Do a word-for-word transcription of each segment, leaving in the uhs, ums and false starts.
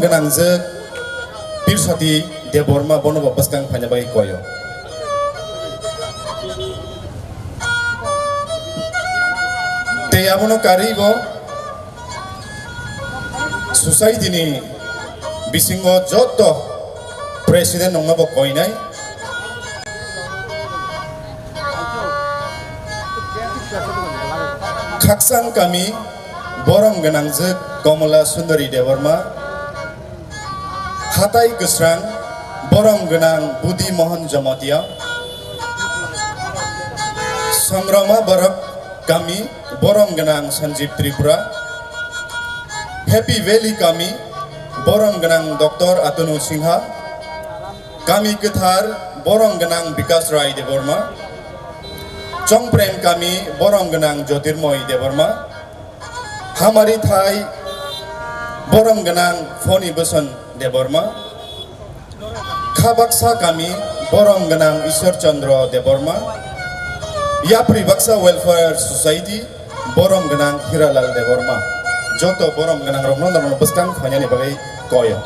gwnangjak Pirsati Debbarma, bono bo bwskang phaina bagwi koyo. Tei abono karwi bo society ni bisingo joto president wngma bo koinai. Khakchang kami borom gwnangjak Komala Sundari Debbarma, Hatai Kwsrang borom gwnang Budi Mohan Jamatia, Songrama Borok kami borom gwnang Sanjeev Tripura, Happy Valley kami borom gwnang Doctor Atanu Singha, Kami Kwthar borom gwnang Bikash Rai Debbarma, Chongprem kami borom gwnang Jyotirmoy Debbarma, Hamari Thai borom gwnang Phoni Bwson Debbarma, Khabaksa kami borom gwnang Ishwar Chandra Debbarma, Yapri Baksa Welfare Society borom gwnang Hiralal Debbarma, joto borom gwnang rokno norokno bwskang phainani bagwi koyo.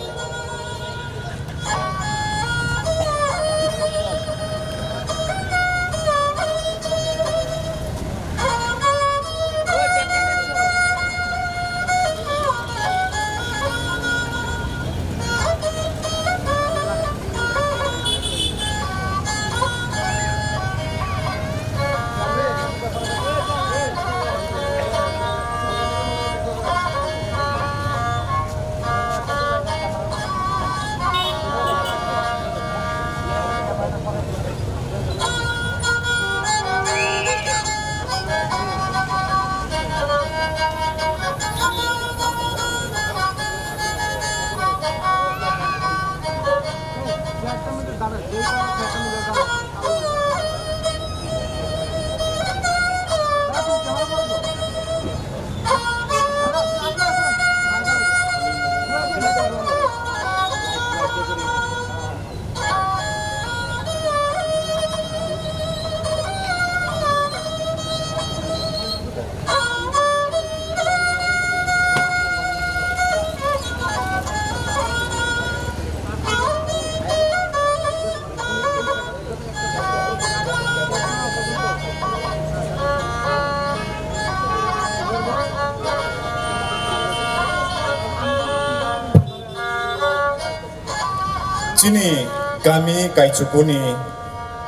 Chini kami Kaichukuni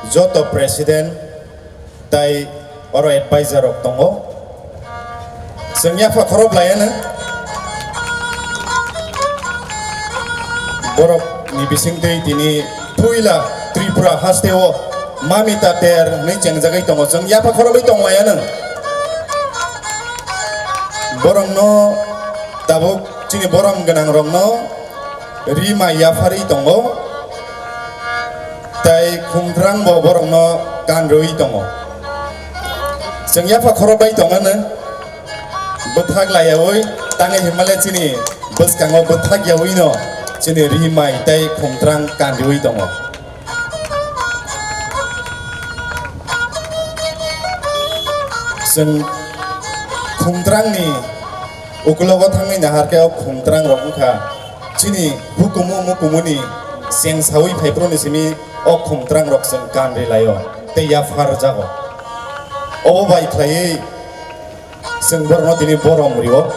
joto president tai oro advisor rok tongo. Chwng yapha khorok laiano. Borok ni bisingtwi tini puila Tripura haste o Mami Tater hinwi chengjagwi tongo. Chwng yapha khorokwi tong laiano. Borokno tabuk chini borom gwnang rokno ri mai yapharwi tongo, tei khumtrang bo borokno kanrwi tongo. Chwng yapha khorok bai tongmano bwthak laiyaui, tangwi hinmale chini bwskango bwthak yaui no chini ri mai tei khumtrang kanrwi tongo. Chwng khumtrangni ukulogo thangwi naharkhe o khumtrang rok wngkha chini hukumu mukumuni chengsaui phaiphru ni simi o khumtrang rok chwng kanri laio tei yaphar jago. Obo bai khlaiwi chwng borokno tini borom rio.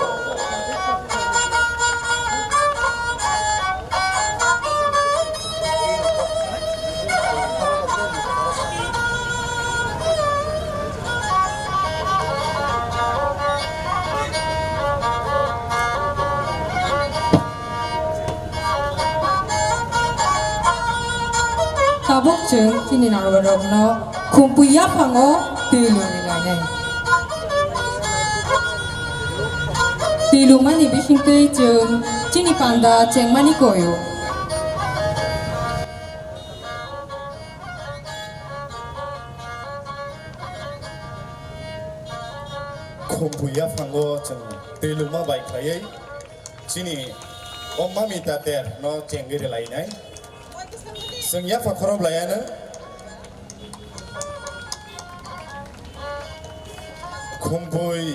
Tabuk chwng chini narwkno khumpui yaphango twi lwrwi lainai. Twi lwmani bisingtwi chwng chini panda chengmani koyo. Khumpui yaphango chwng twi lwma bai khlaiwi chini o Mami Tater no chengwi rwlainai. Chwng yapha khorok laiano khumpui,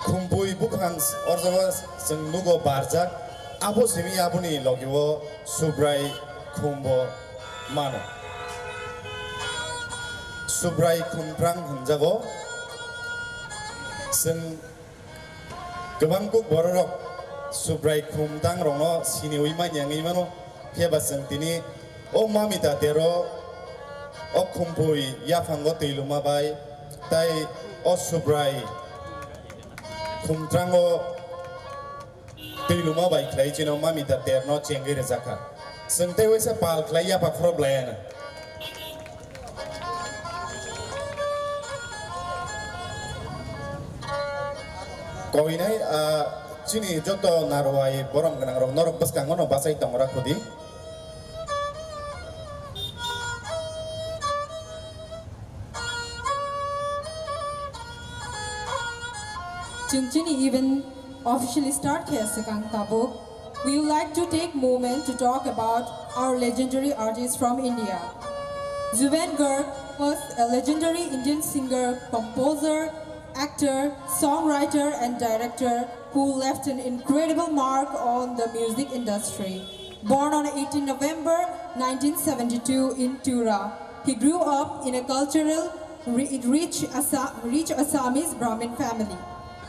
khumpui bupha Ang s-, o jaga chwng nugo barjak, abo simi aboni logi o Subrai khumbo mano. Subrai khumtrang hwnjago. Chwng kwbang kuk bororok Subrai khumtang rokno siniwi manya wngwi mano, phiya ba chwng tini o mamita tero o khumpui yaphango twi luma bai tei o Subrai khumtrango twi luma bai khlai chino mamita terno chengwi rwjakha. Chwng tei waisa pal khlai yapha khorop laiano. Koinai, ah, chini joto narwai borom gwnang rok norok bwskango no bachai tong ra khudi. Chwng chini event officially start khe swkang tabuk, we would like to take moment to talk about our legendary artist from India. Zubeen Garg was a legendary Indian singer, composer, actor, songwriter, and director who left an incredible mark on the music industry. Born on eighteen November nineteen seventy-two in Tura, he grew up in a cultural, ri-, rich, Assa-, rich Assamese Brahmin family.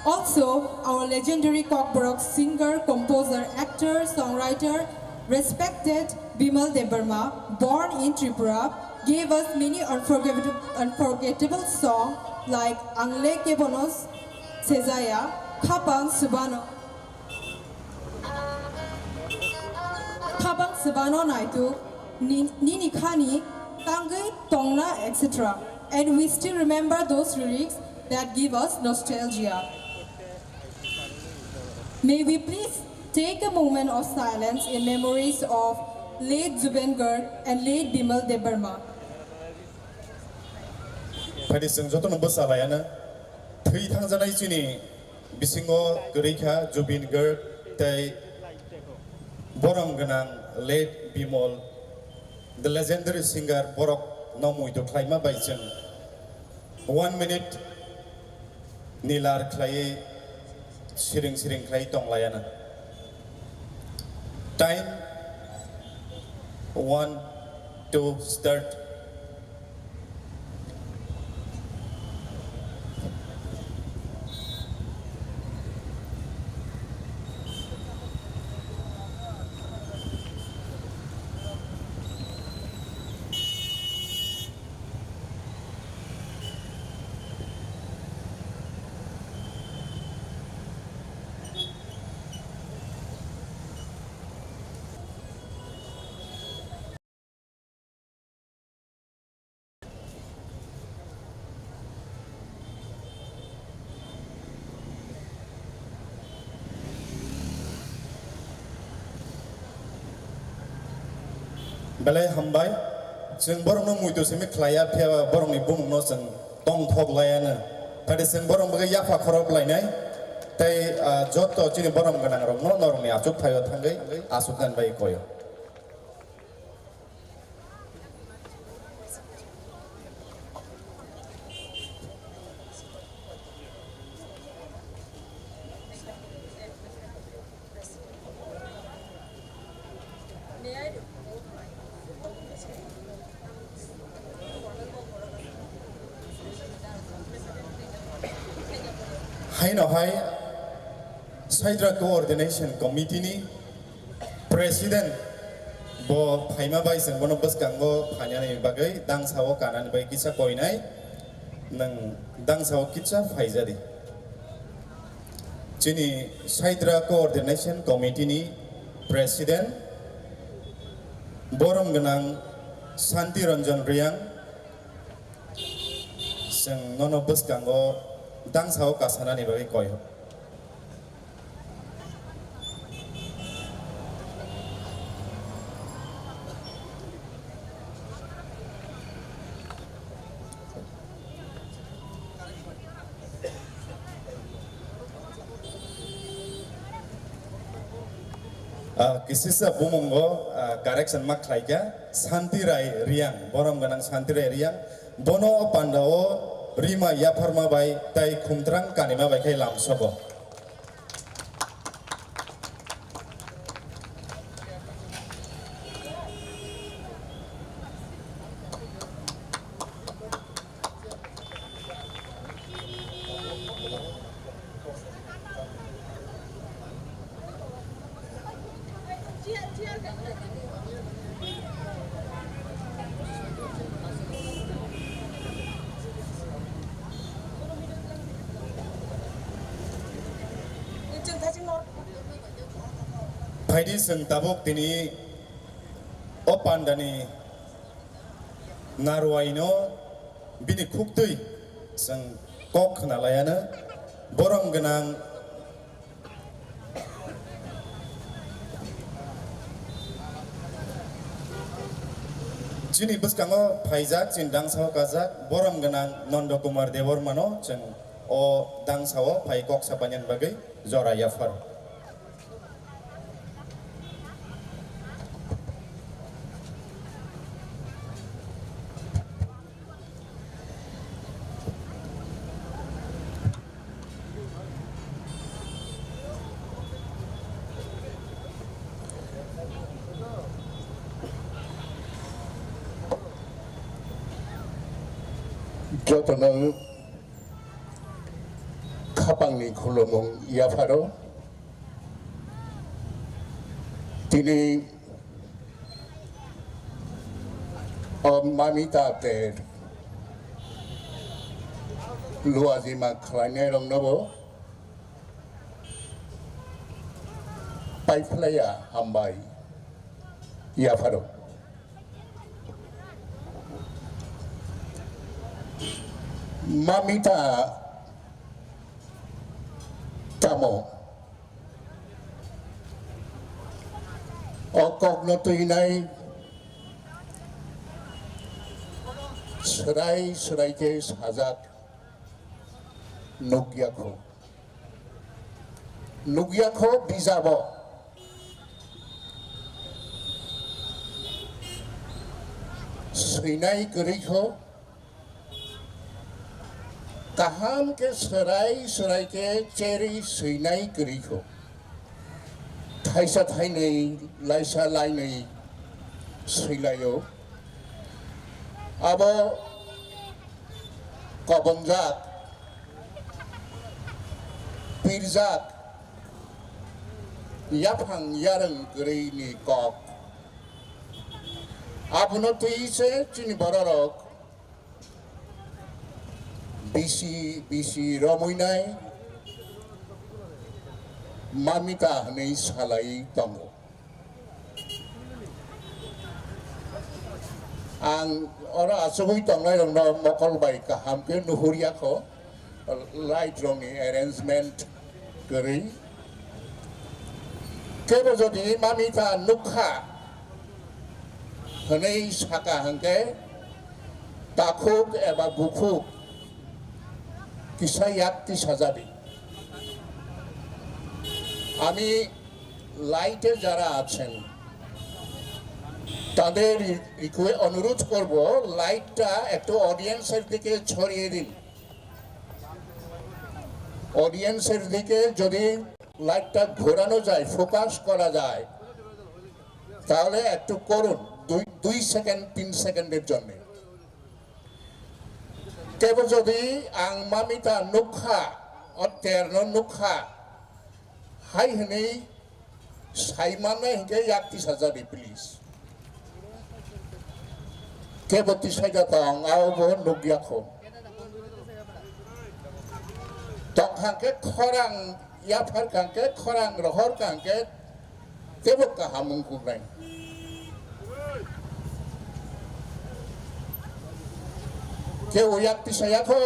Also, our legendary Kokborok singer, composer, actor, songwriter, respected Bimal Debbarma, born in Tripura, gave us many unforgettable, unforgettable songs like Ang Le Kebono Sejaya, Khapang Subano, Khapang Subano Naitu, Ni-, Nini Khani, Tangwi Tongna, et cetera. And we still remember those lyrics that give us nostalgia. May we please take a moment of silence in memories of late Zubeen Garg and late Bimal Debbarma. Phaidi chwng jotono bwsa laiano thwi thangjanai chini bisingo kwrwi kha Zubeen Garg tei borom gwnang late Bimal, the legendary singer, borok no muitu khlaima bai chwng one minute nilar khlaiwi siring siring khlai tong laiana. Time one, two, start. Belai hambai, chwng borokno muitu simi khlaiya, phiya ba borokni bumungno chwng tongthok laiya no. Tadi chwng borok bagwi yapha khorok lainai, tei, ah, joto chini borom gwnang rokno norokni achuk thaio thangwi achuk dan bai koyo. Haino hai Saidra Coordination Committee ni President bo phaima bai chwng bono bwskango phainani bagwi dangsa o kanani bai kisa koinai, nwng dangsa o kisa phaijadi. Chini Saidra Coordination Committee ni President borom gwnang Santi Ranjan Reang, chwng nono bwskango dangsa o kasanani bagwi koi. Ah, kisisa bumungo, ah, correction ma khlaikha, Santi Rai Reang, borom gwnang Santi Rai Reang, bono o panda o rima yapharma bai tai khumtrang kanima bai khai lamsogo. Phaidi chwng tabuk tini o pandani narwai no bini khuktwi chwng kok khna laiano borom gwnang. Chini bwskango phaijak, chini dangsao kajak borom gwnang Nondo Kumar Debbarmano chwng o dangsao phai kok sapainani bagwi jora yaphar. Jotono khapangni khulumung yapharo. Tini o Mamita tei Luajima khlainairoknobo paiphlaiya hambai yapharo. Mamita tamo? O kokno twinai swrai swrai khe sajak nukya kho. Nukya kho bijabo. Swinai kwrwi kho. Kaham khe swrai swrai khe cherwi swinai kwrwi kho. Thaisa thainwi, laisa lainwi swilaio. Abo kobonjak, pirjak, yaphang yarwng kwrwini kok. Abono twi se chini bororok bisi bisi romwi nai Mamita hwnwi salai tongo. Ang oro achugwi tongnairokno mokol bai kaham khe nuhurya kho, light rokni arrangement kwrwi. Kebo jodi Mamita nukha hwnwi saka hwnkhe, takhuk eba bukhuk kisa yak tisajadi. আমি লাইটে যারা আছেন তাদের রি-, রিকোয়ে-, অনুরোধ করব, লাইটটা একটু অডিয়েন্সের দিকে ছড়িয়ে দিন। অডিয়েন্সের দিকে যদি লাইটটা ঘোরানো যায়, ফোকাস করা যায়, তাহলে একটু করুন, দুই, দুই সেকেন্ড, তিন সেকেন্ডের জন্য। Kebo jodi ang Mamita nukha, o terno nukha, hai hwnwi sai mannai hwnkhe yak tisajadi, please. Kebo tisaida tong, abo bo nukya kho. Tongkha khe khorang, yaphar kha khe khorang, rohor kha khe teibo kaham wng kuknai. Keu yak tisa yakho?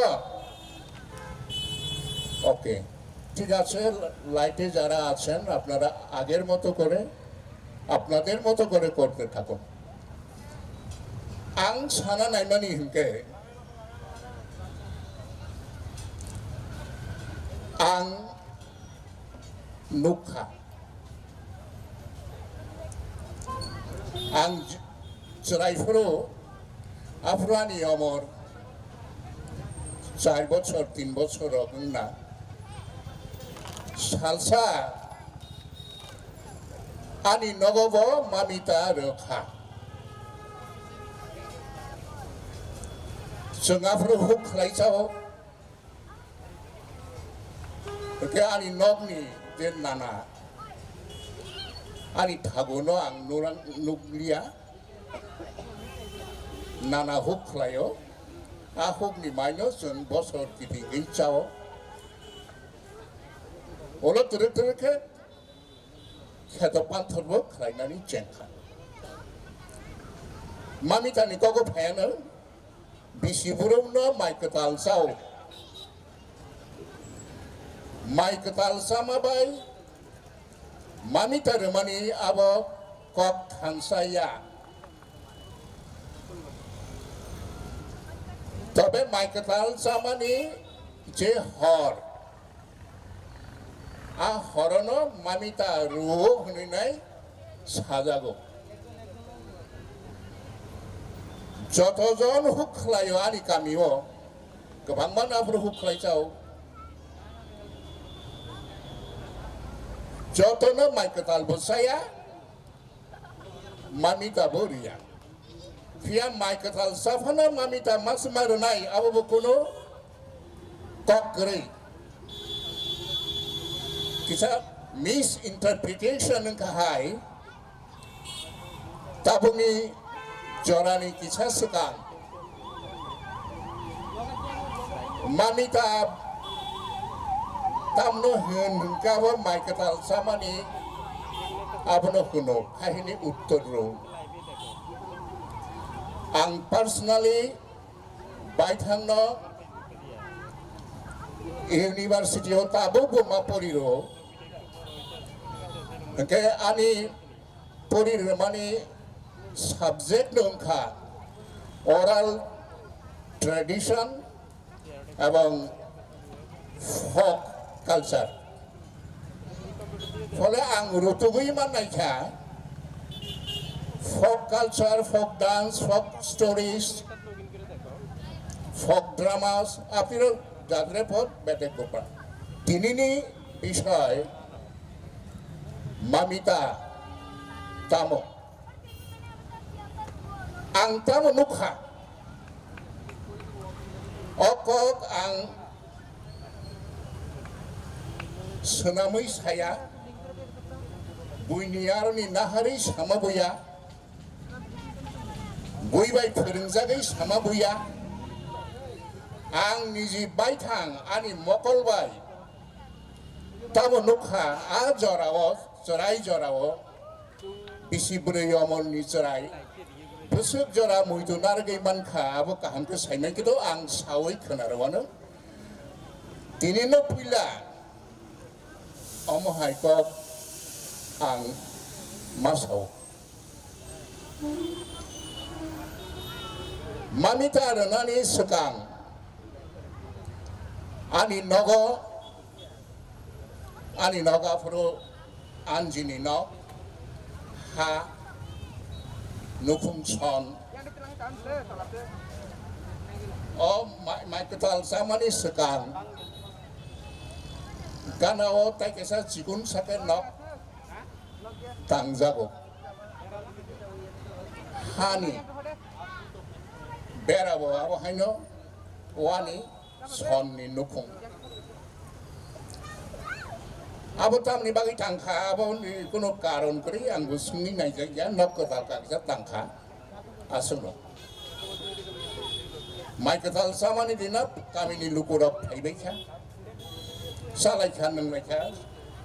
Okay. ঠিক আছে, লাইটে যারা আছেন, আপনারা আগের মতো করে, আপনাদের মতো করে করতে থাকুন। Ang sana naimani hwnkhe, ang nukha. Ang j-, chwrai phuru, aphuru ani omor char bochor, tin bochor rok wngna. Salsa ani nogo bo Mamita rwkha. Chwng aphuru huk khlai chao. Hwnkhe ani nokni je nana, Ani thagono ang nurang-, nukliya, nana huk khlaio. A hukni maino chwng bosor kitingwi chao. Ulo twrwk twrwk khe kheto panthorbo khlainani chengkha. Mamitani kogo phaiano bisi burumno mai kwtal chao. Mai kwtal chama bai mamita rwmani abo kok thansa ya. Tobe mai kwtal chamani je hor, a horono mamita rwo hwnwi nai sajago. Joto jon huk khlaio ani kamio, kwbangma naphuru huk khlai chao. Jotono mai kwtal bo chaya, mamita bo riya. Phiya mai kwtal chaphano mamita ma swma rwnai, abo bo kuno kok kwrwi. Kisa misinterpretation wngkha hai, tabukni jorani kisa swkang. Mamita tamno hwn hwnkhe abo mai kwtal chamani abono hwno, hai hwnwi uttor rw. Ang personally baithangno university o tabukbo ma pori rw. Hwnkhe ani pori rwmani subject no wngkha oral tradition ebong folk culture. Phole ang rutugwi mannai kha folk culture, folk dance, folk stories, folk dramas, apiro jadre phot bedek bopra. Tinini bisoy mamita tamo. Ang tamo nukha. O kok ang swnamwi saya, buini aroni naharwi sama buya, bui bai phwrwngjagwi sama buya. Ang niji baithang ani mokol bai tamo nukha, a jorao, chwrai jorao, bisi bwrwi omorni chwrai, bwswk jora muitu narwgwi mankha, abo kaham khe saimai khe to ang saui khwnarwano. Tini no puila omo hai kok ang ma sao. Mamita rwnani swkang ani nogo, ani nogo aphuru anjini nok, ha, nukhung son. O mai, mai kwtal chamani swkang gana o tai kaisa chikun sake nok tangjago. Hani bera bo abo haino wani sonni nukhung. Abo tamni bagwi tangkha, abo ni kuno karon kwrwi ang bo swngwi naijakya, nok kwtal kakjak tangkha. Aswkno. Mai kwtal chamani dino kamini lukurok phaibaikha, chalaikha, nwnglaikha.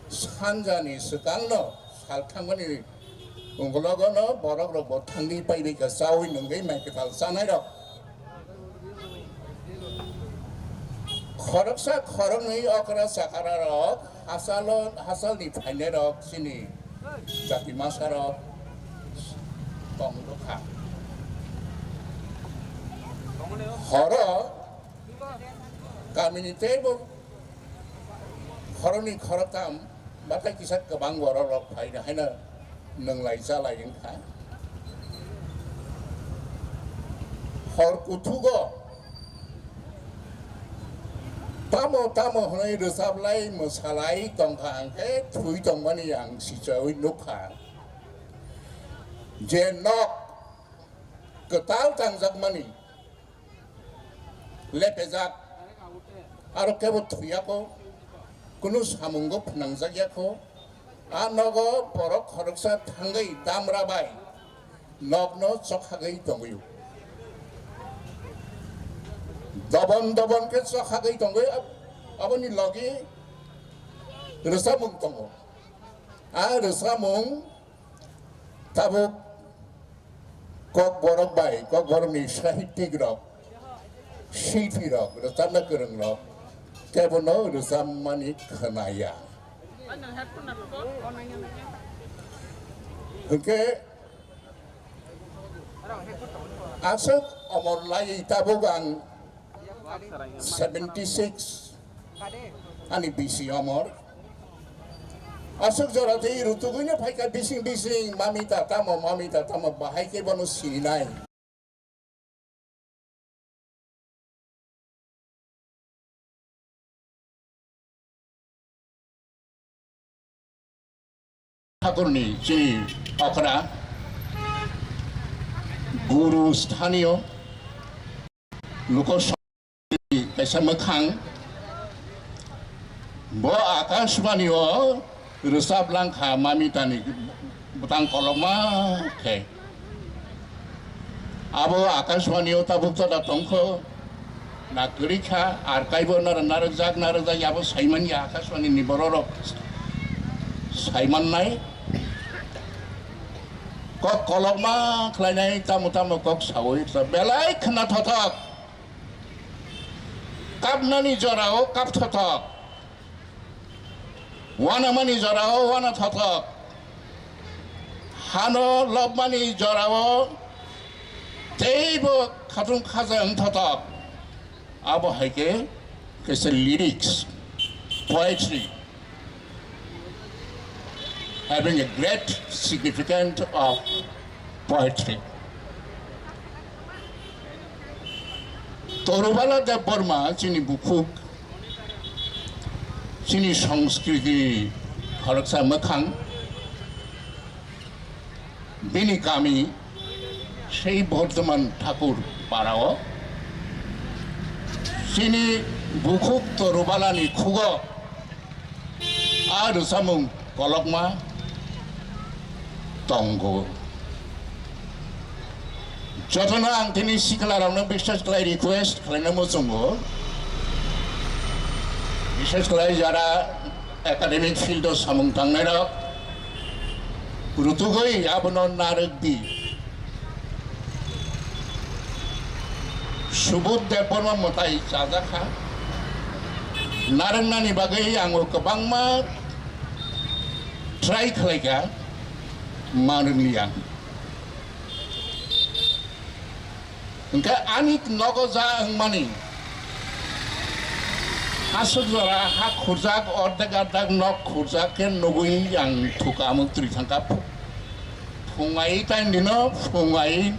Sanjani swkangno sal thangmani ukologono borokrokbo thangwi paibaikha, chaui nwngwi mai kwtal chanairok. Khoroksa khoroknwi okra chakararok hachalo, hachalni phainairok chini jati masarok tong rwkha. Horo kamini teibo khoroknwi khoroktham batai kisa kwbang borok rok phai rw haino nwnglai chalai wngkha. Hor kuthugo tamo tamo hwnwi rwchaplai mwsalai tongkha, hwnkhe thwi tongmani ang sichaui nukha je nok kwtal tangjakmani lepejak, aro kebo thwiyakho, kunu samungo phnangjakyakho, A nogo borok khoroksa thangwi damra bai nokno chokhagwi tongwi. Dobon dobon khe chokhagwi tongwi, ab-, aboni logi rwchapmung tongo. A rwchapmung tabuk Kokborok bai, Kokborokni sahityikrok, silpirok, rwchapna kwrwngrok kebono rwchapmani khwnaya. Hwnkhe aswk omor laiwi tabuk ang seventy six ani bisi omor. Aswk jora tei rutugwino phaikha bising bising, mamita tamo, mamita tamo, bahai khe bono sininai. Thakurni chini okra guru sthaniyo luko kaisa mwkhang bo Akashvani o rwchap langkha, mamitani bwtang kolokma khe. Abo Akashvani o tabuk toda tongkho, na kwrwi kha, archive o nara narwkjak, narwkjak, abo saimanya Akashvani ni bororok saimannai. Kok kolokma khlainai, tamo tamo kok sawi belai khna thothok. Kapnani jorao kap thothok, wanamani jorao wana thothok, hano lobmani jorao teibo khatung khaja wng thothok. Abo hai khe kaisa lyrics, poetry. Having a great significance of poetry. Torubala Debbarma chini bukhuk, chini Sanskriti khoroksa mwkhang, bini kami sei Bordhoman Thakur parao, chini bukhuk Torubalani khugo a rwchapmung kolokma tongo. Jotono ang tini sikla rokno biswas khlai request khlaina muchungo, biswas khlai jara academic field o samung tangnai rok rutugwi abono narwk di. Subodh Debbarma mwtai chajakha. Narwknani bagwi ang o kwbangma try khlaikha, manwkliya. Hwnkhe ani nogo ja wngmani aswk jora ha khurjak, ordek ardak nok khurjak khe nugwi ang thuka mwktwi thangkha. Phungai taindino phungai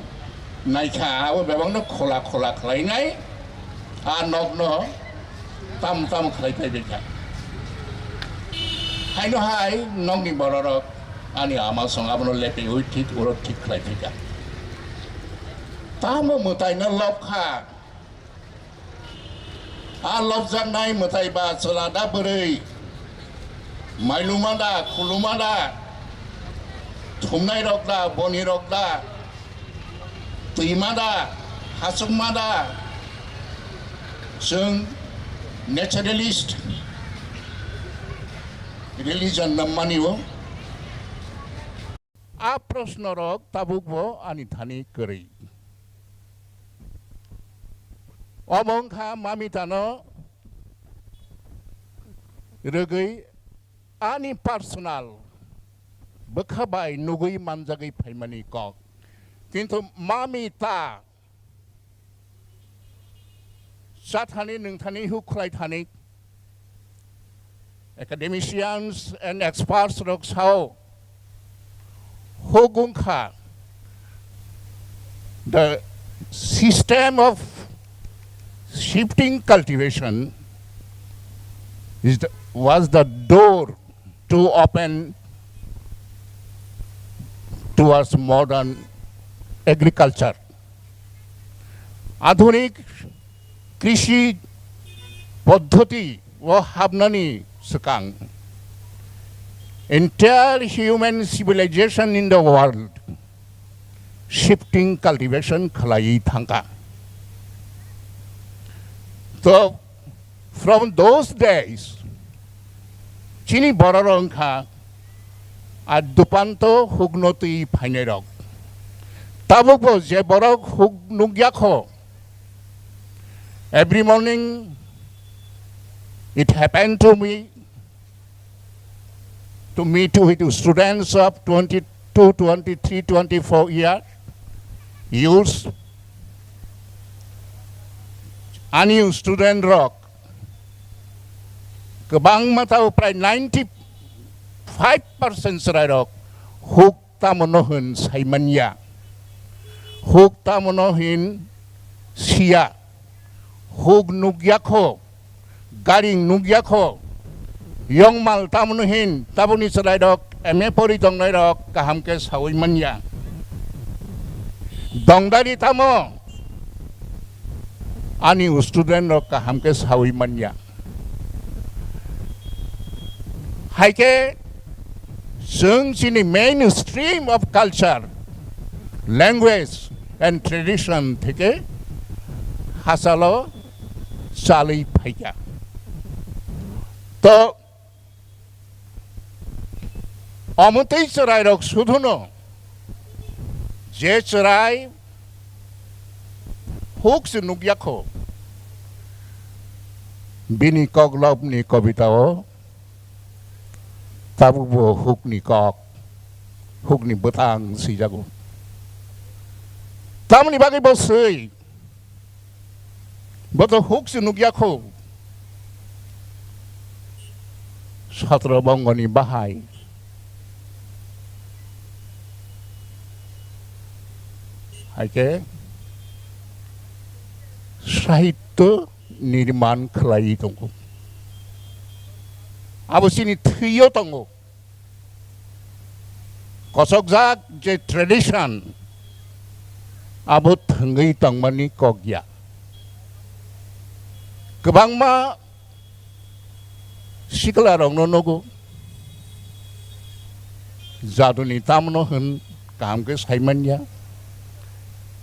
naikha, abo bebakno khola khola khlainai, a nokno tam tam khlai phaibaikha. Haino hai nokni bororok ani ama song abono lepiwi thik uro thik khlai phaikha. Tamo mwtaino lobkha. A lobjaknai mwtai ba chwla da bwrwi? Mailuma da, khuluma da, thumnai rok da, boni rok da, twima da, hachukma da? Chwng naturalist religion nammani o. A proshno rok tabuk bo ani thani kwrwi. Omo wngkha mamitano rwgwi ani personal bwkha bai nugwi manjagwi phaimani kok. Kintu mamita chathani nwngthani huk khlai thani academicians and experts rok sao, huk wngkha the system of shifting cultivation is the, was the door to open towards modern agriculture. Adhunik krishi poddhoti o habnani swkang entire human civilization in the world shifting cultivation khlaiwi thangkha. To from those days, chini bororok wngkha a dupanto hukno twi phainairok. Tabukbo je borok huk nukya kho, every morning it happened to me to meet with students of twenty-two, twenty-three, twenty-four year youths. Ani student rok kwbangma tao prai ninety five percent chwrairok huk tamo no hwn saimanya, huk tamo no hwn siya, huk nukya kho, garing nukya kho, yongmal tamo no hwn tabukni chwrairok M A pori tongnairok kaham khe saui manya. Dongdari tamo ani student rok kaham khe saui manya. Hai khe chwng chini main stream of culture, language and tradition theke hachalo chalwi phaikha. To omo tei chwrairok sudhuno je chwrai huk se nukya kho, bini koklopni kobitao tabukbo hukni kok, hukni bwtang swijago. Tamoni bagwi bo swi, bo to huk se nukya kho. Sotro bongoni bahai hai khe sahityo nirman khlaiwi tongo. Abo chini thwio tongo. Kochokjak je tradition, abo thwngwi tongmani kok ya. Kwbangma siklarokno nugo, jaduni tamno hwn kaham khe saimanya.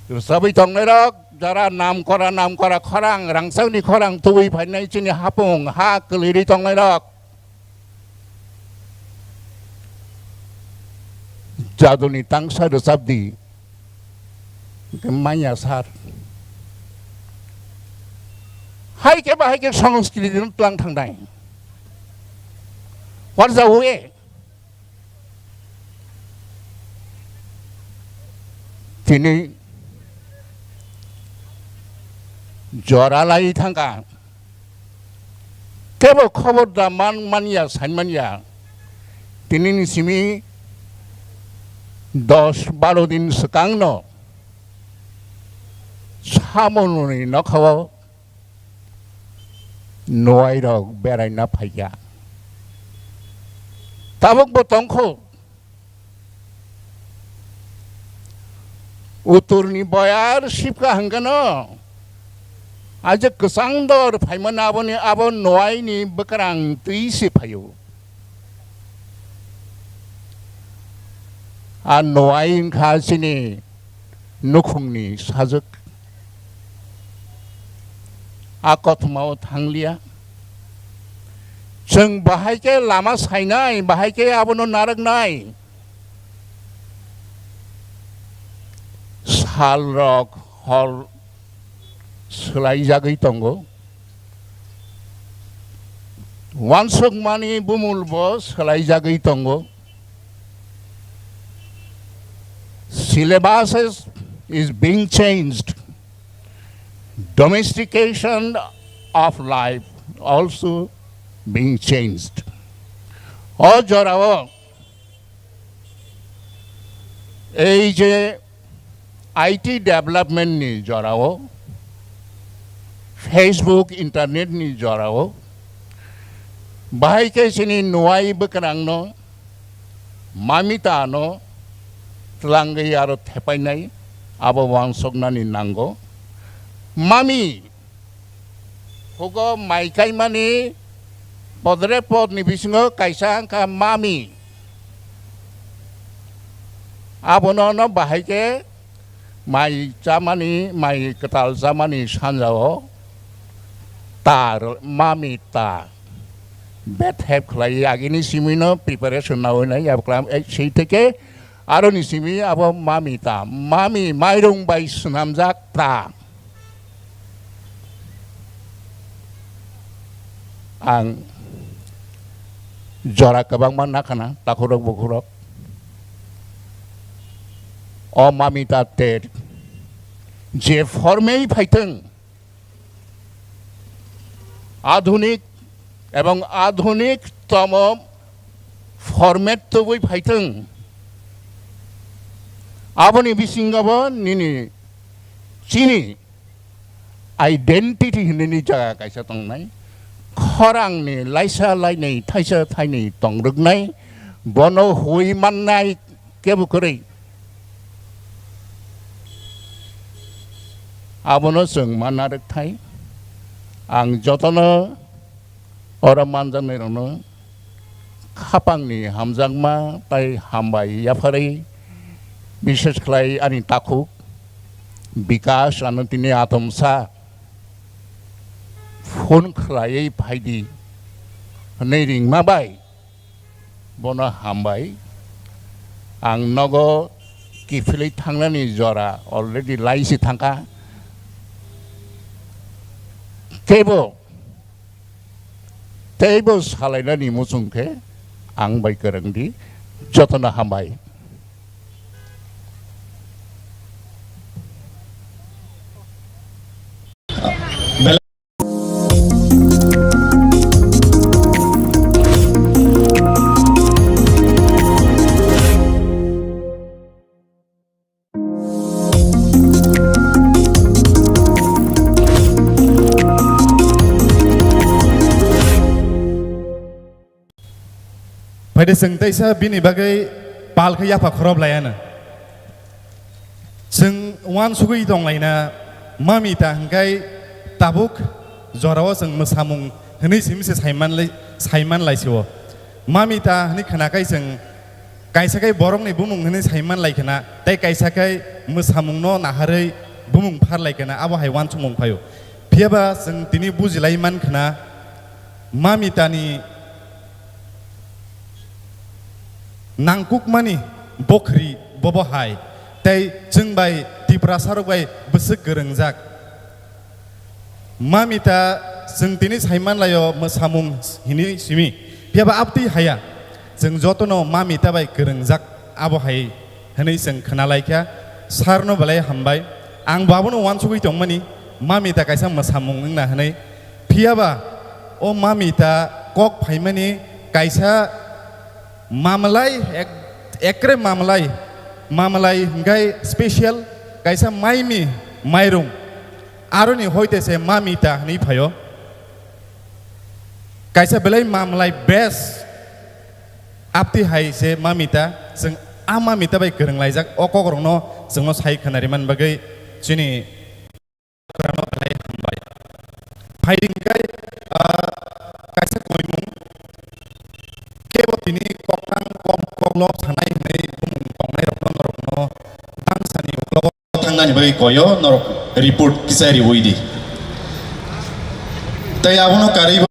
Rwchabwi tongnairok jara namkora namkora khorang, rangchakni khorang tubui phainai chini hapung ha kwlwirwi tongnairok, jaduni tangsa rwchapdi, hwnkhe manya sar. Hai khe ba hai khe Sanskriti no tlang thangnai. What is the way? Tini jora lai thangkha. Kebo khobor da man manya, sain manya. Tini ni simi dos baro din swkang no samoni nokhao nuai rok beraina phaikha. Tabuk bo tongkho. Uttorni boyar sibkha hwnkhe no, aje kwchang dor phaimani aboni abo noaini bwkrang twi se phaio. A noai wngkha chini nukhungni sajwk. A kothomao thangliya. Chwng bahai khe lama sainai, bahai khe abono narwknai. Sal rok hor swlaijagwi tongo. Wansukmani bumul bo swlaijagwi tongo. Syllabus is, is being changed. Domestication of life also being changed. O jorao ei je I T development ni jorao, Facebook, internet ni jorao, bahai khe chini nuai bwkrang no, mamita no twlangwi aro thepainai, abo wansoknani nango. Mami, hugo mai kaimani podre podni bisingo kaisa wngkha mami. Abono no bahai khe mai chamani, mai kwtal chamani sanjao ta, mami ta bethep khlai agini simi no preparation nawi nai, aboklam, eh, sei theke aroni simi abo mami ta, mami mairung bai swnamjak ta. Ang jora kwbangma nakhana takhurok bukhurok. O mami ta ter je formei phaithwng, adhunik ebong adhunik tomo format tubui phaithwng, aboni bisingo bo nini chini identity hinwi jaga kaisa tongnai, khorangni laisa lainwi thaisa thainwi tongrwknai, bono hui mannai kebo kwrwi. Abono chwng manna rwkthai. Ang jotono oro manjaknairokno khapangni hamjakma tai hambai yapharwi, bishesh khlai ani takhuk Bikash ano tini atomsa phone khlaiwi phaidi hwnwi ringma bai bono hambai. Ang nogo kiphilwi thangnani jora already laisi thangkha. Kebo Teibo salainani muchung khe ang bai kwrwng di, jotono hambai. Phaidi chwng teisa bini bagwi pal khe yapha khorob laiya no. Chwng uansugwi tonglaina mami ta hwnkhe tabuk jorao chwng mwsamung hwnwi simi se saiman lai, saiman laisio. Mami ta hwnwi khwnakhai chwng kaisa khe borokni bumung hwnwi saiman lai khwna, tei kaisa khe mwsamungno naharwi bumung phar lai khwna, abo hai uansukmung phaio. Phiyaba chwng tini bujilai man khwna, mami tani nangkukmani bokhri bobo hai, tei chwng bai Tiprasarok bai bwswk kwrwngjak. Mami ta chwng tini saiman laio mwsamung hini simi, phiyaba abtwi haya. Chwng jotono mami ta bai kwrwngjak, abo hai hwnwi chwng khwna lai kha. Sir no belai hambai. Ang bo abono uansugwi tongmani, mami ta kaisa mwsamung wngna hwnwi. Phiyaba o mami ta kok phaimani kaisa mamlai, ek-, ekre mamlai, mamlai hwnkhe special kaisa maimi mairung. Aroni hoite se mami ta hwnwi phaio. Kaisa belai mamlai best. Abtwi hai se mami ta, chwng a mami ta bai kwrwng laijak, o kokrokno chwngno sai khwnari man bagwi chini kwrwngno belai hambai. Phaidi hwnkhe, ah, kaisa koimung, kebo tini koktang kok, koklob sanai hwnwi bumung tongnairokno norokno tangsani uklogo thangnani bagwi koyo norok report kisa riwi di. Tei abono karwi bo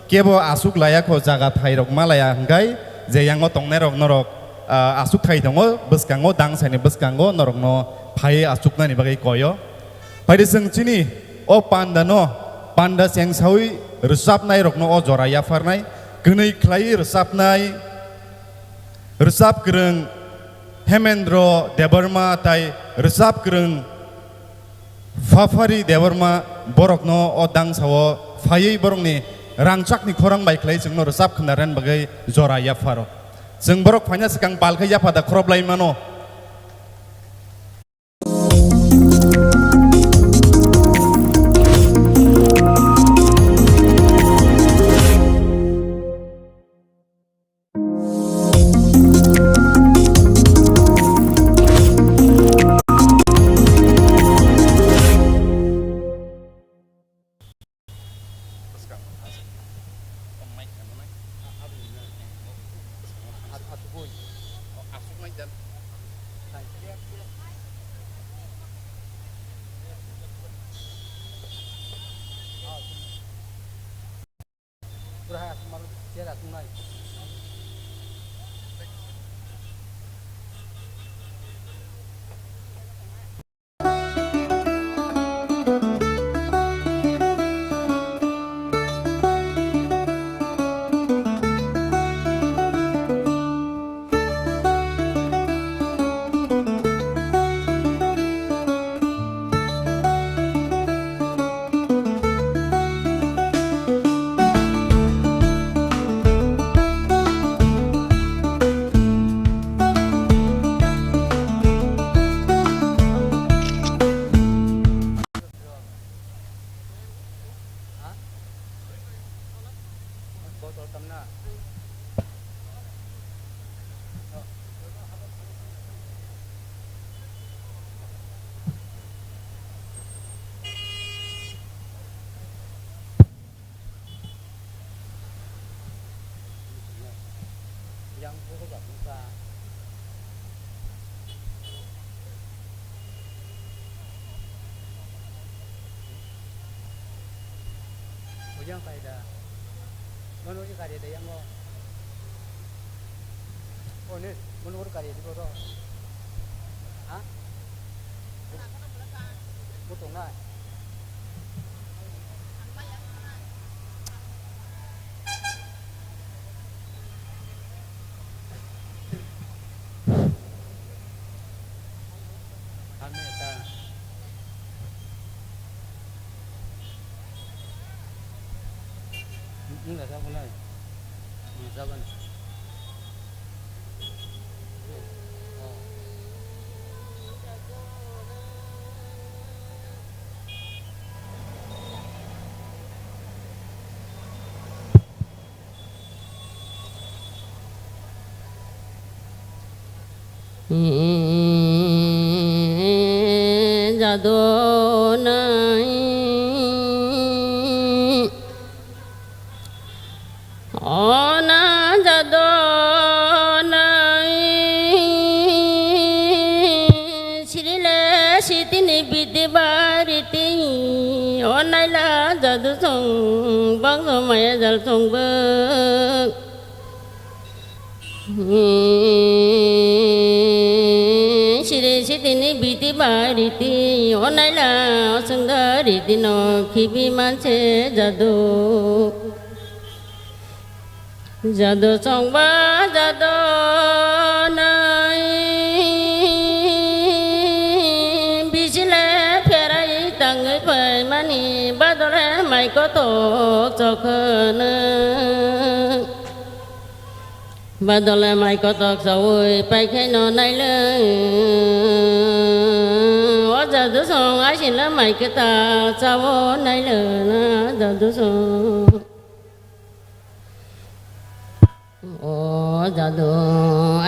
kebo aswk laya kho jaga thairok ma laya hwnkhe je yango tongnairok norok, ah, aswk thai tongo bwskango dangsani bwskango norokno phaiwi aswknani bagwi koyo. Phaidi chwng chini o panda no panda chengsawi rwchapnairokno o jora yapharnai kwnwi khlaiwi rwchapnai. Rwchap kwrwng Hemendra Debbarma tai rwchap kwrwng Phapari Debbarma borokno o dangsao phaiwi borokni rangchakni khorang bai khlai chwngno rwchap khna rwna bagwi jora yapharo. Chwng borok phaina swkang pal khe yapha da khoroplai mano. Ujang kai da. Mano ujang kai da yang go. Oh, ne, mano ujang kai da, di bodo. Ha? Butung na. Jadu nai. Ona jadu nai. Sirile sitini biti bariti. Onaila jadu song bangso maya jal song bang. Siri sitini biti bariti onaila osunda riti no khibi manse jadu. Jadu songba jadu nai bisile pherai tangwi phaimani badole mai kotok chokhono. Badole mai kotok chaui paikhaino nailwng. O jadu song aisile mai kwtal chao nailwng na jadu song. O jadu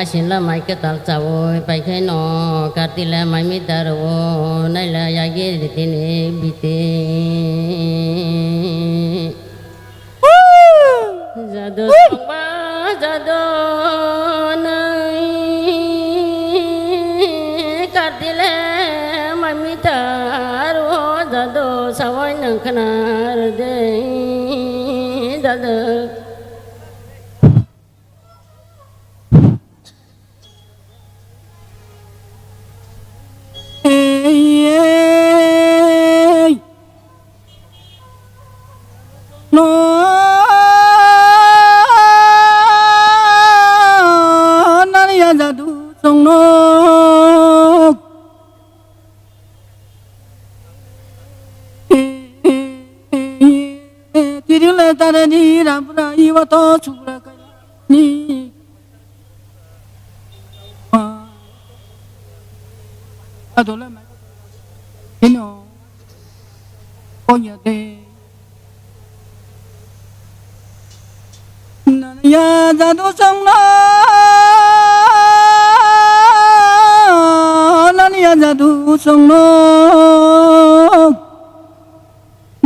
aisile mai kwtal chaui paikhaino kartile mai mita rwo naila yagi ritini biti. Jadu songba jadu nai kartile mamita aro jadu sawai nang khnar de jadu. No, nani ya jadu song no. Tirile tare ni rampura iwa to chukra kani. Adole mai. Ino. Onya de. Nani ya jadu song no. Nani ya jadu song no.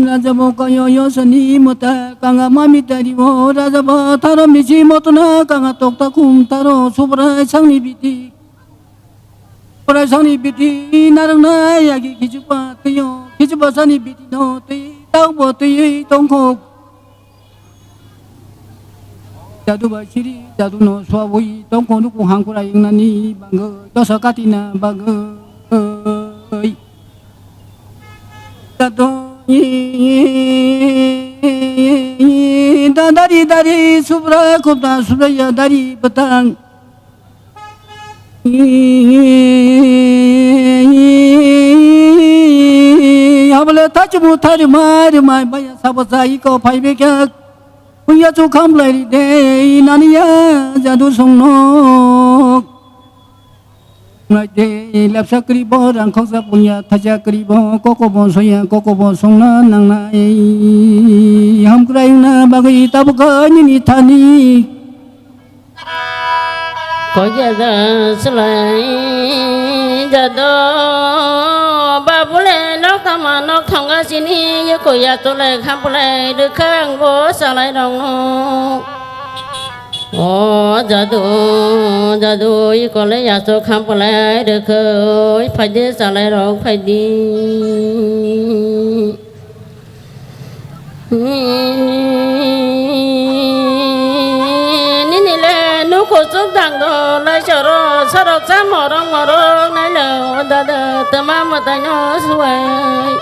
Raja bo kayo yo sani mota kanga mami tari bo raja bo taro misi motona kanga tokta kum taro subrai sangni biti. Puraisani biti narwknai agi khichuba twiyo, khichuba sani biti no twi taubo twi tongkho. Jadu bai siri jadu no suabui tongkho nuku hangkura ingnani bagwi dosa katina bagwi. Jadu da dari dari subra kubda subraya dari betang. Habole tachumu tharima rima baya sabo sai ko phai bekya. Kuya chu khamlai de naniya jadu songno. Nai de lepsa kri bo rang khoksa punya thaja kri bo koko bo soya koko bo songna nangnai. Hamkrai na bagwi tabuk nini thani. Koyada slai jado babule nok tama nok thonga sini ye koya tole khampulai rwkhang bo salai rongno. O jadu jadu ikole yaso khampulai rwkhoi phaidi salai rok phaidi. Nini le nuko chuk dang do lai choro sorok cha morok morok nai le o dada tama mwtai no suwai.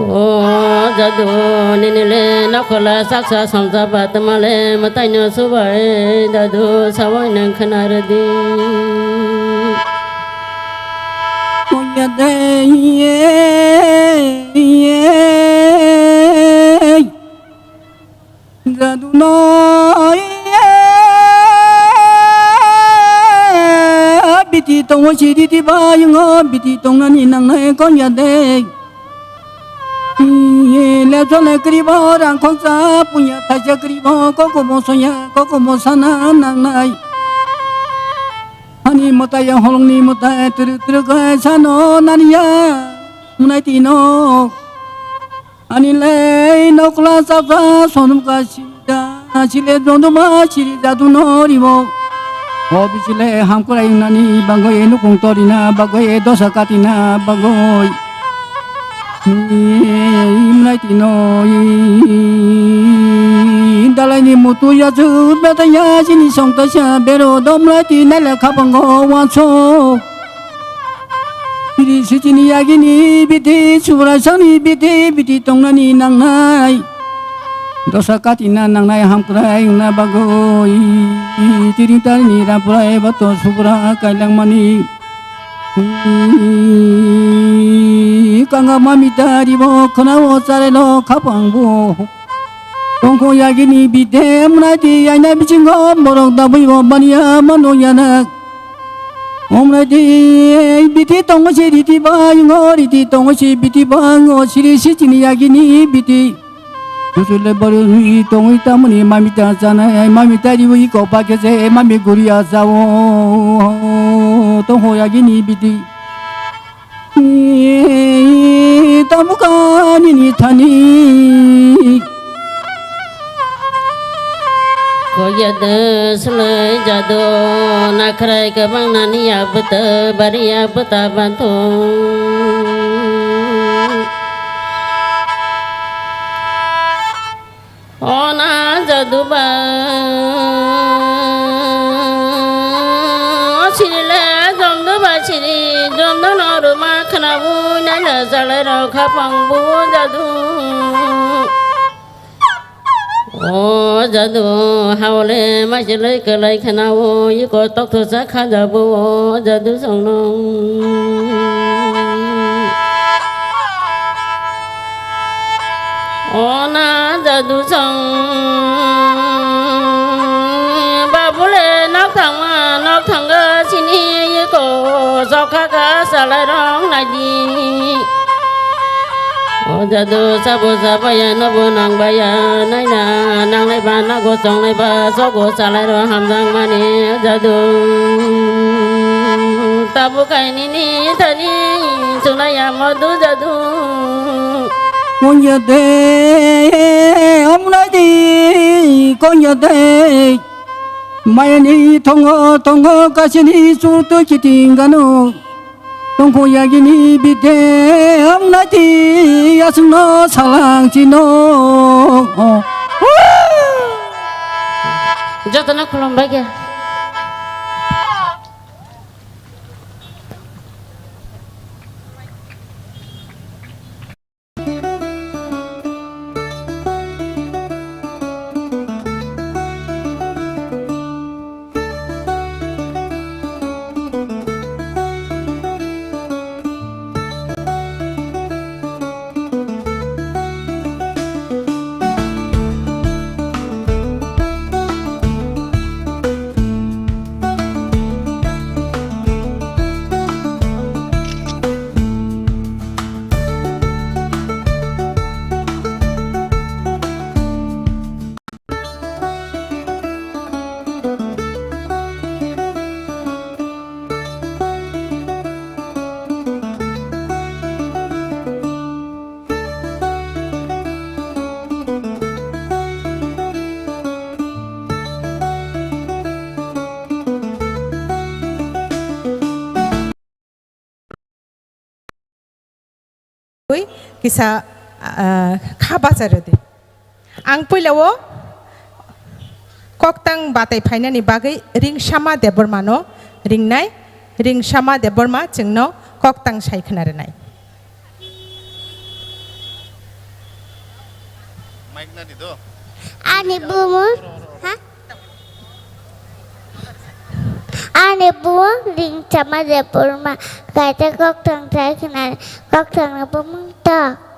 O jadu nini le nokola saksa somja ba tama le mwtai no suwai dadu sawai nang khana rwdi. Oya de ye ye. Jadu no ye biti tongo siri di ba yungo biti tongnani nangnai konya de. Ye le jole kri bo rang khoksa punya thaja kri bo koko bo soya koko bo sana nangnai. Ani mwtai ya holongni mwtai twrwk twrwk hai sano naniya munai tino. Ani le nokla chapsa sonum ka sida chile jonduma siri jadu no rimo. O bichile hamkrai nani bangoi nukung torina bagoi dosa katina bagoi. Imlai tino i dalai ni mutu ya chu beta ya sini song ta sa bero domlai ti nai le khabango wanso. Siri sitini yagini biti, subrasani biti, biti tongnani nangnai. Dosa katina nangnai hamkrai wngna bagwi. Tiri tarini ramprai bato subra kailangmani. Kanga mami tari bo khwnao charelo khapang bo. Tongkho yagini bide mwnai di aina bisingo borok dabui bo baniya mano yana. Omrai di biti tongo si riti bango riti tongo si biti bango siri sitini yagini biti. Kusule baru hui tongoi tamoni mami ta sana ai mami ta riwi ko pa ke se mami guri asao. Tongkho yagini biti. Tamuka nini thani. Koya de slai jado nakhrai kabang nani abta bari abta bantu. Ona jaduba. Siri le jomduba siri jomdono ruma khanabu naila jalai rok khapang bu jadu. O jadu haole masilai kalai khanao iko tokto sa khajabu o jadu songno. Ona jadu song babule nok thangma nok thangga sini yeko sokha ka salai rong naidi. O jadu sabo sabaya nobo nangbaya naina nanglai ba nago chonglai ba sogo salai rong hamjang mani jadu. Tabu kainini thani sunaya modu jadu. Konja de, amnai di, konja de. Mayani tongo tongo kasini chutu kiting gano. Tongkho yagini bide amnati asno salang chino. Jotono khulumbai khe. Kisa, ah, kha bacha rwdi. Ang puila o koktang batai phainani bagwi Ringsama Debbarmano ringnai. Ringsama Debbarma chwngno koktang sai khna rwnai. Ani bumung, ha? Ani bumung Ringsama Debbarma, kaisa koktang sai khna, koktangni bumung tok.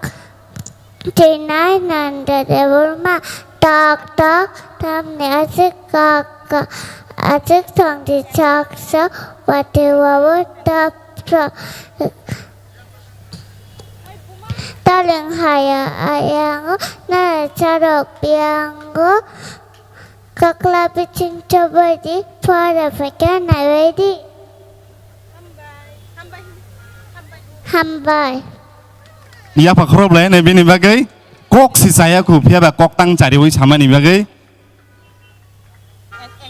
Chinai Nanda Debbarma, tok tok, tamni aswk kok kok, aswk thongdi sok sok, watwi wabu top top. Taleng haya ayango, nara charok biyango, kakla biching chobaidi, phara phaikha naibaidi. Hambai. Yapha khorob lai ne bini bagwi kok si chaya khu, phiya ba koktang chariwi samani bagwi.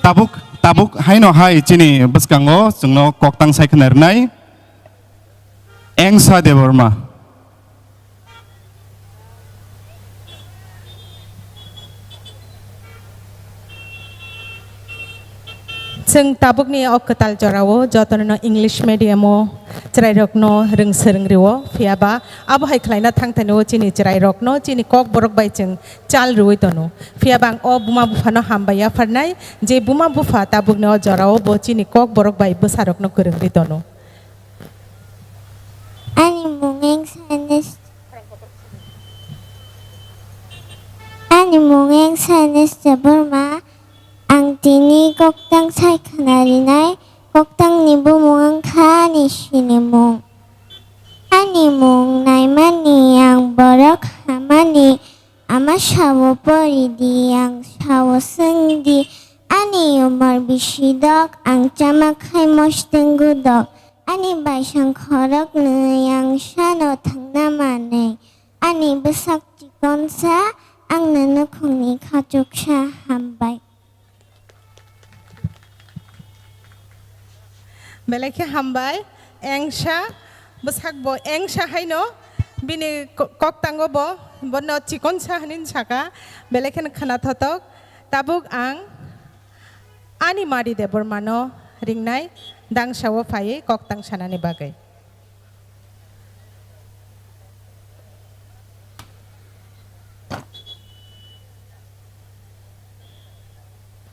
Tabuk, tabuk haino hai chini bwskango chwngno koktang sai khna rwnai Engsa Debbarma. Chwng tabukni o kwtal jorao jotono English medium-o chwrairokno rwng swrwng rwo, phiya ba abo hai khlaina thang thani o chini chwrairokno chini kokborok bai chwng chal rwui tono. Phiya ba ang o buma buphano hambai yapharnai, je buma bupha tabukni o jorao bo chini kokborok bai bwsarokno kwrwngwi tono. Ani mung wng Saines, ani mung wng Saines Debbarma. Ang tini koktang sai khna rinai, koktangni bumung wng kha ani sinimung. Ani mung naimani ang borok hamani, ama sao pori di, ang sao swng di, ani umor bisi dok, ang chama khai mosteng gudok, ani baisang khorok nwi, ang sano thangna manwi, ani bwsak chikonsa, ang no nukhungni khachuksa. Hambai. Belai khe hambai, engsa, bwsak bo engsa haino, bini ko-, koktango bo, bono chikonsa hinwi saka, belai kheno khwnathotok. Tabuk ang ani Mari Debbarmano ringnai, dangsao phaiwi koktang sanani bagwi.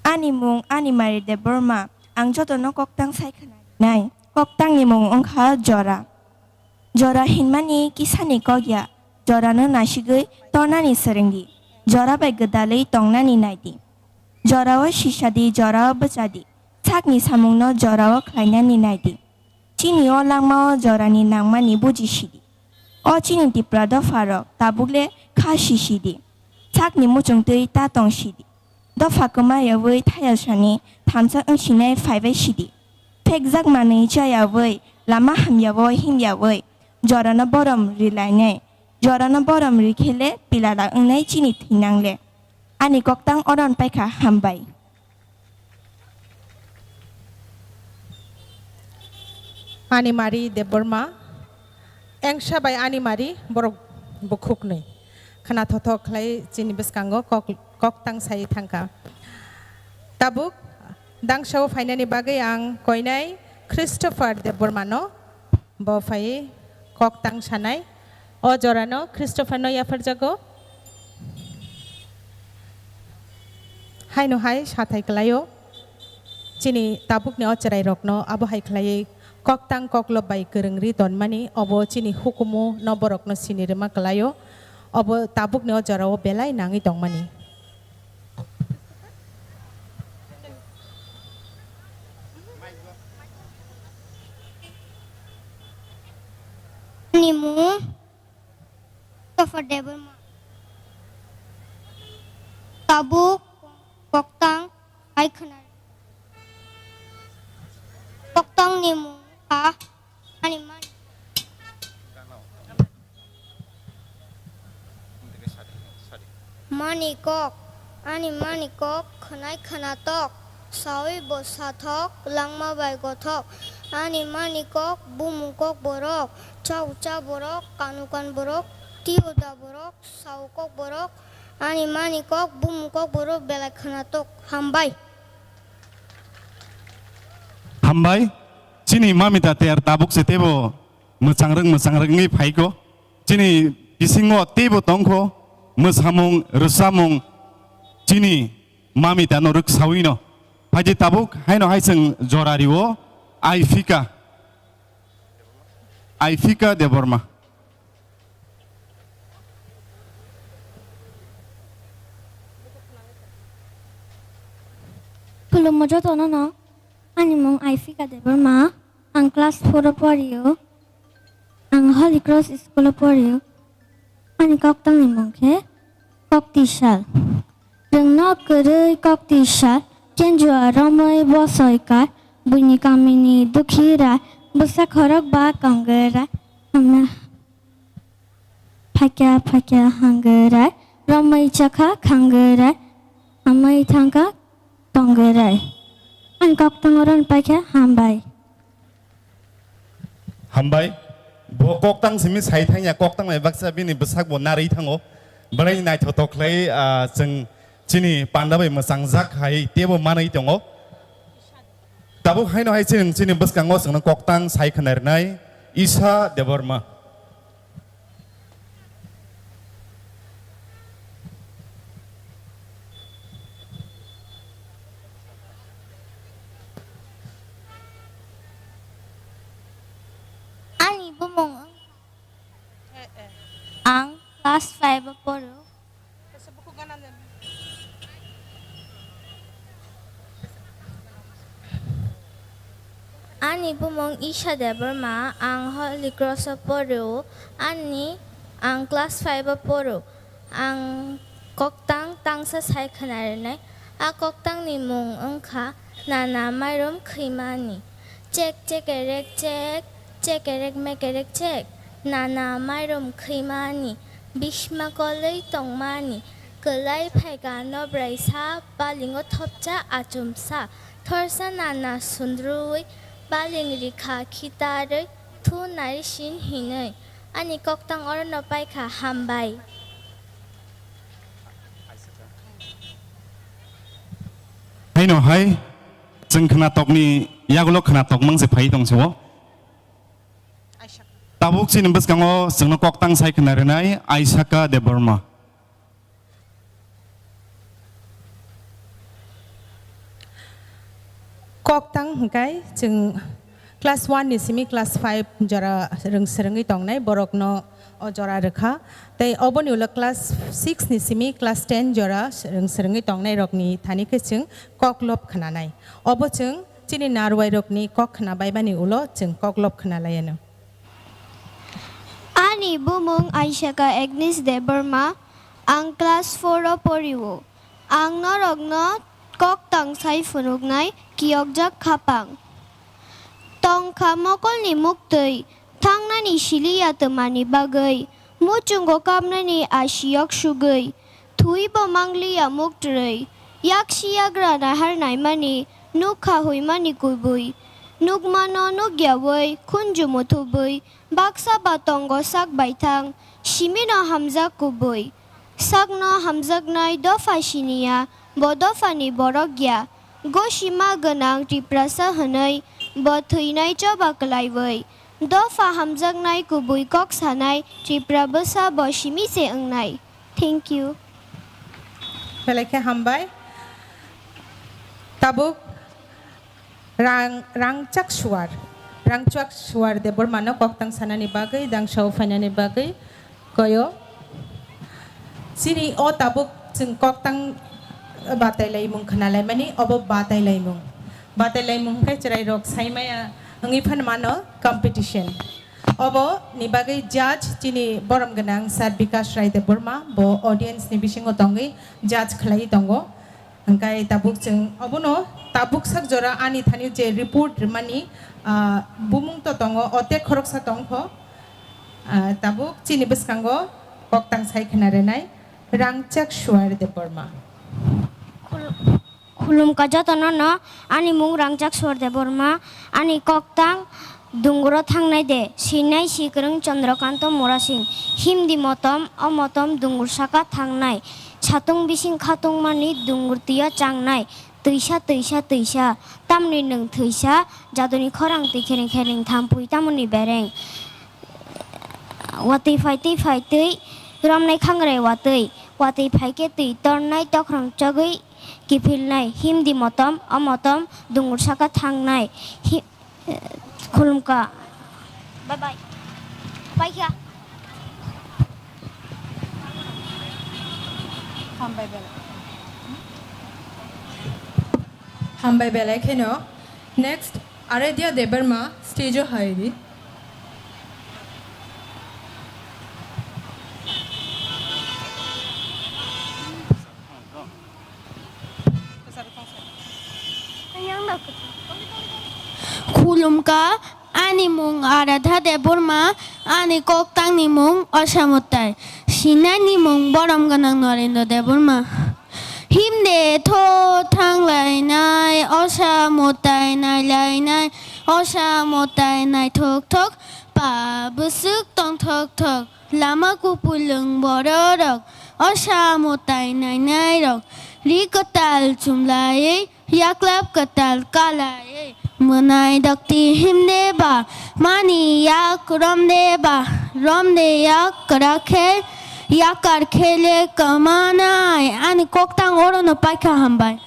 Ani mung ani Mari Debbarma, ang jotono koktang sai khna rinai. Koktangni mung wngkha jora. Jora hinmani kisani kok ya, jorano nasigwi tornani swrwngdi, jora bai gwdalwi tongnani naidi. Jorao sisadi, jorao bwchadi, sakni samungno jorao khlainani naidi. Chini o langmao jorani nangmani buji sidi. O chini Tipra dopharok tabukle kha sisidi. Sakni muchungtwi ta tong sidi. Dopha kwma yawi thayasani thansa wngsinai phaibai sidi. Phekjak manwi cha yawi lama hamyao himyawi jorano borom rilainai. Jorano borom rikhele pilala wngnai chini thwinangle. Ani koktang oron paikha, hambai. Animari Debbarma, engsa bai Animari borok bukhuknwi. Khwnathotho khlai chini bwskango kok, koktang sai thangkha. Tabuk dangsao phainani bagwi ang koinai Christopher Debbarmano bo phai koktang sanai. O jorano Christopherno yapharjago. Haino hai sathai kwlaio. Chini tabukni o chwrairokno abo hai khlaiwi koktang koklop bai kwrwng ri tonmani, obo chini hukumu no borokno sini rwma kwlaio. Obo tabukni o jorao belai nangwi tongmani. Ani mung Christopher Debbarma. Tabuk koktang hai khwna. Koktang ni mung kha ani mani. Mani kok, ani mani kok, khwnai khwnatok, saui bo sathok, langma bai gothok. Ani mani kok, bumung kok borok, chau cha borok, kanu kan borok, tiu da borok, sau kok borok. Ani mani kok, bumung kok borok, belai khwnatok. Hambai. Hambai, chini mamita ter tabuk se tebo mwchangrwk mwchangrwk wngwi phaikho. Chini bisingo teibo tongkho mwsamung rwchapmung chini mamitano rwksawino. Phaidi tabuk haino hai chwng jora rio Aifika, Aifika Debbarma. Khulummo jotono no, ani mung Aifika Debbarma, ang class four o porio. Ang Holy Cross School o porio. Ani koktangni mung khe Koktisal. Rwngno kwrwi Koktisal, chenjua romwi bosoi kar, buini kamini dukhi rai, bwsa khorok ba kongwi rai. Hamya phakya phakya hangwi rai, romwi chakha khangwi rai, hamwi thangkha tongwi rai. Ani koktang oro paikha, hambai. Hambai. Bo koktang simi sai thangya, koktang bai baksa bini bwsak bo narwi thango. Belai naithotok khlai, ah, chwng chini panda bai mwchangjak hai teibo manwi tongo. Tabuk haino hai chwng chini bwskango chwngno koktang sai khna rwnai Isha Debbarma. Ani bumung wng-, ang class five o poro. Ani bumung Isha Debbarma, ang Holy Cross o poro, ani, ang class five o poro. Ang koktang tangsa sai khna rwnai, a koktangni mung wngkha Nana Mairum Khwimani. Chek chekerek chek, chekerek mekerek chek, nana mairum khwimani, bishma kolwi tongmani, kwlai phaikha nobraisa, balingo thopsa achumsa, thorsa nana sundrui, baling rikha khitarwi, thu nari sin hinwi, ani koktang orono paikha, hambai. Haino hai, chwng khwnatokni yagulo khwnatok mang se phai tong se o. Tabuk chini bwskango chwngno koktang sai khna rwnai Aisaka Debbarma. Koktang hwnkhe chwng class one ni simi class five jora rwng swrwngwi tongnai borokno o jora rwkha. Tei oboni ulo class six ni simi class ten jora rwng swrwngwi tongnai rokni thani khe chwng koklop khnanai. Obo chwng chini narwai rokni kok khna baibani ulo chwng koklop khna laiano. Ani bumung Aisaka Agnes Debbarma, ang class four o porio. Ang norokno koktang sai phunuknai kiyokjak khapang. Tongkha mokolni muktwi, thangnani siliya twmani bagwi, muchungo kapnani asiyok sugwi, thwibo mangliya muktrwi, yaksi yagra nahar naimani, nukha huimani kubui. Nukmano nukyaui khunju muthubui baksa ba tongo sak baithang, simino hamjak kubui. Sakno hamjaknai dopha siniya, bo dophani borok ya. Gosima gwnang Tiprasa hwnwi bo thwinai choba kwlaiwi. Dopha hamjaknai kubui kok sanai Tripura bwsa bo simi se wngnai. Thank you. Belai khe hambai. Tabuk Rang, Rangchak Suar, Rangchak Suar Debbarmano koktang sanani bagwi, dangsao phainani bagwi koyo. Chini o tabuk chwng koktang batailaimung khwnalaimani, obo batailaimung. Batailaimung khe chwrairok saimaya wngwi phano mano competition. Obo ni bagwi judge chini borom gwnang Sir Bikash Rai Debbarma, bo audience ni bisingo tongwi judge khlaiwi tongo. Hwnkhe tabuk chwng obono tabuk sak jora ani thani je report rwmani, ah, bumung to tongo, o tei khoroksa tongkho. Ah, tabuk chini bwskango koktang sai khna rwnai Rangchak Suar Debbarma. Khul-, khulumkha jotono no, ani mung Rangchak Suar Debbarma, ani koktang Dunguro thangnai de, sinai sikwrwng Chandrakanta Murasing, himdi motom, o motom dungur saka thangnai, satung bising khatungmani dungur twiyo changnai, twisa, twisa, twisa, tamni nwng thwisa, jaduni khorang twi khereng khereng thampui tamoni bereng. Watwi phai twi phai twi, romnai khangrai watwi, watwi phai khe twi tornai tokhrong chogwi kiphilnai, himdi motom, o motom dungur saka thangnai, hi-, Khulumkha. Bye bye. Paikha. Hambai belai. Hambai belai kheno. Next, Aradhya Debbarma, stage o hai di. Khulumkha, ani mung Aradha Debbarma, ani koktangni mung Osa Mutai, sinani mung borom gwnang Norendra Debbarma. Himde tho thanglainai, Osa Mutai nailainai, Osa Mutai naithok thok, pa bwswk tongthok thok. Lama kupulung bororok, Osa Mutai nainairok, ri kwtal chumlaiwi, yaklap kwtal kalaiwi, mwnai dokti himde ba, mani yak romde ba, romde yak kwrak khe, yakar khe le kwmanai. Ani koktang orono paikha, hambai.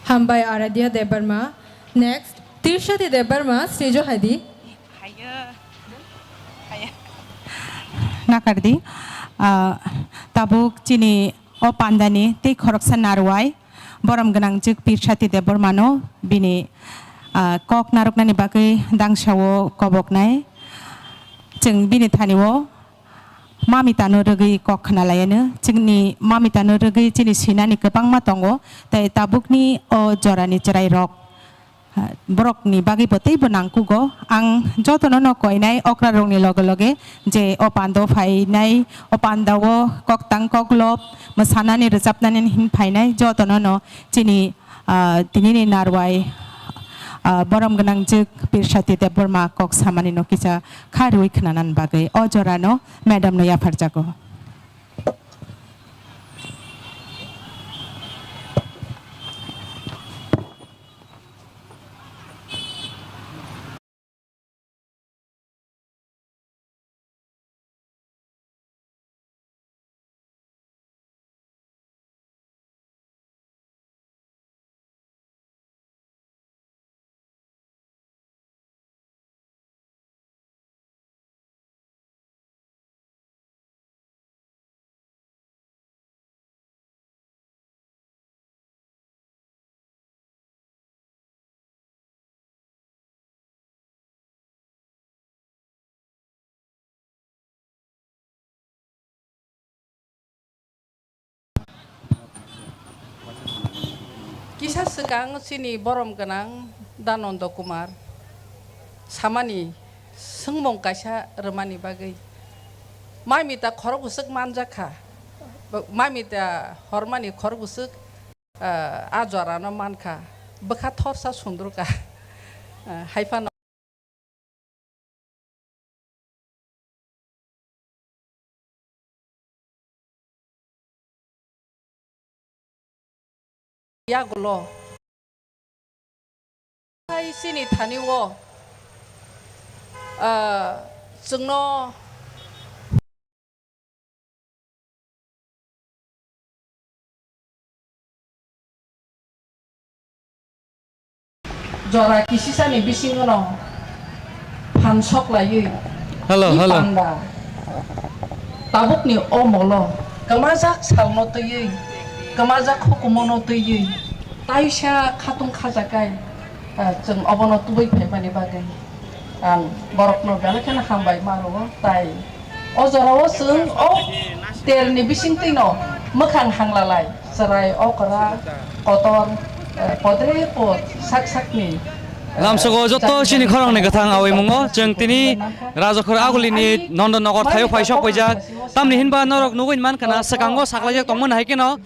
Hambai Aradhya Debbarma. Next, Tirshati Debbarma, stage o hai di. Hayo. Hayo. Nakardi, ah, tabuk chini o pandani tei khoroksa narwai, borom gwnang jwk Pirsati Debbarmano bini, ah, kok narwknani bagwi dangsao koboknai. Chwng bini thani-o mamitano rwgwi kok khna laianw. Chini mamitano rwgwi chini sinani kwbangma tongo, tei tabukni o jorani chwrairok, ah, borokni bagwi bo teibo nangkugo. Ang jotono no koinai okrarokni loge loge je o pando phainai, o pandao koktang koklop mwsanani rwchapnani hin phainai jotono no chini, ah, tinini narwai, ah, borom gwnang jwk Pirsati Debbarma kok samani no kisa kha rwui khnanan bagwi o jorano madam no yapharjago. Kisa swkang chini borom gwnang Danondo Kumar samani swngmung kaisa rwmani bagwi. Mamita khorok bwswk manjak kha. Mamita hormani khorok bwswk, ah, a jorano man kha. Bwkha thorsa sundrukha, hai phano. Yagulo. Hai chini thani o, ah, chwngno jora kisisani bisingono phan sok laiwi, Hello, i hello. Panda tabukni o molo kwmajak salno twiwi, kwmajak hukumono twiwi, taisa khatung khajakai, ah, chwng obono tubui phaimani bagwi. Ang borokno belai kheno hambai ma rwo, tai o jorao chwng o terni bisingtwino mwkhang hanglalai, chwrai okra kotor, eh, podre pod sak sakni, eh, Lamsogo joto chini khoroknwi kwthang awi mungo, chwng tini Rajakhor agulini Nondon Nogor thaio phai sok paijak. Tamni hinba norok nugwi mankha na, swkango saklaijak tongmani hai kheno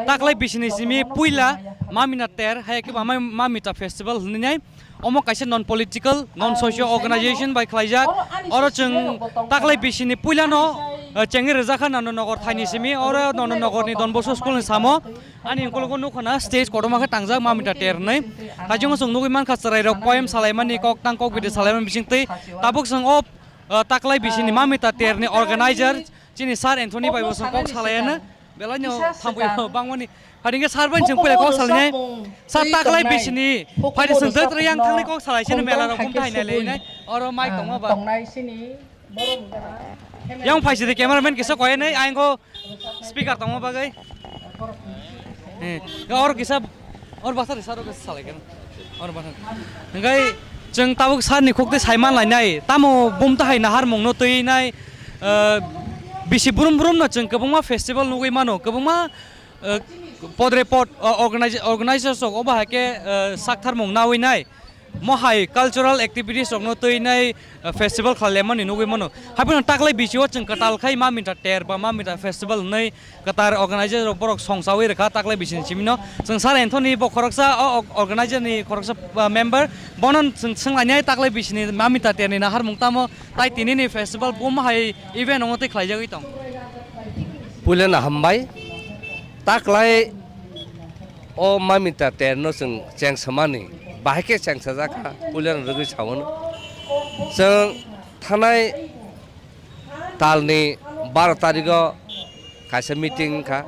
taklai bisini simi puila Mamita ter, hai khe ba Mamita festival hwnwi nai. Omo kaisa non political, non socio organization bai khlaijak. Oro chwng taklai bisini puilano, eh, chengwi rwjakha Nondon Nogor thaini simi, oro Nondon Nogorni Don Bosco school ni samo. Ani ukulukgo nukha na stage kotorma khe tangjak Mamita ter hwnwi. Haichungo chwng nugwi mankha chwrairok poem salaimani, kok tang kok bidi salaimani bisingtwi. Tabuk chwng o, eh, taklai bisini Mamita terni organizer chini Sir Anthony bai bo chwng kok salaiya na. Belai no thampuyo bangmani. Hari hwnkhe sir bai chwng puila kok salai nai. Sir taklai bisini. Phaidi chwng dwt riyang thangni kok salai sini mela rok bumthai nai le nai. Oro mic tongma ba. Yang phaisidi cameraman kisa koi nai, ayang ko speaker tongma bagwi. Eh, oro kisa, oro basa risa rok salai kena. Oro basa. Hwnkhe chwng tabuk sir ni khuk twi sai man lai nai. Tamo bumthai nahar mungno twi nai. Eh, bisi brum brum no chwng kwbangma festival nugwi mano, kwbangma, eh, podre pod, eh, organize-, organizers rok obo hai khe, eh, sakthar mung nawi nai. Mo hai cultural activities rokno twi nai, eh, festival khlai lemani nugwi mano. Haphano taklai bisio chwng kwtal khai Mamita ter ba Mamita festival hwnwi kwtal organizer rok borok songchawi rwkha taklai bisini simino. Chwng Sir Anthony bo khoroksa o org-, organizer ni khoroksa, ah, member. Bono chwng swnglainai taklai bisini Mamita terni naharmung tamo tai tinini festival bum hai event wngo tei khlaijagwi tong. Puilano hambai. Taklai o Mamita terno chwng chengsamani bahai khe chengsajak kha puilano rwgwi saono. Chwng thanai talni baro tarigo kaisa meeting wngkha.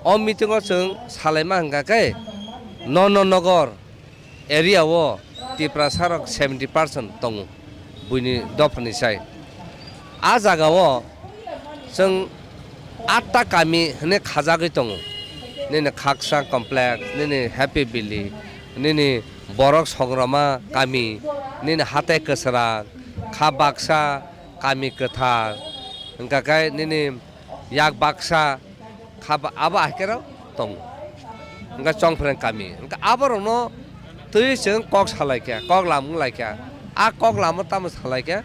O meeting o chwng salaima hwnkha khe Nono Nogor area o Tiprasa rok seventy percent tongo buini dophani sai. A jaga o chwng atta kami hwnwi khajagwi tongo. Nini Khaksa complex, nini Happy Valley, nini Borok Songroma kami, nini Hatai Kwchwrang, Kha Baksa, Kami Kwthar, hwnkha khe nini yak baksa kha ba-, abo ahai khe rok tongo. Hwnkhe chongphreng kami. Hwnkhe aborokno twi chwng kok salaikha, kok lamung laikha. A kok lamo tamo salaikha,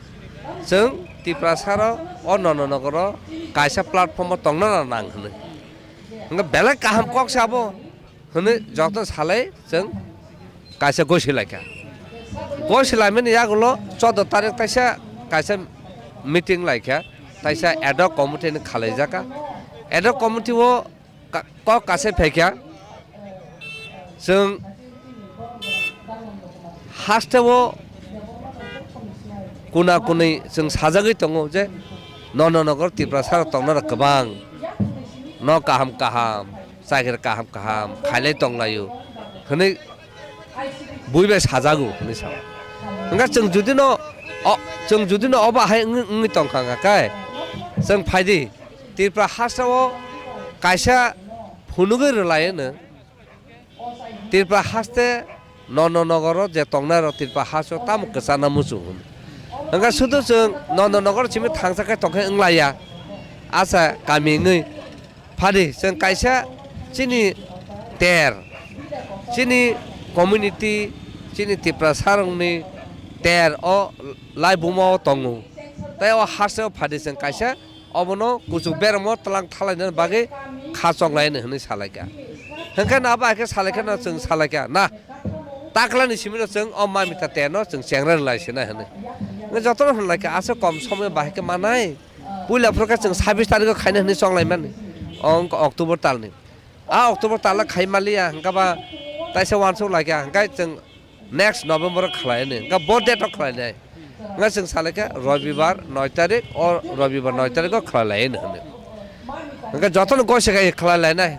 chwng Tiprasa rok o Nono Nogoro kaisa platform o tongna nang hwnwi. Hwnkhe belai kaham kok se abo. Hwnwi joto salai chwng kaisa gosi laikha. Gosi laimani yagulo choudo tarik taisa kaisa meeting laikha, taisa ad hoc committee ni khalaijaka. Ad hoc committee o ka-, kok kaisa phaikha, chwng haste o kuna kunui chwng sajagwi tongo je Nono Nogor Tiprasa rok tongna rok kwbang, nok kaham kaham, chakri kaham kaham khailai tonglaio hwnwi bui bai sajago hwnwi sao. Hwnkhe chwng judino o, chwng judino obo hai wngwi, wngwi tongkha hwnkha khe chwng phaidi Tripura hasteo kaisa phunugwi rwlaino Tripura haste Nono Nogoro je tongnai rok Tripura hasteo tamo kwchana muchung hwn. Hwnkhe sudu chwng Nono Nogoro simi thangsa khe tongkhe wnglaiya. Acha kami wngwi Phadi chwng kaisa chini ter, chini community, chini Tiprasa rokni ter o laibuma o tongo. Tei o haste o phadi chwng kaisa obono kuchuk beramo twlang thalaina bagwi kha chok laino hwnwi salaikha. Hwnkhe no abo hai khe salaikha no chwng salaikha na. Taklani simi no chwng o mamita terno chwng chengra rwlai sinai hwnwi. Hwnkhe jotono hwnlai kha aswk kom somoyo bahai khe manai. Puila phuru khe chwng sabis tarikho khaina hwnwi chonglaimani. O wngkha October talni. A October talo khai maliya, hwnkhe ba taisa uansuk lai kha, hwnkhe chwng next November o khlai ni, hwnkhe bo date o khlai nai. Hwnkhe chwng salai kha Robibar noi tarik, o Robibar noi tarik o khlai lai ni hwnwi. Hwnkhe jotono gosi khai khlai lai nai.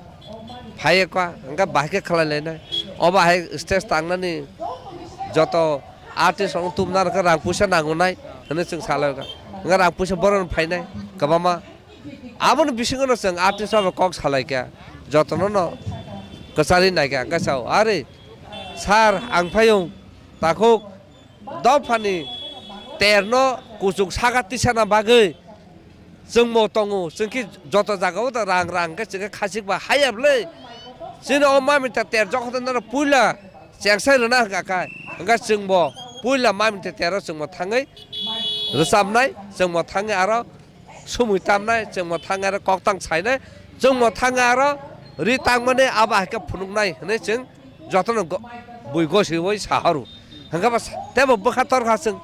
Phai kha, hwnkhe bahai khe khlai lai nai. Obo hai stage tangnani joto artist rok tubuna rwkha rang puisa nango nai hwnwi chwng salai kha. Hwnkhe rang puisa borok no phainai kwbangma. Aboni bisingo no chwng artist rok kok salai kha, jotono no kwchari nai kha, hwnkhe sao, "Are sir, ang phaiyung takhuk dophani terno kuchuk saka tisana bagwi chwngbo tongo, chwng khe joto jagao da rang rang khe chwng khe khachik ba haya bwle. Chini o mamita ter jokhon no puila chengsai rwna hwnkha kha, hwnkhe chwngbo puila mamita tero chwngbo thangwi rwchapnai, chwngbo thangwi aro sumui tamnai, chwngbo thangwi aro koktang sainai, chwngbo thangwi aro ri tangmani abo hai khe phunuknai hwnwi chwng jotono go-, bui gosiwi sahoru." Hwnkhe bo sa-, teibo bwkha torkha chwng,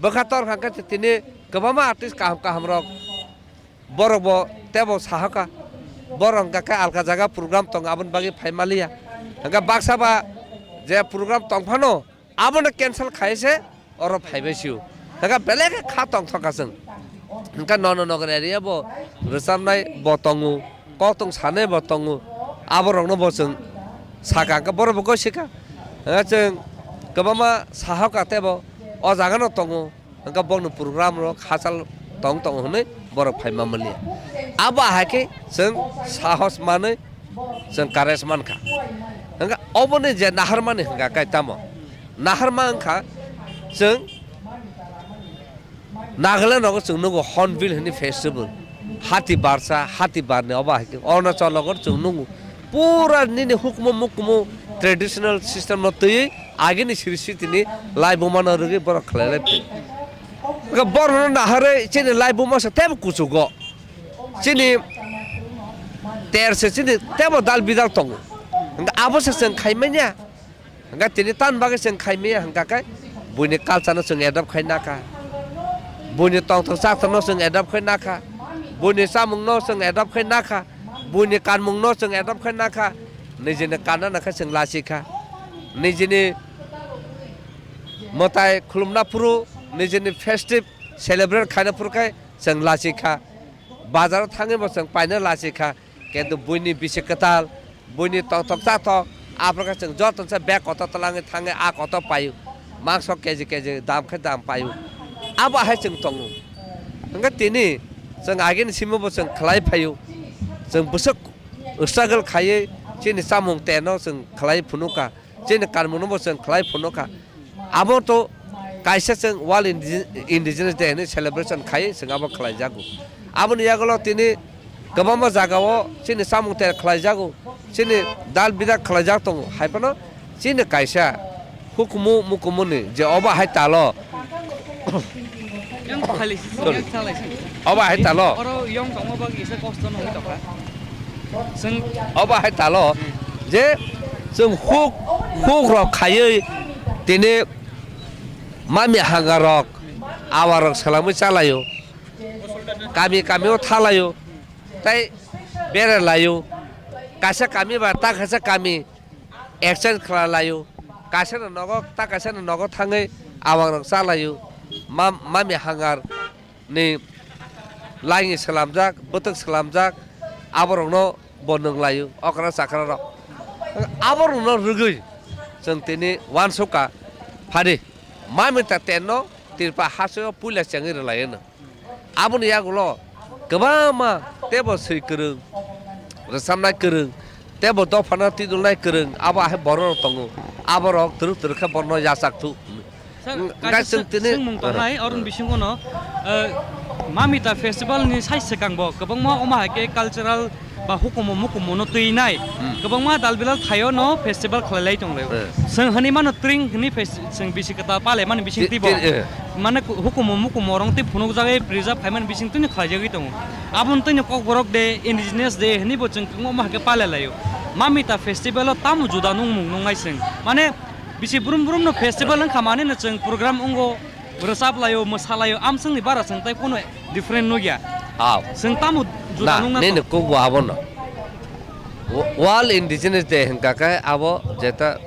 bwkha torkha hwnkhe tini kwbangma artist kaham kaham rok borok bo teibo sahoka, borok hwnkha khe alka jaga program tongo aboni bagwi phai maliya, hwnkhe baksa ba je program tongphano abono cancel khai se oro phaibai sio. Hwnkhe belai khe kha tongthok kha chwng. Hwnkhe nono nogo area bo rwchapnai bo tongo, koktong sanai bo tongo. Aborokno bo chwng saka hwnkhe borok bo gosika. Hwnkhe chwng kwbangma sahoka teibo o jaga no tongo. Hwnkhe bokni program rok hachal tong tongo hwnwi borok phai ma manya. Abo hai khe chwng sahos manwi chwng courage mankha. Hwnkhe oboni je naharmani hwnkha khe tamo? Naharma wngkha chwng Nagaland rogo chwng nukgo Hornbill hwnwi festival. Hati barsa, hati barni obo hai khe Arunachal rogo chwng nukgo. Pura nini hukumu mukumu traditional system no twiwi agini siri sitini laibuma no rwgwi borok khlai lai phai. Hwnkhe borok no naharwi chini laibuma se tebo kuchugo. Chini ter se chini tebo dal bidal tongo. Hwnkhe abo se chwng khai manya. Hwnkhe tini tamni bagwi chwng khai manya hwnkha khe buini culture no chwng adopt khai nakha. Buini tongthok chathok no chwng adopt khai nakha. Buini chamung no chwng adopt khai nakha. Buini kanmung no chwng adopt khai nakha. Nijini kanna nakha chwng lachikha. Nijini mwtai khulumna phuru, nijini festive celebrate khaina phuru khe chwng lachikha. Bazaro thangwi bo chwng paina lachikha. Kintu buini bisi kwtal, buini tongthok chathok, aphuru khe chwng joto se bag kotor twlangwi thangwi a kotor paio. Mangso keji keji dam khe dam paio. Abo hai chwng tongo. Hwnkhe tini chwng agini simi bo chwng khlai phaio. Chwng bwswk struggle khaiwi chini chamung terno chwng khlai phunukha. Chini kanmungno bo chwng khlai phunukha. Abo to kaisa chwng World Indi-, Indigenous Day hwnwi celebration khai chwng abo khlaijago. Aboni yagulo tini kwbangma jagao chini chamung ter khlaijago, chini dal bidak khlaijak tongo. Hai phano chini kaisa hukumu mukumuni je obo hai talo Yang khalai si, Sorry. Yang khalai si. Obo hai talo. Oro yang tongma bagi isa kosto nang tokha. Seng Obo hai talo je chwng huk, huk rok khaiwi tini mami hanga rok, awa rok swlangwi chalaio. Kami kami o thalaio. Tai bere laio. Kaisa kami ba ta kaisa kami exchange khlai laio. Kaisa no nogo ta kaisa no nogo thangwi awang rok chalaio. Ma-, mami hangar ni laini swlamjak, bwtwk swlamjak, aborokno bo nwng laio, okra chakra rok. Aborokno rwgwi chwng tini uansukha phari, mami ta tenno tirpa hasteo puila chengwi rwlaio no. Aboni yagulo kwbangma tebo swi kwrwng, rwchapnai kwrwng, tebo dophano tidulnai kwrwng, abo ahai borok rok tongo. Aborok twrwk twrwk khe borokno yachak thu. Sir, Ng-, kaisa hwnkhe chwng sw-, tini swngmung tongnai, oroni bisingo no, eh, Mamita festival ni sai swkang bo kwbangma omo hai khe cultural ba hukumu mukumu no twi nai. Hmm. Kwbangma dal bilal thaio no festival khlai lai tong lai. Eh. Chwng hwnwi mano tring hwnwi fes-, chwng bisi kwtal palai mani bising Ti-, twi bo. ti-, eh. Mane ku-, hukumu mukumu rong twi phunuk jagwi preserve khai mani bising twi khlai jagwi tongo. Aboni twi Kokborok Day, Indigenous Day hwnwi bo chwng kwbangma hai khe palai laio. Mamita festival o tamo juda nungmung nungnai chwng. Mane Bisi brum brum no festival wngkha mani no chwng program wngo, rwchap laio, mwsa laio, amswngni bara chwng tai phano different nukya. Aw. Chwng tamo juda Na, nungna nini to? Kok bo abono. Wo-, World Indigenous Day hwnkha khe abo jeta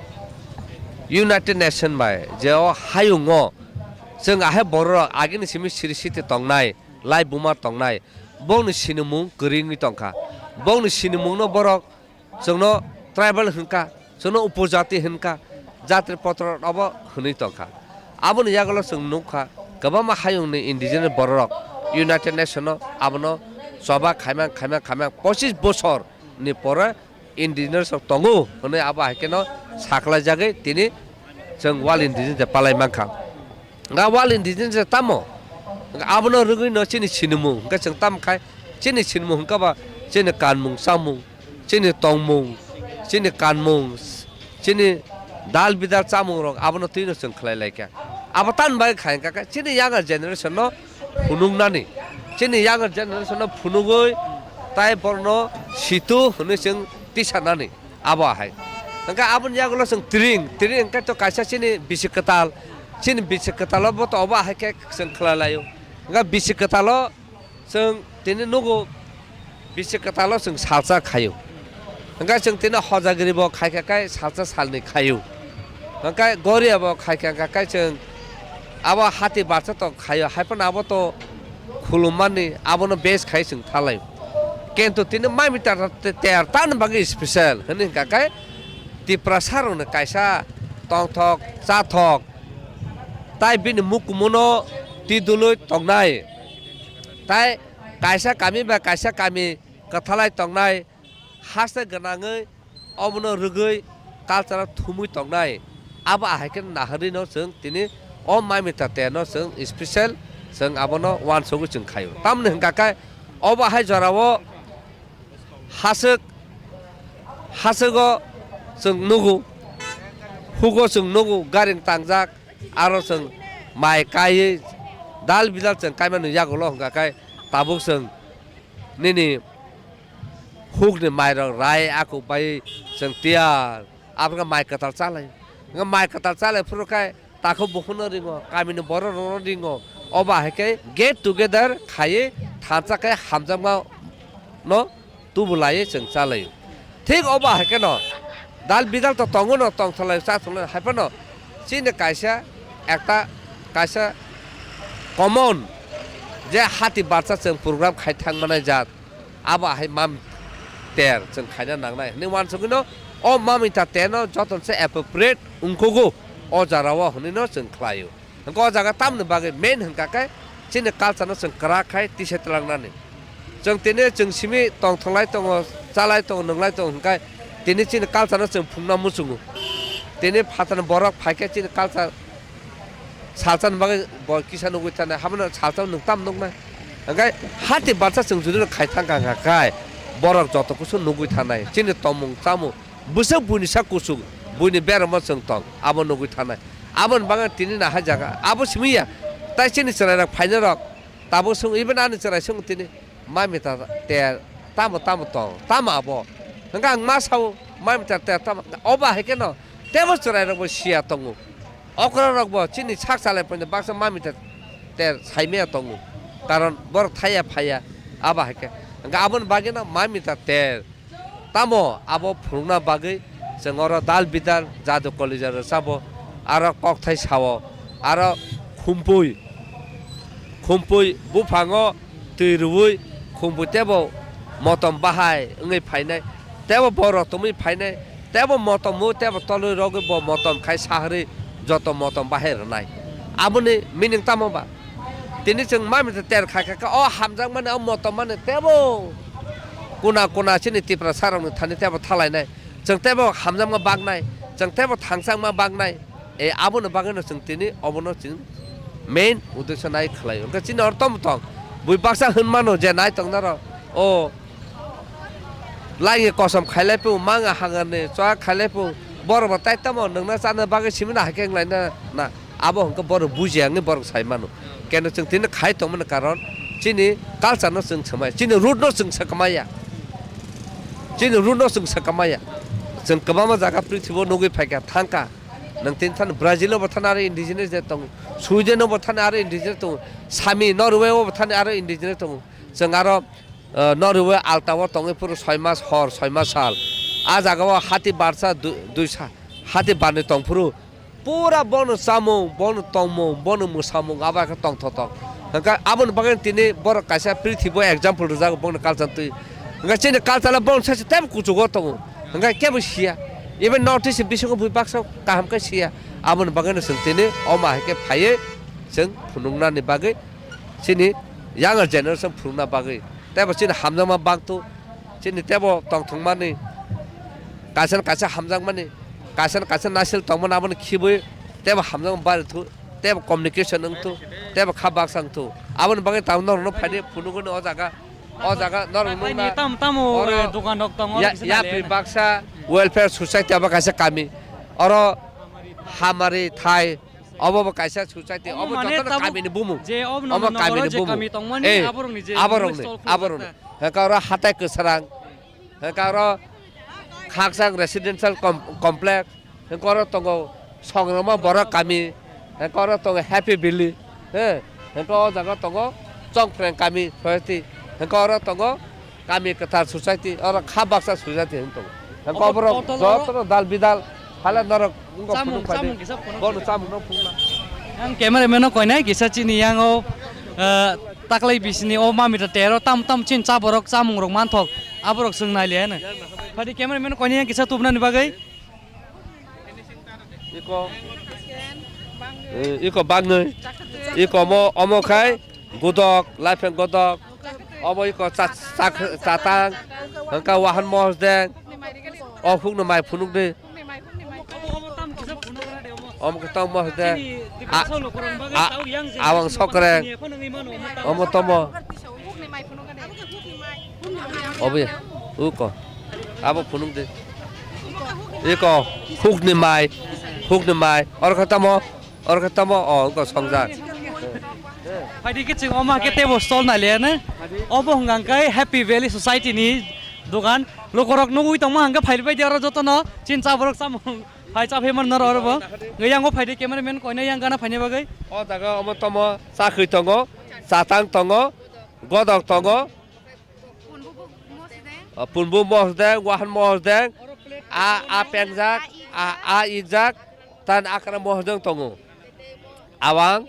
United Nation bai je o hayungo chwng ahai borok agini simi siri siti tongnai, lai buma tongnai, bongni sinimung kwrwi wngwi tongkha. Bongni sinimungno borok chwngno tribal hwnkha, chwngno upojati hwnkha, jatri potro obo hwnwi tongkha. Aboni yagulo chwng nukha, kwbangma hayungni indigenous bororok United Nation-o abono choba khaimang, khaimang, khaimang pochis bosorni pore indigenous rok tongo hwnwi abo hai kheno saklaijagwi tini chwng World Indigenous Day palai mankha. Nga World Indigenous Day tamo? Nga abono rwgwino chini sinimung hwnkhe chwng tamo khai? Chini sinimung hwnkhe ba chini kanmung chamung, chini tongmung, chini kanmung, chini dal bidal chamungrok abono twino chwng khlai laikha. Abo tamni bagwi khai hwnkha khe chini younger generation-no phunuknani, chini younger generation-no phunugwi tai borokno situ hwnwi chwng tisanani. Abo ahai. Hwnkhe aboni yagulo chwng tring, tring hwnkhe to kaisa chini bisi kwtal, chini bisi kwtalo bo to obo ahai khe chwng khlai laio. Hwnkhe bisi kwtalo chwng tini nugo, bisi kwtalo chwng salsa khaio. Hwnkhe chwng tini hojagiri bo khai kha khe salsa salni khaio. Hwnkhe goria bo khai kha khe chwng abo hati barsa to khaio, hai phano abo to khulummani abono base khai chwng thalai. Kintu tini mami ter, ter tamni bagwi special hwnwi hwnkha khe Tiprasa rokni kaisa tongthok chathok tai bini mukumuno tidulwi tongnai tai kaisa kami bai kaisa kami kwthalai tongnai haste gwnangwi omono rwgwi culture-o thumwi tongnai. Abo ahai khe naharwino chwng tini o mami ta teno chwng special chwng abono uansugwi chwng khaio. Tamoni hwnkha khe obo hai jorao haswk, haswgo chwng nugo, hugo chwng nugo, garing tangjak, aro chwng mai kaiwi dal bidal chwng kaimani yagulo hwnkha khe tabuk chwng nini hukni mairok rai akhuk bai chwng tiyar. Abo wngkha mai kwtal chalai. Wngkha mai kwtal chalai phuru khe takhuk bukhukno ringo, kamini borok rokno ringo. Obo hai khe get together khaiwi thansa khe hamjakma no tubu laiwi chwng chalaio. Thik obo hai kheno dal bidal to tongo no, tongtholai chatholai hai phano chini kaisa ekta kaisa common je hati barsa chwng program khai thang manai jat. Abo hai mam ter chwng khaina nangnai hwnwi uansugwino o mamita terno joto se appropriate wngkhugo o jora o hwnwino chwng khlaio. Hwnkhe o jaga tamoni bagwi main hwnkha khe chini culture no chwng kwrak khai tisa twlangnani. Chwng tini chwng simi tongtholai tongo, chalai tongo, nwnglai tongo hwnkhe tini chini culture no chwng phungna muchungo. Tini phatarni borok phaikhe chini culture salsa ni bagwi bo kisa nugwi thanai, hamono salsa nwng tam nuknai? Hwnkhe hati barsa chwng judino khai thangkha hwnkha khai borok joto kusu nugwi thanai. Chini tongmung chamung bwswk buini sak kuchuk, buini beramo chwng tong, abo nugwi thanai. Aboni bagwi tini nahai jaga abo simi ya. Tai chini chwrairok phainairok tabuk swng, even ani chwrai swng tini. Mamita ter tamo tamo tong, tamo abo? Hwnkhe ang ma sao, mamita ter tamo? Obo hai kheno tebo chwrairokbo siya tongo. Okra rokbo chini sak salai poino baksa mamita ter saimaya tongo. Karon borok thaiya phaiya, abo hai khe. Hwnkhe aboni bagwino mamita ter tamo abo phunukna bagwi chwng oro dal bidal jadu kolija rwchabo, aro kokthai sao, aro khumpui, khumpui buphango twi rwui khumpui tebo motom bahai wngwi phainai, tebo borok tongwi phainai, tebo motom o tebo tolwi rogwi bo motom khai saharwi joto motom bahai rwnai. Aboni meaning tamo ba? Tini chwng mamita ter khai kha khe o hamjakmani o motom mani tebo kuna kuna chini Tiprasa rokni thani tebo thalainai. Chwng tebo hamjakma baknai, chwng tebo thangchakma baknai. E, aboni bagwino chwng tini obono chwng main uddesho nai khlai. Hwnkhe chini orthomo tong, bui baksa hwnmano je nai tongnaro, o laingi kosom khailai pung, manga hangarni choa khailai pung, borokbo tai tamo nwngna chana bagwi simino hai khe wnglaina na? Abo hwnkhe borok bujiya wngwi borok sai mano. Keno chwng tini khai tongmani karon chini culture no chwng swmai, chini root no chwng swkmaya. Chini root no chwng swkmaya. Chwng kwbangma jaga prithibo nugwi phaikha, thangkha. Nwng tini thani Brazil o bo thani aro indigenous de tongo. Sweden o bo thani aro indigenous tongo. Sami Norway o bo thani aro indigenous tongo. Chwng aro, eh, Norway alta o tongwi phuru soi mas hor, soi mas sal. A jaga o hati barsa du-, dui sa-, hati barni tong phuru pura bono chamung, bono tongmung, bono mwsamung abo khe tongthotok. Hwnkhe aboni bagwi tini borok kaisa prithibo example rwjago bongni culture twi. Hwnkhe chini culture bono sachi teibo kuchugo tongo. Hwnkhe kebo siya. Even North East bisingo bui baksa kaham khe siya. Aboni bagwino chwng tini omo hai khe phaiwi chwng phunuknani bagwi chini younger generation phunukna bagwi. Teibo chini hamjakma bangthu, chini teibo tongthokmani, kaisa na kaisa hamjakmani, kaisa na kaisa nasil tongmani abono khibwi teibo hamjakma barithu, teibo communication wngthu, teibo kha baksa wngthu. Aboni bagwi tabuk norokno phaidi phunukgwino o jaga, o jaga norok nukna. Tam tamo, oro eh, dokan rok tongo, ya-, kisa yapri nale. Baksa welfare society abo kaisa kami. Oro hamari thai, obo bo kaisa society, omo obo mane jotono tabuk kamini bumung. Je obo omo nono kamini nogoro je bumung. Kami tongmani, eh, aborokni je aborokni, stall khuluk aborokni. Hwnkhe oro hatai kwsarang. Hwnkhe oro Khakchang residential com-, complex. Hwnkhe oro tongo Songroma borok kami. Hwnkhe oro tongo Happy Valley. He, hwnkhe o jaga tongo Chongphreng kami society. Hwnkhe oro tongo Kami kwthar society, oro kha baksa society hwn tongo. Hwnkhe obo oborok total oro jotono dal bidal, hala norok wngkha chamung, phunuk chamung phaidi. Kisa phunuk bono chamung no phunukna. Ang cameraman no koinai kisa chini yang o, eh, taklai bisini o mamita tero tam tam chin cha borok chamung rok manthok, aborok chwng nai le hwno. Phaidi cameraman no koinai yang kisa tubunani bagwi. Iko. Eh, iko bangwi. Iko mo, omo khai godok, laipeng godok. Omo iko cha-, cha-, chatang. Hwnkha wahan mosdeng. O hukno mai phunuk de. Omo khe tong mosdeng. A-, a-, awang sokreng. Omo tomo. Obi, uko. Abo phunuk de. Iko, hukni mai, hukni mai. Oro khe tamo, oro khe tamo, o, uko songjak. Phaidi khe chwng omo khe tebo stall nai le ne. Obo hwnka khe Happy Valley Society ni dogan. Lukorok nugwi tongma hwnka phai bai di oro jotono chin cha borok chamung. Phai cha phai man noro oro bo. Ngi yango phaidi cameraman koine yang gana phaini bagwi. O jaga omo tamo cha khwi tongo, chatang tongo, godok tongo. Punbu mosdeng. O, punbu mosdeng, wahan mosdeng, a, a pengjak, a, a ikjak, tan akra mosdeng tongo. Awang,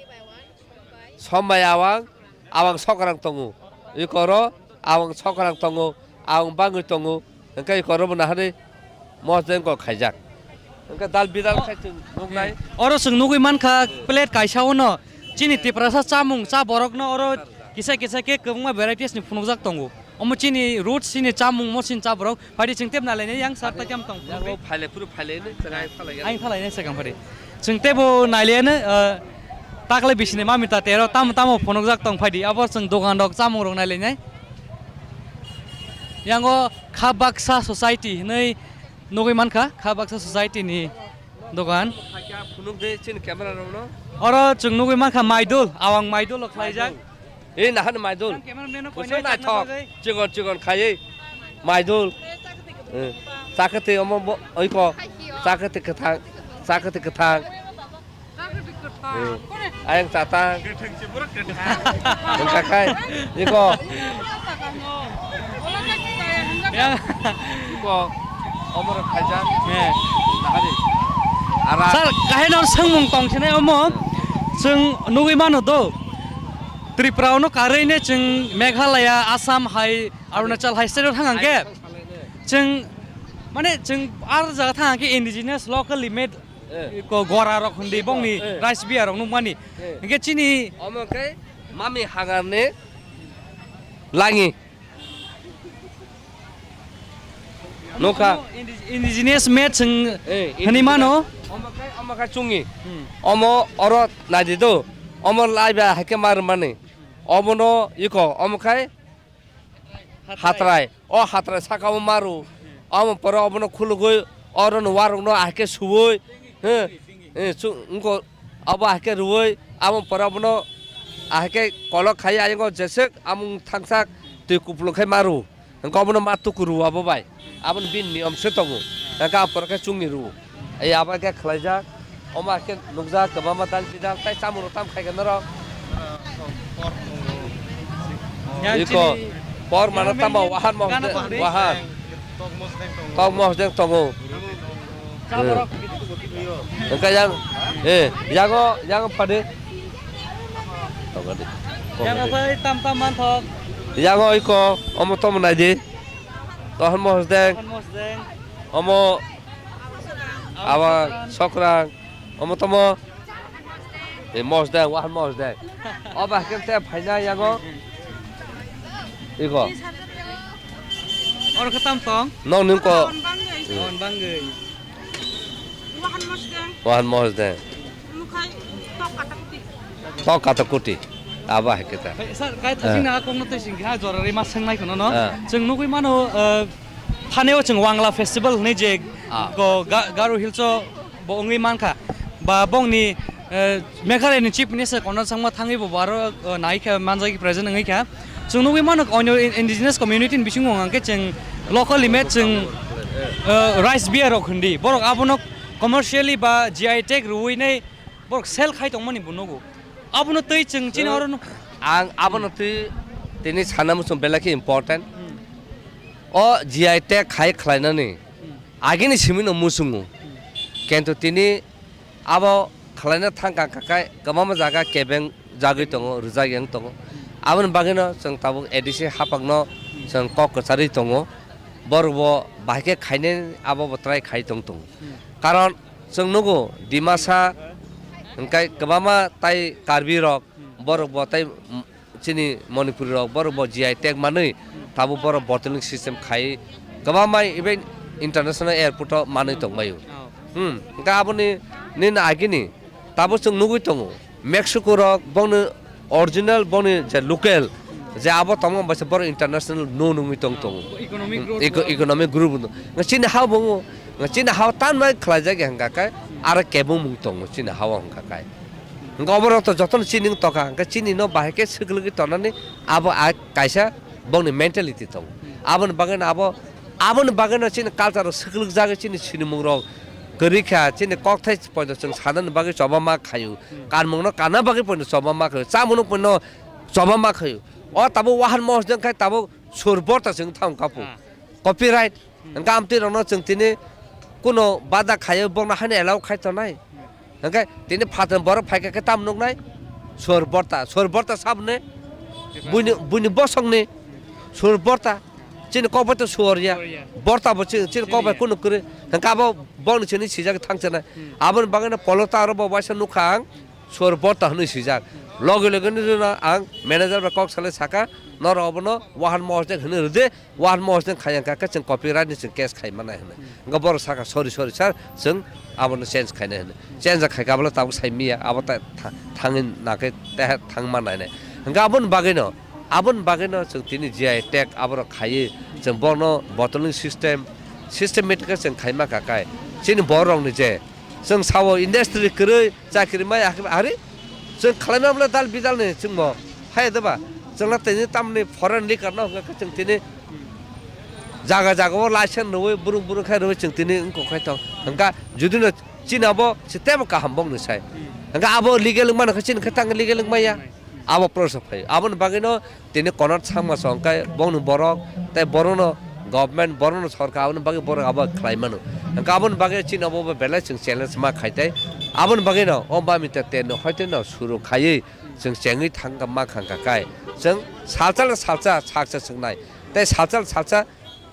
sombai awang, awang sokrang tongo. Ikoro, awang sokrang tongo, awang bangwi tongo. Hwnkhe ikoro bo nahani mosdeng kok khaijak. Hwnkhe dal bidal khe chwng nuknai. Oro chwng nugwi mankha plate kaisa ono chini Tiprasa chamung cha borokno oro kisa kisa khe kwbangma varieties ni phunukjak tongo. Omo chini roots chini chamung mo chini cha borok phaidi chwng tep nalainai yang sar ta kyam tong. Yang o phaile phuru phaile ne chwng ai phalai. Ang phalai ne chwng phaidi. Chwng tebo nailaino, eh, taklai bisini mamita tero tamo tamo phunukjak tong phaidi. Abo chwng dogan rok chamung rok nailainai. Yang o kha baksa society hinwi nugwi mankha, kha baksa society ni dogan. Phunuk de chini camera rok no. Oro chwng nugwi mankha maidul, awang maidul rok khlaijak. Ei nahan maidul. Ang cameraman no koinai chakna bagwi. Chikon chikon khaiwi maidul. Eh, chakati omo bo oiko. Chakati kwthang. Chakati kwthang. Eh, ayang chatang. Wngkha khai. Iko. Yang. Iko. Omorok khaijak. Eh. Nahari. Ara. Sir, kahino swngmung tongsinai omo. Chwng nugwi mano do. Tripura ono karwi ne chwng Meghalaya, Assam hai, Arunachal hai state o thang hwnkhe. Chwng mane chwng ar jaga thang hwnkhe indigenous locally made. Eh. Ko gora rok hwndi bongni eh. Rice beer rok nukmani. Eh. Hwnkhe chini omo khe mami hangarni langi. Nokha. Omo indi-, indigenous made chwng eh, hwnwi mano. Omo khe, omo khe chungi. Hmm. Omo oro naidi do. Omo laiba haikhe ma rwmani. Omono iko, omo khai hatrai. O hatrai saka o maru. Omo pore obono khulugwi, oro no warok no ahike suwi. He, he, chu-, wngko, abo ahike ruwi, abo pore obono ahike kolok khai, ayongo jeswk amung thangsak twi kupulung khai maru. Hwnkhe obono ma tuku rw abo bai. Aboni bini niyom se tongo. Hwnkhe a pore khe chungni rw. Ei abo khe khlaijak. Omo khe nukjak kwbangma dal bidal tei chamung rok tam khai khe norok. Yang iko chini por mana yang tamo menu wahan mo gana hosde, pahri. Wahan. Tok mosdeng tongo. Chaborok. Engka yang, eh, yango, yango pade. Yang apa tam tam manthok. Yango iko, omo tomo naidi. Tohan mosdeng. Tohan mosdeng. Omo awa sokrang. Omo tomo. E mosdeng, wahan mosdeng. Oba khe te phaina yango. Iko. Oro khe tam tong? Nong nung ko. Wan bangwi. Wan bangwi. Wahan mosdeng. Wahan mosdeng. Mukhai tok kata kuti. Tok kata kuti. Abo hai khe ta. Sir, kai thajing na kong no tei sing ha jora re ma seng nai kono no. Ah. Chwng nugwi mano, eh, thane o chwng Wangla Festival hinwi je Ah. go Ga-, Garo Hills o bo wngwi mankha. Ba bongni, eh, Meghalaya ni Chief Minister Conrad Sangma thangwi bo aro, eh, nai khe manjak present wngwi kha. Chwng nugwi mano onyo in-, indigenous community ni bisingo hwnkhe chwng locally made chwng, eh, rice beer rok hindi. Borok abono commercially ba G I tag rwui nai borok sell khai tongmani bo nugo. Abono tei chwng chini oro nuk- Ang abono twi tini sana muchung belai khe important. Hmm. O G I tag khai khlainani Hmm. agini simi no muchungo. Hmm. Kintu tini abo khlaina thang kha kha khai kwbangma jaga kebeng jagwi tongo, rwjak yang tongo. Aboni bagwino chwng tabuk A D C hapakno chwng kok kwcharwi tongo. Borok bo bahai khe khainai abo bo try khai tong tongo. Karon chwng nugo Dimasa hwnkhe kwbangma tai Karbi rok borok bo tai chini Manipuri rok borok bo G I tag manwi tabuk borok bottling system khai kwbangma even international airport o manwi tongbaio. Hmm, hwnkhe aboni nini agini tabuk chwng nugwi tongo Mexico rok bongni original bongni je local je abo tongma bai se borok international no nungwi tong tongo. Economic growth Eco-, economic growth no. Chini ha bo chini ha tan mai khlaijak hwnkha khe aro kebong mung tongo chini ha o hwnkha khe. Hwnkhe oborok to jotono chini wng tongkha, hwnkhe chini no bahai khe swklugi tonani abo a kaisa bongni mentality tongo. Aboni bagwino abo, aboni bagwino chini culture rok swklukjagwi chini sinimung rok kwrwi kha, chini kokthai poito chwng sanani bagwi choba ma khaio, kanmungno kana bagwi poito choba ma khaio, chamungno poito choba ma khaio. O tabuk wahan mosdeng khai tabuk sur borta chwng thang kapu. Copyright. Hwnkhe amtwi rokno chwng tini kuno bada khaio bokno haino allow khai tongnai. Hwnkhe tini phatar borok phaikha khe tamo nuknai? Sor borta, sor borta saboni? Buini, buini bosongni sor borta. Chini kok bai to suor ya. Suor ya. Borta bo chini, chini kok bai kuno kwrwi. Hwnkhe abo bokni chini sijak thangchanai. Aboni bagwino polota aro bo waisa nukha ang. Sor borta hwnwi swijak. Logi logi no ang manager bai kok salai saka, norok obono wahan mosdeng hwnwi rwdi, wahan mosdeng khai ang kha khe chwng copyright ni chwng case khai manai hwnwi. Hwnkhe borok saka, "Sorry, sorry, sir, chwng abono change khainai," hwnwi. Change khai kha, abole tabuk sai miya, abo ta tha-, thangwi nakhe teha thang manai nai. Hwnkhe aboni bagwino, aboni bagwino chwng tini G I tag aborok khaiwi chwng bono bottling system, systematic khe chwng khaima kha kai. Chini borok rokni je Chwng sao industry kwrwi chakri mai ari chwng khlaima bwle dal bidal ni chwngbo hai de ba chwngno tini tamni foreign liquor no hwnkhe chwng tini jaga jaga o license rwui burung burung khai rwui chwng tini wngkok khai tong hwnkha judino chini abo se tebo kaham bokni sai hwnkha abo legal wngmano khe chini khe tang legal wngmaya abo process phai aboni bagwino Tini Konrad Sangma song khe bongni borok tei borokno government borokno sorkar aboni bagwi borok abo khlai mano. Hwnkhe aboni bagwi chini abo bo belai chwng challenge ma khai tei aboni bagwino o bamita terno hoiteno suru khaiwi chwng chengwi thang ma khang kha kai chwng salsa salsa saksa swngnai tei salsa salsa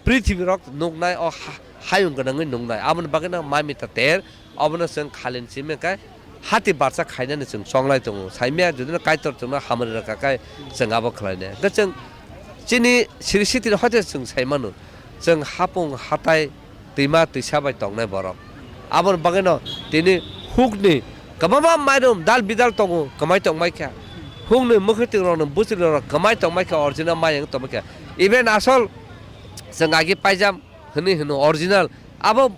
prithibi rok nuknai o ha-, hayung gwnangwi nuknai aboni bagwino mamita ter Obono chwng khalin simi khe hati barsa khainani chwng chonglai tongo. Saimya judino Kaitor chwngno hamari rwkha khe chwng abo khlainai. Hwnkhe chwng chini siri sitini hoite chwng sai mano. Chwng hapung hatai twima twisa bai tongnai borok. Aboni bagwino tini hukni kwbangma mairum dal bidal tongo, kwmai tongmai kha. Hukni mwkhwtwng rokni bwchwlwi rok kwmai tongmai kha, original mai wng tongmai kha. Even asol chwng agi paijam hwnwi hwno original. Abo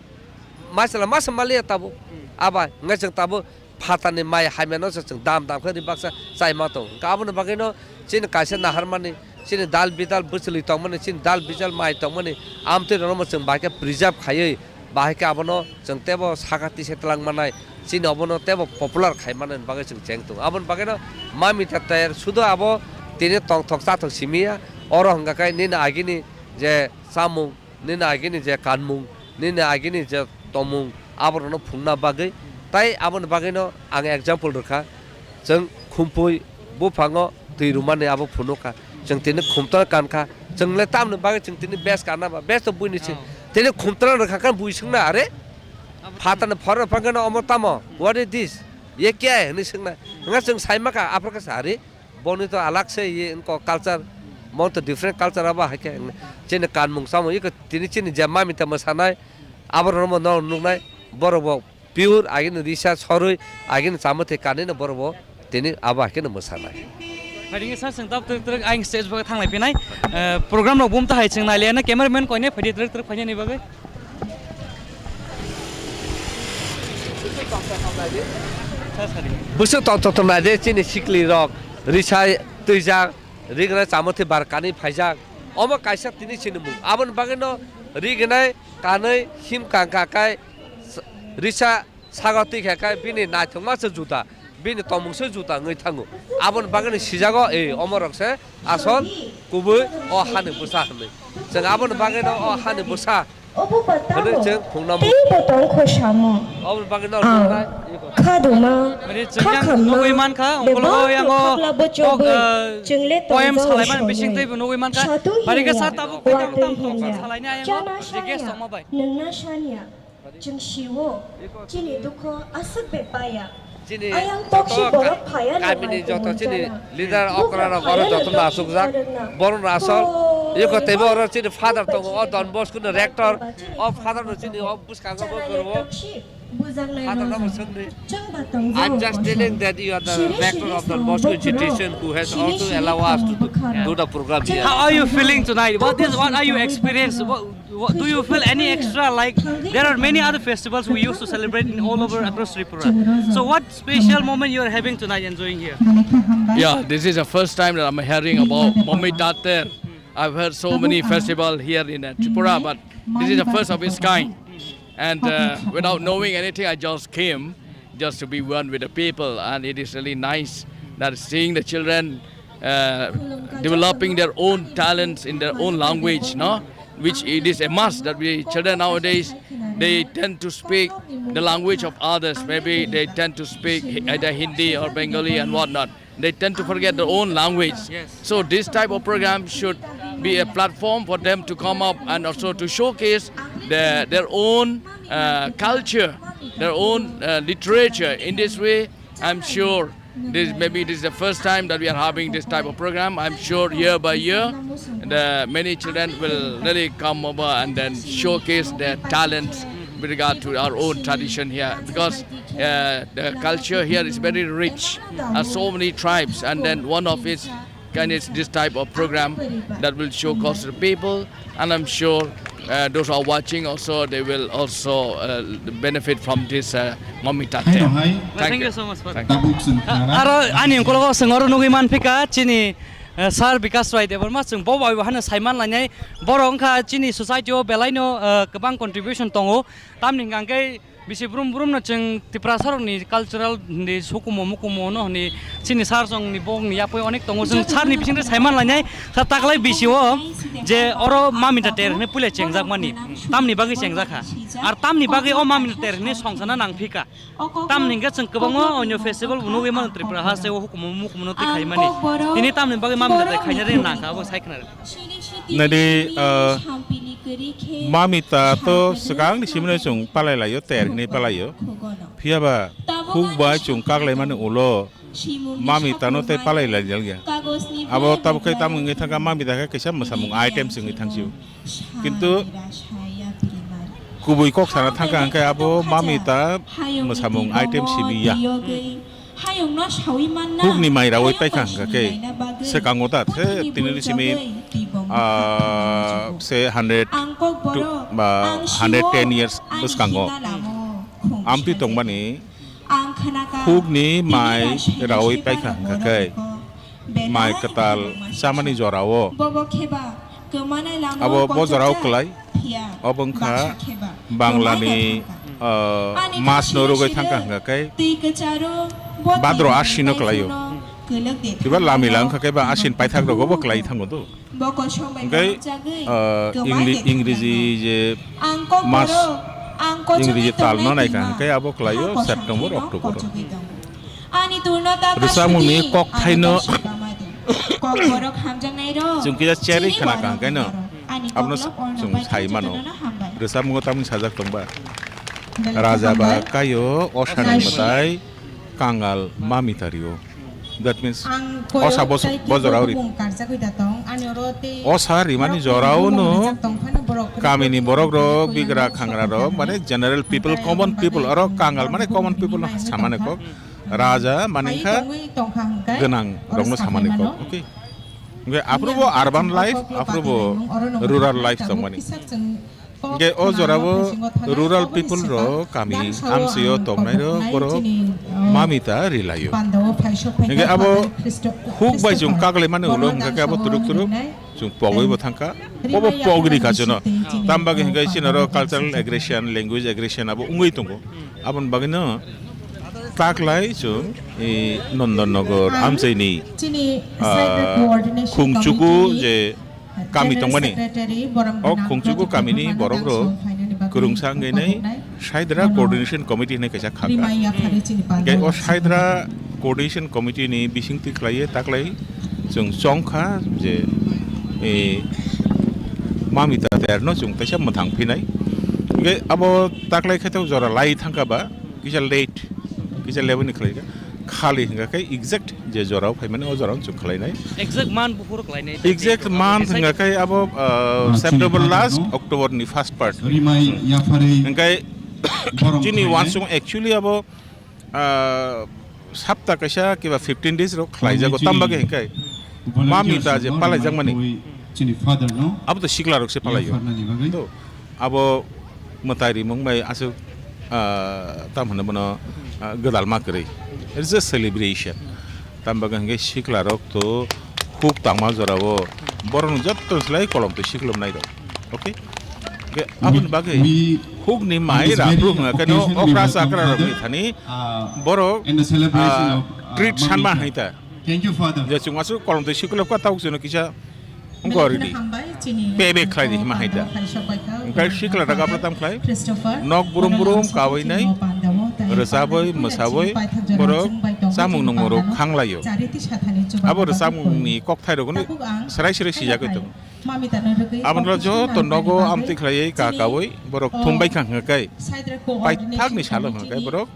Masala masa maliya tabuk. Hmm. Aba, hwnkhe chwng tabuk phatarni mai hamyano se chwng dam dam khe ri baksa chai ma tongo. Hwnkhe aboni bagwino chini kaisa naharmani, chini dal bidal bwchwlwi tongmani, chini dal bidal mai tongmani, amtwi rokno chwng bai khe preserve khaiwi Bahai khe abono chwng teibo saka tisa twlang manai, chini obono teibo popular khai manani bagwi chwng cheng tongo. Aboni bagwino Mamita Ter sudo abo tini tongthok chathok simi ya, oro hwnkha khe nini agini je chamung, nini agini je kanmung, nini agini je tongmung, aborokno phunukna bagwi. Tai aboni bagwino ang example rwkha, chwng khumpui buphango twi rwmani abo phunukha, chwng tini khumtwrwng kankha, chwngle tamni bagwi chwng tini best kanna ba, best to buini se. Oh. Tini khumtwrwng rwkha khe bui swngna, "Are, phatarni phorok phangkhe no omo tamo? What is this? Ye kya hai?" hwnwi swngna. Hwnka chwng sai maka, aphuru khe sa, "Are, boni to alag se ye inko culture, mon to different culture abo hai khe." Chini kanmung chamung iko tini chini je Mamita mwsanai, aborokno no nuknai, borok bo pure agini risa sorwi agini chamwi thwi kanwi no borok bo tini abo hai khe no mwsanai. Phaidi khe sir, chwng tabuk twrwk twrwk ayang stage bagwi thanglai phinai. Eh, program rok bum ta hai chwng nai liya na, cameraman koine phaidi twrwk twrwk phainani bagwi. Bwswk tong tong tong nai de chini sikli rok risa twijak rignai chamwi thwi bar kanwi phaijak. Omo kaisa tini chini mung. Aboni bagwi no rignai kanwi him kang ka kai risa sago twi kha khe bini naithokma se juda, bini tongmung se juda wngwi thango. Aboni bagwino sijago, "Ei, omorok se asol kubui o hani bwsa," hwnwi. Chwng aboni bagwino o hani bwsa hwnwi chwng phunukna muchungo. Aboni bagwino ang khaduma, khakhamma, nugwi mankha, bebak yango khokla bochogwi, uh, chwngle poem salaimani bising teibo nugwi mankha. Bari khe sa tabuk tei tamo tamo salaini ayang o, je guest tongma bai. Nungna sanya. Chwng sio, chini dukho aswk bai paya. Chini ayang joto toksi borok phaya kamini joto chini leader okra rok oro joto no asukjak. Borok no asol. Iko teibo oro chini father tongo, o Don Bosco ni rector. O father no chini o bwskango bo gorobo. Father no bo swngdi. I'm just telling that you are the rector of Don Bosco institution who has also allowed us to do, do the program here. How are you feeling tonight? What is, what are you experiencing? What, What, do you feel any extra, like, there are many other festivals we used to celebrate in all over across Tripura. So what special moment you are having tonight enjoying here? Yeah, this is the first time that I'm hearing about Mamita Ter. I've heard so many festivals here in, uh, Tripura, but this is the first of its kind. And, uh, without knowing anything, I just came just to be one with the people, and it is really nice that seeing the children, uh, developing their own talents in their own language, no? Which it is a must that we children nowadays, they tend to speak the language of others. Maybe they tend to speak Hi-, either Hindi or Bengali and whatnot. They tend to forget their own language. Yes. So this type of program should be a platform for them to come up and also to showcase the, their own, uh, culture, their own, uh, literature. In this way, I'm sure this, maybe this is the first time that we are having this type of program. I'm sure year by year, the many children will really come over and then showcase their talents with regard to our own tradition here, because, uh, the culture here is very rich, and so many tribes, and then one of its kind is this type of program that will show cause to the people, and I'm sure, uh, those who are watching also, they will also, uh, benefit from this, uh, Mamita Ter. Thank you so much, sir. Thank you. Aro ani ungkologo chwng oro nugwi manphika chini, uh, Sir Bikash Rai Debbarma, chwng bo bai bo hano saiman lainai. Borok wngkha chini society o belaino, uh, kwbang contribution tongo. Tamni hwnkha hwnkhe bisi brum brum no chwng Tiprasa rokni cultural ni hukumu mukumu no hwnwi chini sir song ni bok ni yapoi onek tongo. Chwng sir ni bisingtwi saiman lainai, sa taklai bisi o je oro Mamita Ter hwnwi puila chengjak mani, tamni bagwi chengjak kha, ar tamni bagwi o Mamita Ter hwnwi song sana nang phika. Tamni hwnkhe chwng kwbangma onyo festival bo nugwi mano Tripura haste o hukumu mukumu no twi khai mani. Tini tamni bagwi Mamita Ter khaina ring nang kha, abo sai khna rw. Nadi, ah, Mamita to swkang ni simino chwng palai laio, ter hinwi palaio. Phiya ba huk bai chwng kaklai mani ulo Mamita no tei palai lai ya. Abo tabuk khe tamo wngwi thangkha, Mamita khe kaisa mwsamung item se wngwi thangsio. Kintu kubui kok sana thangkha hwnkhe abo Mamita mwsamung item simi ya. Hukni mai rawi paikha hwnkha khe swkango ta the tini simi, ah, se hundred to ba hundred ten years bwskango amtwi tongmani hukni mai rawi paikha hwnkha khe mai kwtal chamani jorao Abo bo jorao kwlai. Obo wngkha Banglani, ah, mas no rwgwi thangkha hwnkha khe Badro Ashino kwlaio. Kiba lamila wngkha khe ba Ashin paithak rogo bo kwlai thango do. Hwnkhe, ah, Ingli-, Ingreji je mas, Ingreji tal no naikha hwnkhe abo kwlaio September, October. Rwchapmungni kokthaino chwng kisa cherwi khna kaham khe no abono chwng sai mano. Rwchapmungo tamni sajak tongba, Raja ba kaio osani mwtai kangal mamita rio. That means osa bos-, bo jorao ri. Osa rimani jorao no kamini borok rok, bigra khangra rok, mane general people, common people, oro kangal mane common people no samani kok. Raja mani kha gwnang rokno samani kok, okay? Hwnkhe aphuru bo urban life, aphuru bo rural life tongmani. Hwnkhe o jorao rural people rok kami amchio tongnai rok borok mamita rilaio. Hwnkhe abo huk bai chwng kaklaimani ulo hwnkhe khe abo turuk turuk chwng pogwi bo thangkha. Bobo pogri kha chwngno. Tamo bagwi hwnkhe chini oro cultural aggression, language aggression abo wngwi tongo. Aboni bagwino taklai chwng, e, Nondon Nogor amchaini, ah, Khungchuku je kami tongmani. O Khungchuku kamini borok rok kwrwngsa wngwi nai Saidra Coordination Committee hinwi kaisa khakha. Hwnkhe o Saidra Coordination Committee ni bisingtwi khlaiwi taklai chwng chongkha je, e, mamita terno chwng kaisa mwthang phinai. Hwnkhe abo taklai khe to jora lai thangkha ba, kisa late, kisa leboni khlaikha. Khali hwnkha khe exact je jorao phaimani o jorao chwng khlainai. Exact man buphuru khlainai. Exact man hwnkha khe abo, ah, September last, October ni first part. Hwnkhe chini uansukmung actually abo, ah, sapta kaisa kiba fifteen days rok khlaijago, tamo bagwi hwnkhe mamita je palaijakmani. Abo to sikla rok se palaio. To abo mwtai rimung bai aswk, ah, tam hwnwi bono, ah, gwdalma kwrwi. It's a celebration. Tamo bagwi hwnkhe sikla rok to huk tangma jorao borokno jotto slai kolom twi siklomnai rok. Okay? Hwnkhe aboni bagwi hukni mai raphru hwnga khe no okra chakra rokni thani borok, ah, treat sanma hai ta. Je chwng aswk kolom twi siklopkha tabuk chwngno kisa Wngkha already. Payback khlai di hima hai da. Onkha sikla da gapra tam khlai. Nok brum brum kawi nai. Rwchabwi mwsabwi borok chamung nungmung rok khanglaio. Abo rwchapmung ni kokthai rok no serai serai sijagwi tongo. Abo no joto nogo amtwi khlaiwi ka kawi borok thumbai kha hwnkha khe paithak ni salo hwnkha khe borok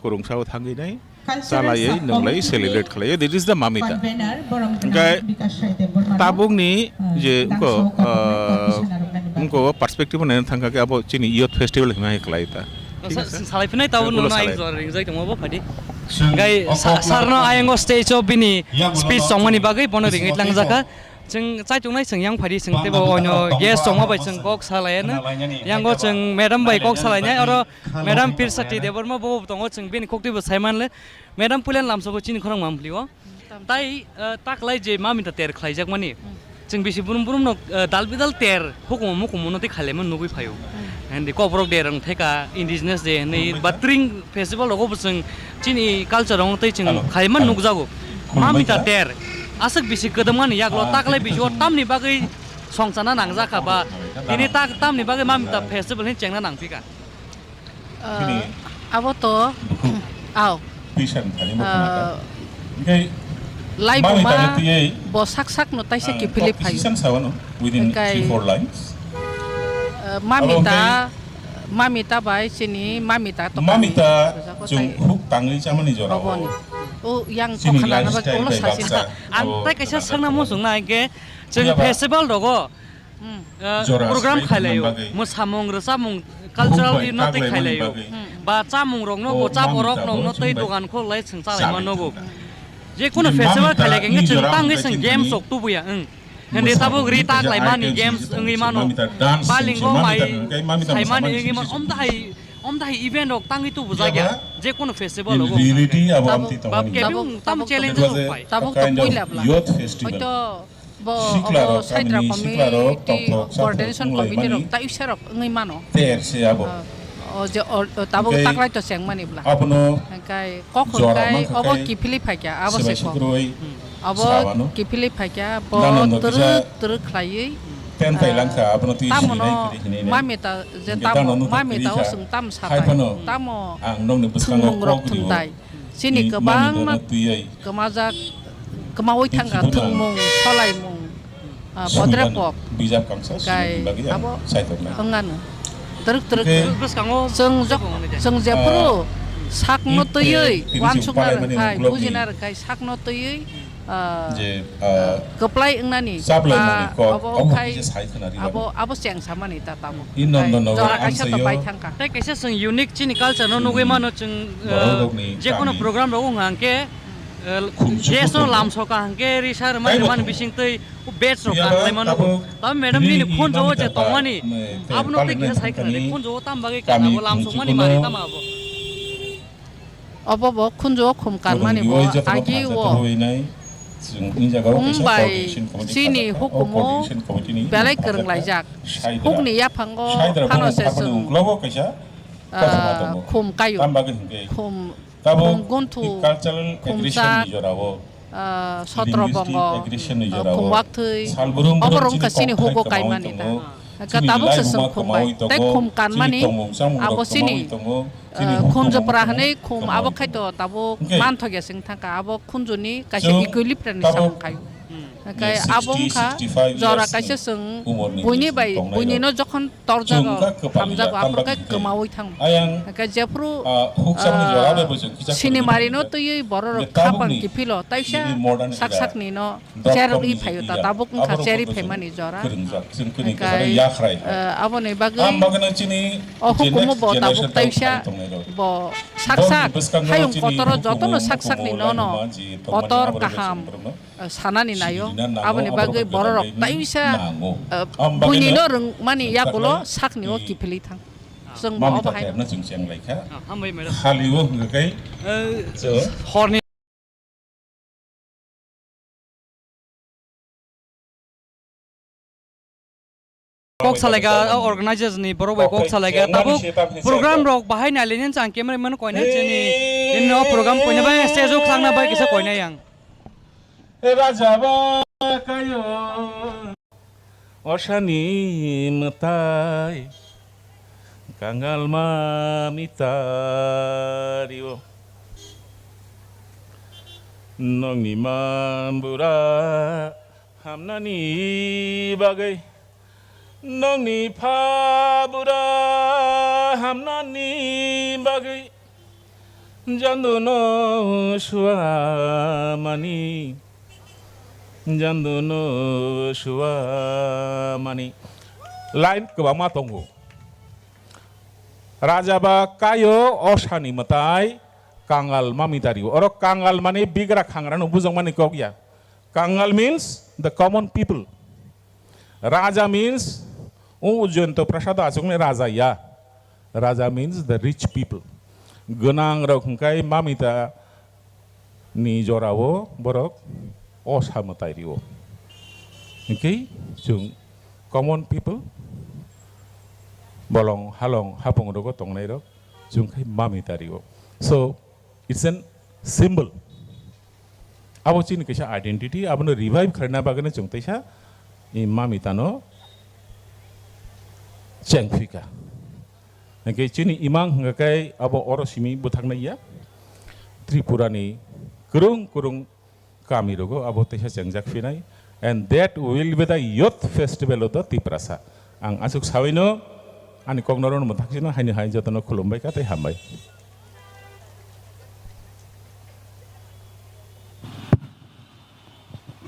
kwrwngsa o thangwi nai. Chalaiwi nwnglai celebrate khlaiwi, that is the Mamita. Hwnkhe tabukni je wngkha, ah, wngkha perspective naina thangkha khe abo chini youth festival hwnwi hai khlai ta. Salai phinai tabuk nungno ayang jora ringjak tongma bo phadi. Hwnkhe sa-, sarno ayang o stage o bini speech tongmani bagwi bono ringwi tlangjak kha. Chwng chaichuknai chwng yang phaidi chwng teibo oino guest tongma bai chwng kok salaiya no. Yango chwng madam bai kok salainai oro madam Pirsati Debbarma bo tongo chwng bini koktwi bo saimanle. Madam puilan lamsao chini khorang mamlio. Tai, eh, taklai je Mamita ter khlaijakmani. Chwng bisi brum brum no, eh, dal bidal ter hukumu mukumu no tei khailaima nugwi phaio. Hindi kokborok der wng theka indigenous day hinwi ba tring festival rogo bo chwng chini culture rok tei chwng khaima nukjago. Mamita ter aswk bisi kwdwmani yaklo taklai bisio tamni bagwi songchana nangjakha ba tini tak tamni bagwi Mamita festival hin chengna nangphika. Ah, abo to, aw. Ah, laibuma bo sak sak no taisa kiphilwi phaio. Hwnkhe, ah, Mamita, Mamita bai chini Mamita to Mamita chwng huk tangwi chamani jora. Oboni. O yang kokha lana bagwi ulo sasi na. Ang tai kaisa sakna muchung na hwnkhe chwng festival rogo, ah, program khailaio, mwsamung rwchapmung cultural no tei khailaio. Ba chamung rokno bo chap orok nokno tei dogan kholai chwng chalaima nogo. Je kono festival khailai khe chwng tangwi chwng games rok tubuya wng. Hindi tabuk ri tak laimani games wngwi mano. Balingo mai saimani wngwi mano. Omtahai, omtahai event rok tangwi tubujakya. Je kono festival rogo. Bab kebeng tam challenge rok pai. Tabuk to puila bla. Hoito Bo, sikla obo rok, Saitra aboni sikla rok committee, tongthok sathok coordination committee wnglaimani rok taisa rok wngwi mano. Ter se abo. Ah, o je, o, o, tabuk hwnkhe taklai to chengmani bla. Abono hwnkhe kok jora hwnkhe mankha obo khai kiphilwi phaikha, abo se sibai kok. Sikroi hmm. Abo sabano. Kiphilwi phaikha, bo nano no twrwk kisa twrwk khlaiwi, ten tai ah, langkha, abono twi tamo sinai no kiri hinwi nai. Mami ta je hwnkhe tamo, tamo no mami ta kwrwi o kha. Chwng tam satai. Hai phano tamo ang nokni bwskango thwngmung rok kok rio. Thwngtai. Chini ni kwbangma mami dono twi ai. Kwmajak, kwmawi thangkha thwngmung, solaimung, ah, bodrepok. Bijap kangsa hwnkhe sini bagwi ang abo saitornai. Wngano. Twrwk twrwk. Hwnkhe bwskango chwng jok-, chwng jephuru ah, sakno twiwi wansukna rwngkhai, bujina rwngkhai, sakno twiwi, ah, je, ah, kwplai wngnani, chaplai ah, mani kok, abo omo khai, kisa sai khwna ri abo, abo chengsamani ta tamo. I nondo nogo jora kaisa to amsaio bai thangkha. Tei kaisa chwng unique chini culture no nugwi mano chwng, ah, borok rokni je kono kami program rogo hwnkha hwnkhe, eh, khumsu guest no khumsu lamsoka hwnkhe risa rwmani rwmani bisingtwi badge rok kanlai mano. Tamo madam nini khunjo o je tongmani, abono tei kisa sai khwna di, khunjo o tam bagwi kana bo lamsokmani mari tamo abo. Obo bo khunjo o khum kanmani bo agi o. Wng bai chini hukumu belai kwrwnglaijak. Hukni yaphango phano se chwng, ah, khum kaio. Khum, khum gunthu, khum chak, ah, sotro bongo, ah, khum waktwi. Obo rwngkha chini hugo kaimani ta. Hwnkhe tabuk se chwng khum bai. Tei khum kanmani abo chini, ah, khunjwpra hwnwi khum abo khai to tabuk manthokya se wng thangkha. Abo khunjuni kaisa equilibrium ni samung khai. Hwnkhe abo wngkha jora kaisa chwng buini bai, buini no jokhon torjago, hamjago, aphuru khe kwmaui thango. Hwnkhe jephuru, ah, sinimari no twiwi borok rok khapang kiphilo, taisa sak sak ni no cherwi phaio ta, tabuk wngkha cherwi phaimani jora. Hwnkhe, ah, aboni bagwi o hukumu bo tabuk taisa bo sak sak hayung kotoro jotono sak sak ni nono kotor kaham, eh, sanani naio. Aboni bagwi bororok taisa, eh, buini no rwngmani yagulo sakni o kiphilwi thang. Chwng bo obo hai. Khali o hwnkha khe horni kok salaika, o organizers ni borok bai kok salaika. Tabuk program rok bahai nai lini chang camera man koina chini. Ini no program koina bai stage o khangna bai kisa koina yang. Raja ba kayo. Osani mwtai kangal ma mitario. Nongni man bura hamnani bagwi, nongni pha bura hamnani bagwi, janduno suamani, janduno suamani. Line kwbangma tongo. Raja ba kayo osani mwtai kangal ma mitario. Oro kangal mani bigra khangrano bujokmani kok ya. Kangal means the common people. Raja means, o Jayanta Prasad achukni raja ya. Raja means the rich people. Gwnang rok hwnkhe mamita ni jorao borok osa mwtai rio. Hwnkhe chwng common people, bolong halong hapung rogo tongnai rok chwng khai mamita rio. So, it's an symbol. Abo chini kaisa identity, abono revive khlaina bagwi chwng teisa i mamitano chengphika. Hwnkhe chini imang hwnkha khe abo oro simi bwthaknai ya. Tripura ni kwrwng kwrwng kami rogo abo teisa chengjak phinai. And that will be the youth festival of the Tiprasa. Ang aswk sawi no ani kok norok no mwthak sino haino hai jotono khulumbai kha tei hambai.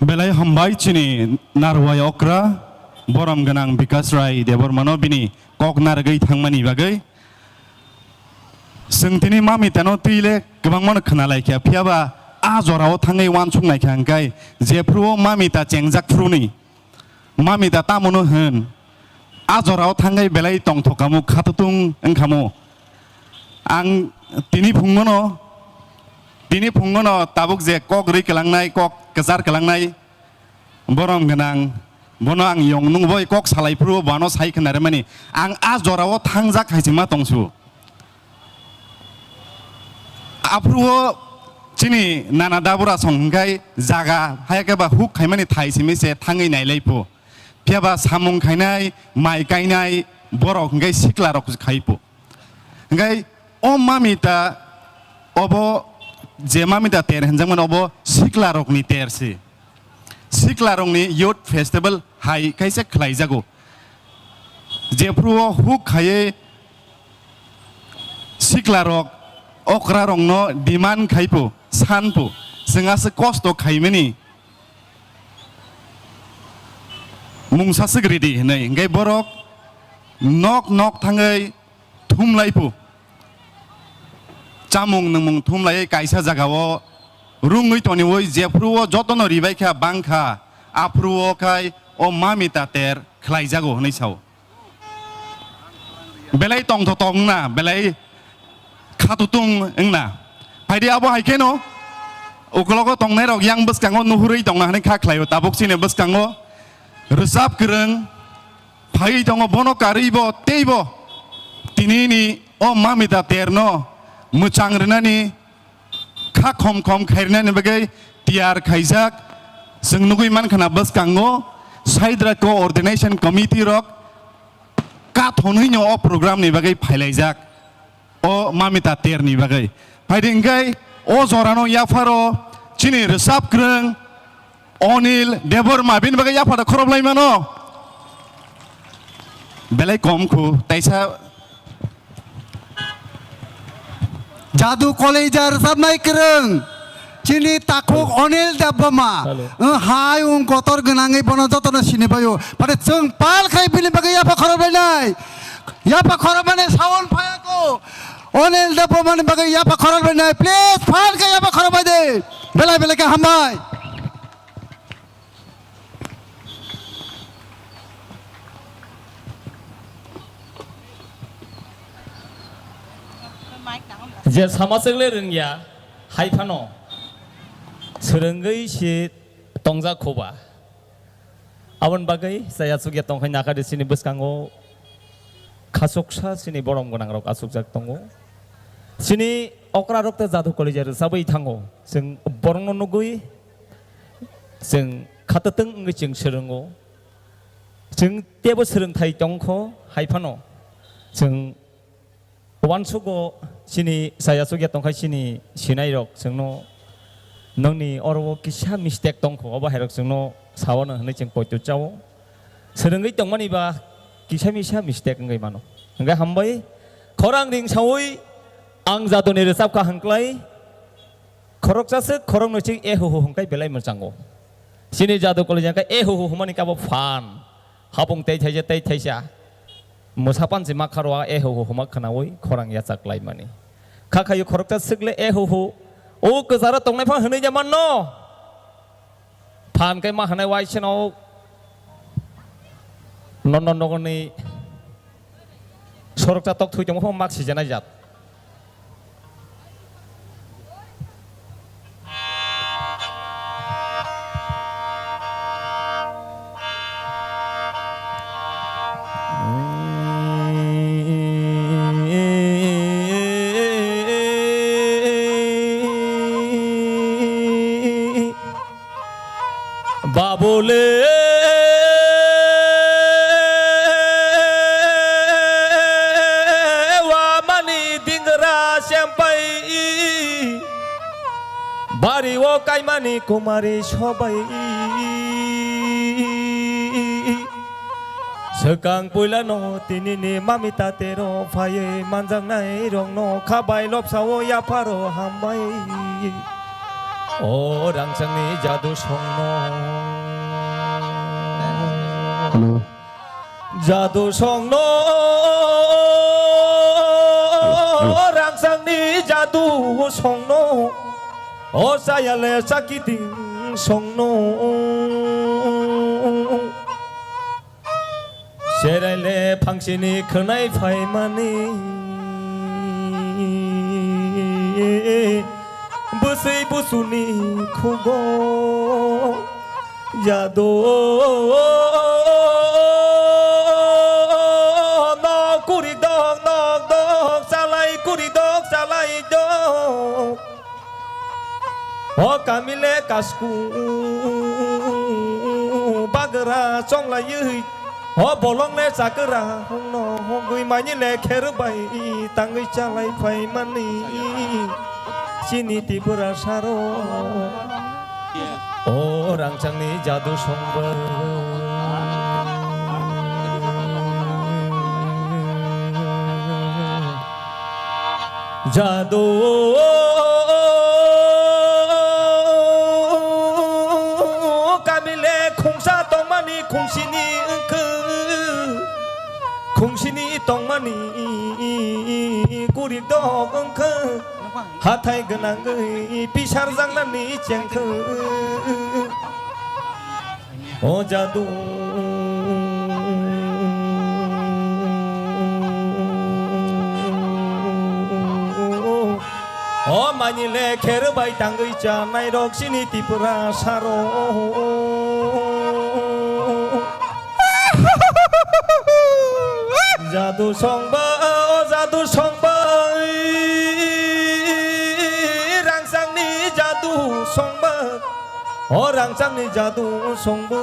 Belai hambai chini narwai okra borom gwnang Bikas Rai Debbarmano bini kok narwgwi thangmani bagwi. Chwng tini mamitano twi le kwbangmano khwnalaikha, phiyaba a jorao thangwi uansuk naikha hwnkhe jephru o mamita chengjak phuruni. Mamita tamoni hwn, a jorao thangwi belai tongthokamo, khatutung wngkhamo. Ang tini phungono, tini phungono tabuk je kok rwi kwlangnai, kok kwchar kwlangnai, Borom gwnang, bono ang yong nung bai kok salai phuru bono sai khna rwmani. Ang a jorao thangjak hai se ma tongsu. Aphuru o chini nana dabura song hwnkhe jaga hai khe ba huk khaimani thai simi se thangwi nailai phu. Phiya ba samung khainai, mai kainai borok hwnkhe sikla rok khai phu. Hwnkhe o mamita obo je mamita ter hinjakmani obo sikla rokni ter se. Siklarokni Youth Festival hai kaisa khlaijago. Jephru o huk khaiwi siklarok okrarokno demand khai phu, san phu, chwng aswk kosto khaimani mungsa swk ridi hwnwi. Hwnkhe borok nok nok thangwi thumlai phu. Chamung nwngmung thumlaiwi kaisa jagao rwngwi toniwi jephru o jotono ribai kha bang kha, aphru o khai o mamita ter khlaijago hwnwi sao. Belai tongthotok wngna, belai khatutung wngna. Phaidi abo hai kheno ukologo tongnairok yang bwskango nuhurwi tongna hwnwi kha khlaio. Tabuk chini bwskango rwchap kwrwng phaiwi tongo, bono karwi bo teibo tinini o mamita terno mwchang rwnani kha khom khom khairwnani bagwi tiyar khaijak. Chwng nugwi mankha na bwskango Saidra Coordination Committee rok kathonwino o program ni bagwi phailaijak. O mamita terni bagwi. Phaidi hwnkhe o jorano yapharo chini rwchap kwrwng Onil Debbarma bini bagwi yaphada khoroplai mano. Belai kom khu taisa. Jadu Koleja rwchapnai kwrwng chini takhuk Onil Debbarma. Hello. Wng hai wng kotor gwnangwi bono jotono sinibaio. Phaidi chwng pal khai bini bagwi yapha khoroplainai. Yapha khorokmani sound phayakho. Onil Debbarmani bagwi yapha khorok rwnai, please, phan khe yapha khorok bai de. Belai belai khe hambai. Je sama chwng le rwngya, hai phano swrwngwi se tongjak khoba. Aboni bagwi chaya chukya tongkhai nakhade chini bwskango khachuksa chini borom gwnangrok achukjak tongo. Chini okrarok tei jadu koleja rwchabwi thango. Chwng borokno nugwi chwng khatatwng wngwi chwng swrwngo. Chwng teibo swrwngthai tongkho hai phano chwng Uansugo chini chaya chukya tongkhai chini sinairok chwngno nongni oro o kisa mistake tongkho, obo hairok chwngno sao no hwnwi chwng poito chao. Swrwngwi tongmani ba kisa misa mistake wngwi mano. Hwnkhe hambai khorang ring saui ang jadoni rwchapkha hwnkhlai khoroksa swk khoroknwi chwng e hu hu hwnkhe belai mwchango. Chini jadu koleja hwnkhe e hu hu hwnmani kabo phan. Hapung tei thaisa tei thaisa. Mwsa pansi ma kharo a e hu hu huma khwnaui khorang yachak laimani. Kha khayu khoroksa swkle e hu hu. O kwcharo tongnai phang hwnwi ya manno. Phan kai ma hanai wai seno. Non non nogoni. Soroksa tok thui tongmo phang mak sijanai jat. Babule wamani dingra sempai, bari o kaimani kumari sobai. Swkang puilano tinini mamita tero phaiwi manjaknai rokno khabai lopsao yapharo hambai. O rangchakni jadu songno. Hello. Jadu songno, rangchakni jadu songno. O chayale chakiting songno. Cheraile phangsini khwnai phaimani bwswi busuni khugo. Jadu no kuri dok, nok dok, salai kuri dok, salai dok. O kamile kasku bagra chonglaiwi, o bolongle chakra hongno hongwi manile kher bai tangwi chalai phaimani chini Tripura saro. O rangchakni jadu songbo. Jadu kamile khungsa tongmani khungsini wngkha, khungsini tongmani kurik dok wngkha, hathai gwnangwi pisar jangnani chengkha. O jadu. O manile kher bai tangwi chanai rok chini Tripura saro. Jadu songba, o jadu songba, rangchakni jadu songba. O rangchakni jadu songbo.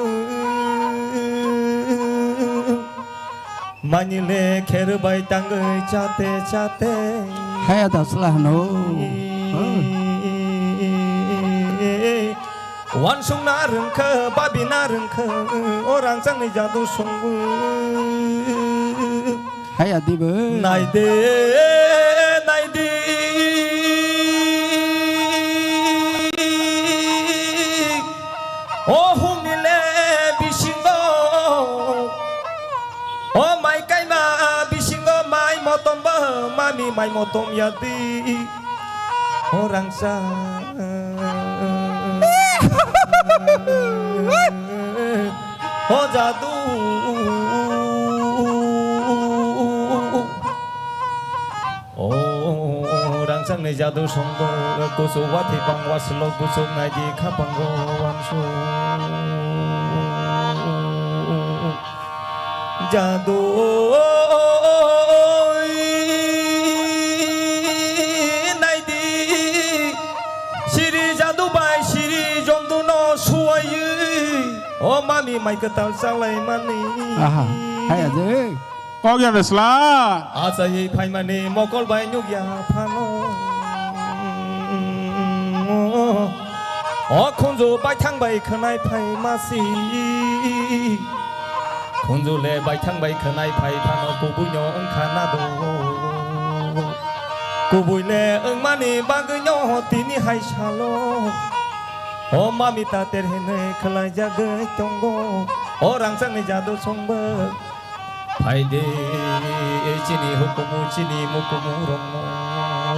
Manile kher bai tangwi chate chate. Haya da sla hano. Wansukna rwngkha, babina rwngkha, o rangchakni jadu songbo. Haya dibo. Naide, naide. O humile bisingo. O mai kaima bisingo mai motom ba mami mai motom yadi. O rangsa. O jadu. O rangchakni jadu songbo kuchuk wathi bang waslok buchuk naidi khapango wansu. Jadu naidi siri jadu bai siri jomduno suwaiwi. O mami mai kwtal chalaimani. Aha, hai ajay. Kok ya besla. Achaiwi phaimani mokol bai nukya phano. O khunju baithang bai khwnai phaimasi. Khunju le baithang bai khwnai phai phano kubuino wngkha nado. Kubui le wngmani bagwino tini hai salo. O mami ta ter hinwi khwlaijagwi tongo. O rangchakni jadu songbo. Phaidi chini hukumu chini mukumu romno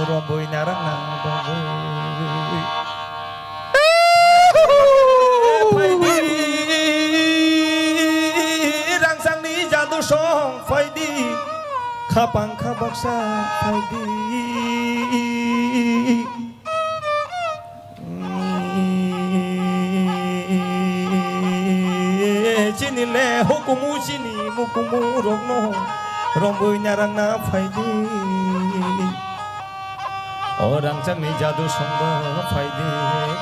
rombui narang nang bagwi. Phaidi rangchakni jadu song phaidi khapang khabaksa phaidi. Chini le hukumu chini mukumu rokno rombui narang na phaidi. O rangchakni jadu songba phaidi,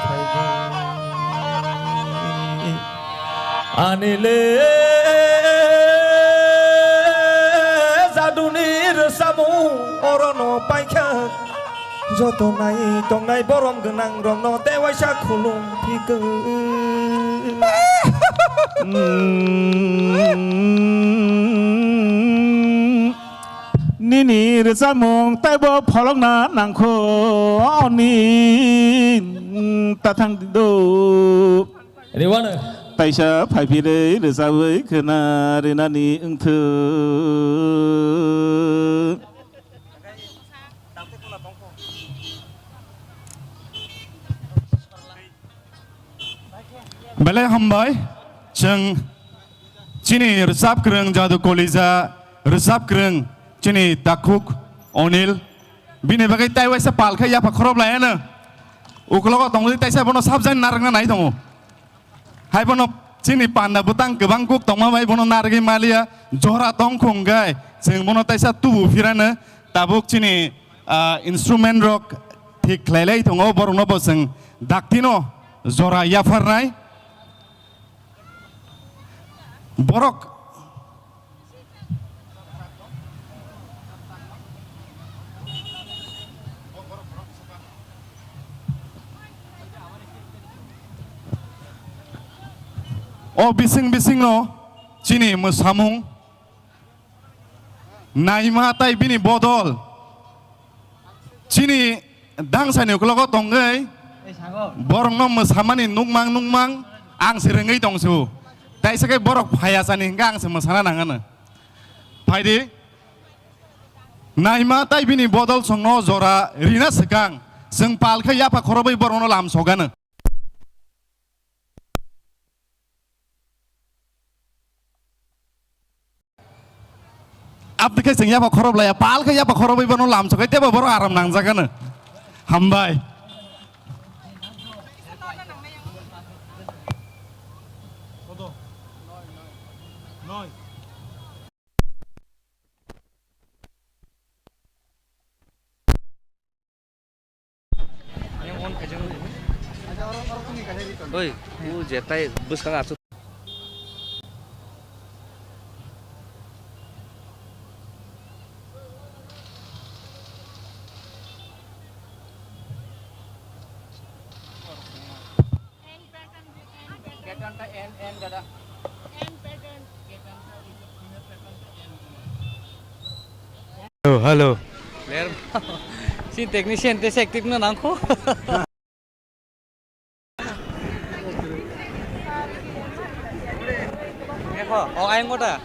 phaidi. Ani le jaduni rwchapmung orono paikha. Joto nai tongnai borom gwnang rokno tei waisa khulum phikw. Nini rwchapmung taibo pholokna nangkho oni tathang do. Rewano. Taisa phaipirwi rwchapwi khwna rinani wngthok. Belai hambai, chwng chini rwchap kwrwng Jadu Kolija, rwchap kwrwng chini takhuk Onil, bini bagwi tai waisa pal khe yapha khorop laiano. Uklogo tongwi taisa bono sabjani narwkna nai tongo. Hai bono Chini panda bwtang kwbang kuk tongma bai bono narwgwi maliya, jora tong khung gai chwng bono taisa tubu phirano tabuk chini, ah, instrument rok thik khlai lai tongo, borokno bo chwng daktino jora yapharnai. Borok O bising bisingno chini mwsamung naima tai bini bodol chini dangsani uklogo tongwi borokno mwsamani nukmang nukmang ang se rwngwi tongsu. Taisa khe borok phaiya sani hwnkhe ang se mwsana nangano. Phaidi, naima tai bini bodol chwngno jora rina swkang chwng pal khe yapha khorobwi borokno lam sogano. Abdi khe chwng yapha khorob laya, pal khe yapha khorobwi bono lamsokai tebo borok aram nangjak ano. Hambai. Oi, u jetai bwskang aswk. Hello, hello. Player. Si technician te se active no nangkho. Ekho, o ayang kota.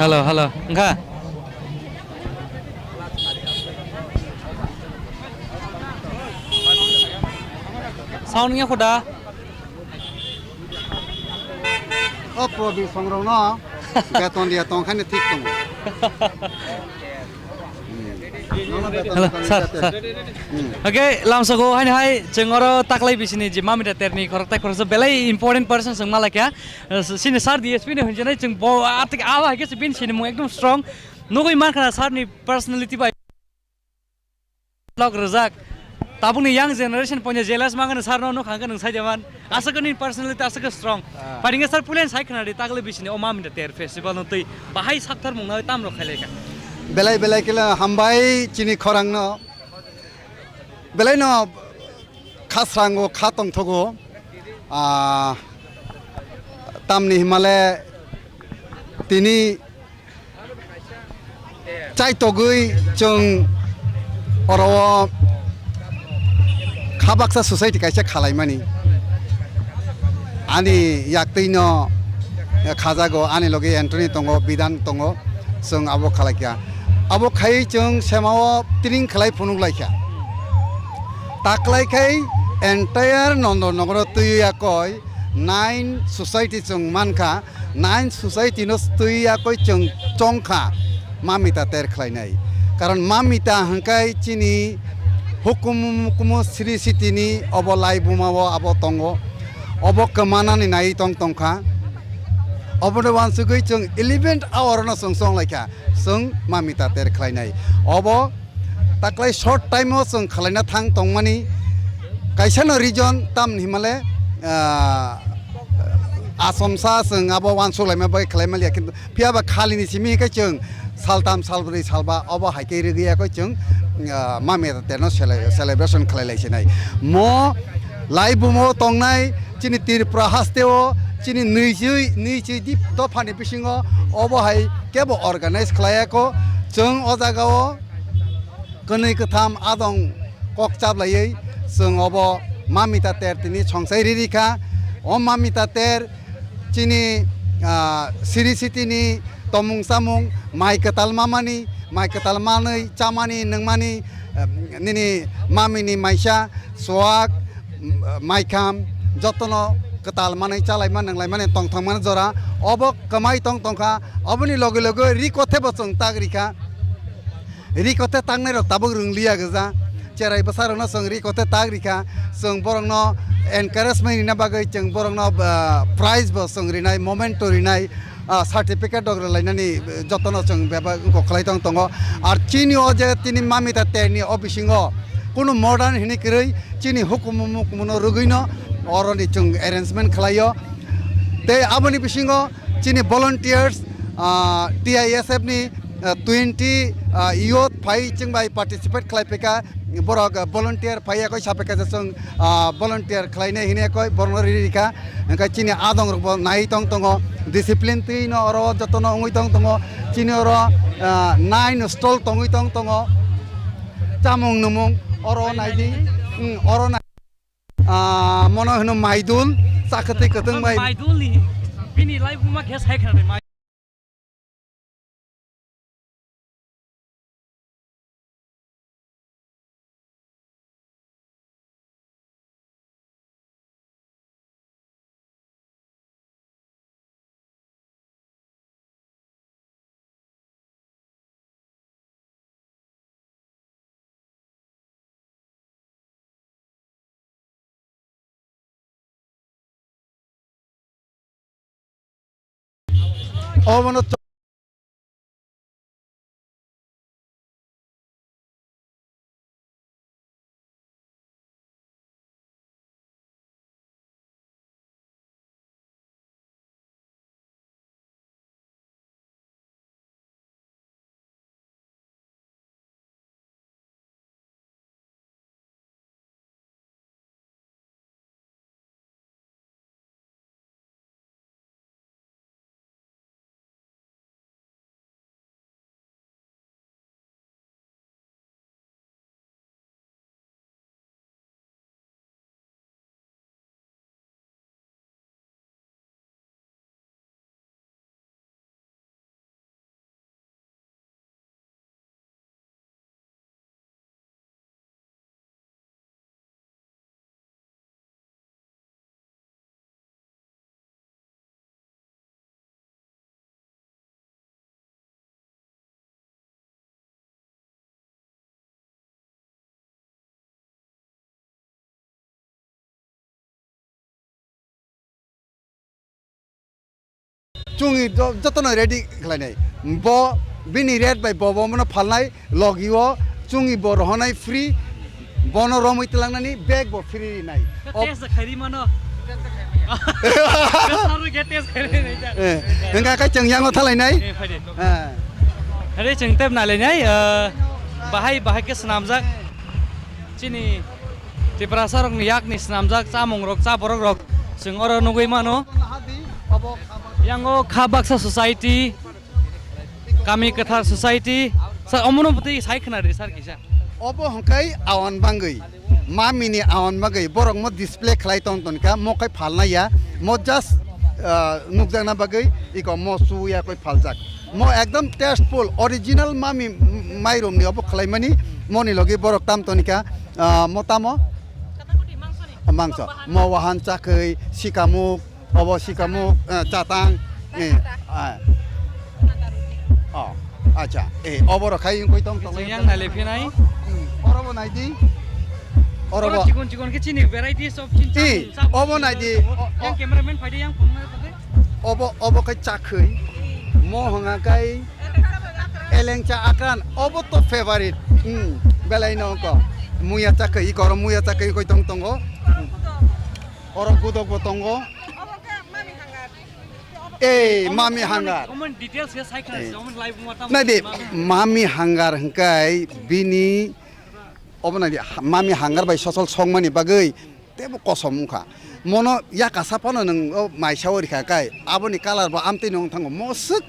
Hello, hello. Wngkha? Sound wngya kho da? O Probir songrokno beton dia tongkhaino thik tongo. Hmm. Nono beton Hello, sir, sir. Hmm. Okay, lamsogo haini hai chwng oro taklai bisini je Mamita Terni khorokthai khoroksa belai important person chwng malaikha. Eh, sini sir D S P ni hwnjanai chwng bo atik awa hai khe bini sini mung ekdom strong. Nugui mankha sir ni personality bai. Vlog rwjak. Tabukni young generation poina jealous mangani sir no nukha hwnkhe nwng sai jaman. Aswk nini personality aswk strong. Ah. Paidingkhe sir pulen sai khwnadi tagle bisini o Mamita Ter festival no twi bahai sakthar mung nai tam rok khailai kha. Belai belai khe hambai chini khorang no. Belai no kha srango kha tongthogo. Ah, tamni himale tini chaitogwi chwng oro o kha baksa society kaisa khalaimani. Ani yaktwino khajago, ani loge Anthony tongo, Bidan tongo, chwng abo khalaikha. Abo khai chwng semao tiring khlai phunuk laikha. Taklai khai entire Nondonogoro twiwi yakoi nine society chwng mankha. Nine society no twi yakoi chwng chongkha Mamita Ter khlainai. Karon Mamita hwnkhe chini hukumu mukumu Sri Sitini obo laibuma o abo tongo. Obo kwmanani nai tong tongkha. Obono wansugwi chwng eleventh hour no chwng chonglaikha. Chwng Mamita Ter khlainai. Obo taklai short time o chwng khwlaina thang tongmani kaisa no reason tamni himale, ah, asomsa chwng abo uansuk laima bai khwlai maliya, kintu phiya ba khali ni simi khe chwng saltam, salbrwi, salba obo hai khe rwgwi ya khe chwng, ah, Mami Tater no cele-, celebration khwlai lai sinai. Mo laibumo tongnai chini Tripura haste o chini nui chwi, nui chwi dip dopha ni bisingo obo hai kebo organize khwlai ya kho. Chwng o jaga o kwnwi kwtham adong kok chaplaiwi chwng obo Mami Tater tini songsai riri kha. O Mami Tater chini, ah, siri sitini tomung chamung, mai kwtal mamani, mai kwtal manwi chamani nungmani, eh, nini mamini maisa, suak, m-, maikham, jotono kwtal manwi chalaima nunglaimani tongthokmani jora obo kwmai tong tongkha. Oboni loge loge ri kothe bo chwng tak rikha. Ri kothe tangnai rok tabuk rwngliya gwja. Cherai bwsa rokno chwng ri kothe tak rikha. Chwng borokno encouragement rina bagwi chwng borokno, ah, prize bo chwng rinai, memento rinai, ah, certificate rok rwlainani, eh, jotono chwng bebak wngkok khlai tong tongo. Ar chini o je tini Mami Tater ni o bisingo kunu modern hini kwrwi chini hukumu mukumuno rwgwino oroni chwng arrangement khlaio. Tei aboni bisingo chini volunteers, ah, T I S F ni, ah, twenty, ah, youth phai chwng bai participate khlai phaikha, borok, ah, volunteer phai yakoi sa phaikha je chwng, ah, volunteer khlainai hinwi yakoi borokno riri rikha. Hwnkhe chini adong rokbo nai tong tongo, discipline twi no oro jotono wngwi tong tongo, chini oro, ah, nine stall tongwi tong tongo, chamung nwmung oro naidi, mm, oro nai. Ah, mono hino maidul, chakwtwi kwtwng bai. Maidul ni, bini lai buma khe sai khna mai. Obono to- Chwngwi jo-, jotono ready khlainai. Bo bini rate bai bo, bo bono phalnai, logi o chwngwi bo rohonai free, bono romwi twlangnani bag bo free rinai. O- Test khairi mano. Kasaro khe test khairi nai ta. Eh, hwnkha khe chwng yango thalainai. Eh, phaidi. Eh. Are chwng tep nalainai, eh, bahai, bahai khe swnamjak. Chini Tiprasa rokni yakni swnamjak chamung rok, cha borok rok chwng oro nugwi mano. Yango Kha Baksa Society, Kami Kwthar Society, sir, omono bwtwi sai khna di, sir, kisa. Obo hwnkhe awan bangwi, mamini awan bangwi borok mo display khlai tong tong kha, mo khai phalna ya, mo just, ah, nukjakna bagwi iko mo su ya koi phaljak. Mo ekdom tasteful, original mami m-, mairum ni obo khlaimani, moni logi borok tam tonika, ah, mo tamo? Mangso. Mo wahan chakhwi, sikamuk, obo sikamuk, eh, chatang, eh, ah. Oh, acha, eh, obo rok khai wngkoi tong tong. Yang nale phinai. Hmm, oro bo nai di. Oro bo. Chikon chikon khe chini varieties of chin. Eh, obo nai di. Yang cameraman phaidi yang phone nai phaidi. Obo, obo khe chakhwi. Mo hwnga kai elengcha akran. Obo to favorite. Hmm. Belai no ko. Muya chakai, i koro muya chakai koi tong tongo. Oro gudok bo tongo. Eh, mami hangar. Omo details ya sai khna Eh. Omo live mo tam Nai de, mami. Mami hangar hingkai bini, obo nai de, ha-, mami hangar bai sosol songmani bagwi tebo kosom wngkha. Mono yakasa phano nwng o maisa o rikha kai, aboni colour bo amtwi no wng thango, moswk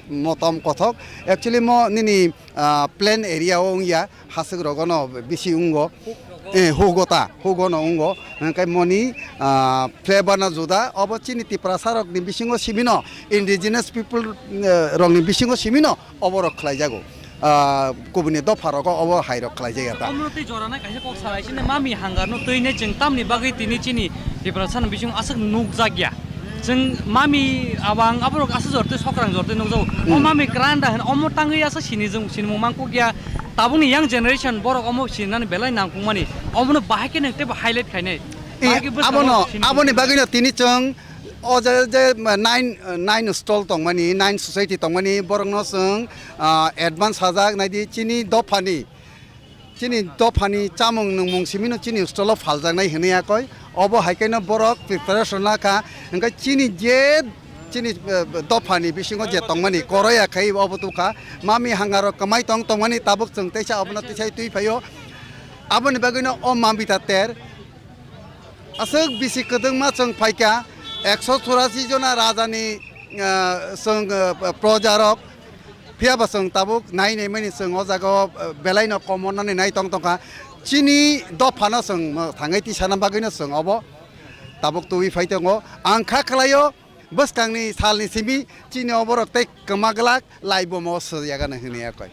motom kothok. Actually mo nini, ah, plain area o wngya, haswk rogo no bisi wngo. Eh, hugo ta, hugo no wngo. Hingkai moni, ah, flavor no juda. Obo chini Tiprasa rok ni bisingo simi no, indigenous people, eh, rok ni bisingo simi no obo rok khlai jago. Ah, kubuni dopha rogo obo hai rok khlai jaya ta. Omo tei jora nai kaisa kok salai sini mami hangar no twi ne chwng tamni bagwi tini chini Tiprasa ni bising aswk nuk jak ya. Chwng mami abang aborok aswk jor twi sokrang jor twi nuk jago. O Hmm. Mami granda hin omo tangwi aswk sini jwng sinimung mang kok ya. Tabukni young generation borok omo sinani belai nangkukmani. Omono bahai khe nang teibo highlight khainai. Eh, Bahai khe bwskango abono, sinimung aboni bagwino tini chwng o je, je nine, nine stall tongmani, nine society tongmani, borokno chwng, ah, advance sajak naidi chini dophani. Chini dophani chamung nungmung simino chini stolo phaljaknai hinwi yakoi. Obo hai khe no borok preparation lakha. Hingke chini je chini, eh, dophani bisingo je tongmani koroya khai obo tukha. Mami hangaro kwmai tong tongmani tabuk chwng teisa obono teisa twi phaio. Aboni bagwino o Mamita ter aswk bisi kwdwngma chwng phaikha. Ekso churasi jona rajani, eh, chwng, eh, projarok. Phiya ba chwng tabuk nai nai mani chwng o jaga o, eh, belai no komornani nai tong tongkha. Chini dophano chwng, eh, thangwi tisana bagwino chwng obo tabuk twi phai tongo. Ang kha khlaio bwskangni salni simi chini oborok tei kwma glak laibomo swijagano hinwi yakoi.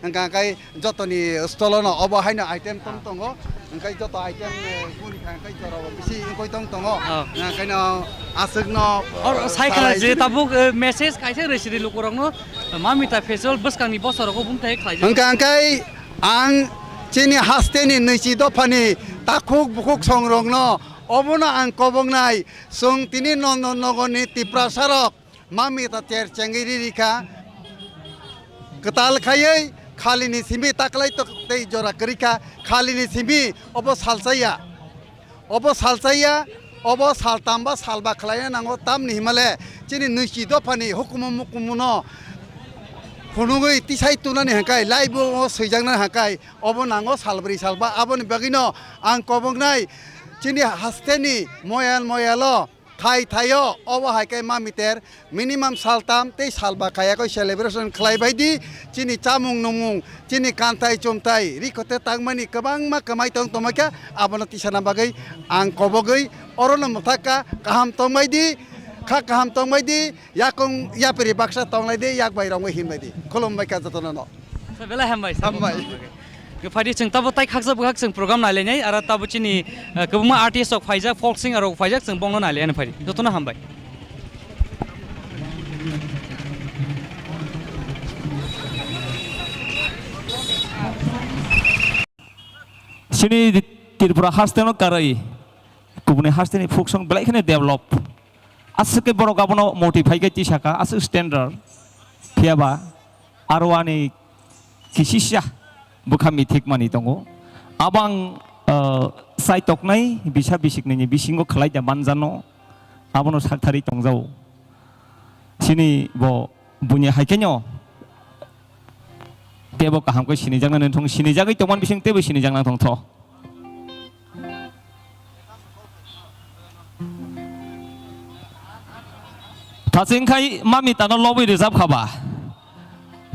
Hwnkha khe jotoni stolo no obo haino item tong tongo. Hwnkhe joto item, eh, guni kha khe jorao bisi wngkoi tong tongo. Oh. Hwnkhe no aswkno, Or eh, sai khna salai je sini. Tabuk, eh, message kaisa rwsiri lukurokno, eh, Mamita Festival bwskangni bosorogo bumthai khlaijak. Hwnkha khe ang chini hasteni nwichi dophani takhuk bukhuk songrokno obono ang koboknai. Chwng tini Nondon Nogorni Tiprasarok Mamita ter chengwi riri kha. Kwtal khaiwi khalini simi taklai tok tei jora kwrwi kha. Khalini simi obo salsaya. Obo salsaya, obo saltam ba salba khlaina nango, tamni himale chini nwichi dophani hukumu mukumuno phunugwi tisai tunani hwnkhe, laibo o swijaknani hwnkhe obo nango salbrwi salba. Aboni bagwino ang koboknai chini hasteni moyal moyalo Thai thaio, obo hai khe Mamiter minimum saltam tei salba khayakoi celebration khlai bai di, chini chamung nungmung, chini kantai chumtai, rikhote tangmani kwbangma kwmai tong tongmai kha, abono tisana bagwi ang kobogwi orono mwthak kha, kaham tongmai di, kha kaham tongmai di, yakung yapri baksa tonglai di, yak bai rongwi hinbai di. Khulumbai kha jotono no. Belai hambai. Hambai. Phai di chwng tabo tai khaksa bwkhak chwng program nailainai, aro tabo chini, eh, kwbangma artist rok phaijak, folk singer rok phaijak, chwng bongno nailainai phai di. Jotono hambai. Chini Tripura hasteno karwi, kubuni hasteni folk song belai kheno develop. Aswk khe borok abono motivate khe tisaka, aswk standard. Phiya ba aro ani kisisa bwkha mithik mani tongo. Abang, uh, sai toknai bisa bisiknini bisingo khlai da manjano, abono sakthari tongjao. Chini bo buini hai khenyo tebo kaham khe sinijaknai nung thung, sinijagwi tongmani bising tebo sinijaknai thung tho. Thaching khai Mamitano lobwi rijab khaba.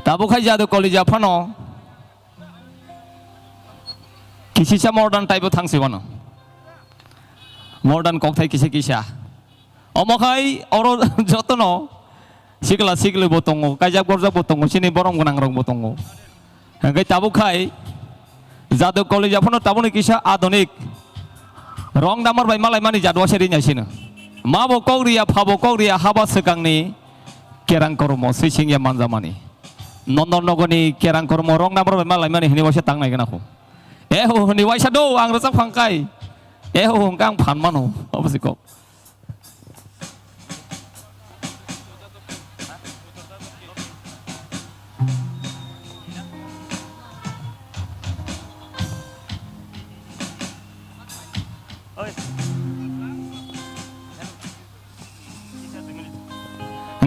Tabuk khai Jadu Kolija phano kisisa modern type o thangsi wano. Modern kokthai kisa kisa. Omo khai oro jotono sikla sikli bo tongo, kaijak borjak bo tongo, chini borom gwnang rok bo tongo. Hingke tabuk khai Jadu Kolija phano tabukni kisa adunik rong damar bai malai mani jadua se rinai sino. Ma bo kok riya, pha bo kok riya, haba swkangni kerang kormo swi singya manjamani. Nondon nogoni kerang kormo rong damar bai malai mani hini waisa tangnai gana kho. Eho hini waisa do ang rwchap phang kai. Eho hwnkhe ang phan mano. Abo se kok.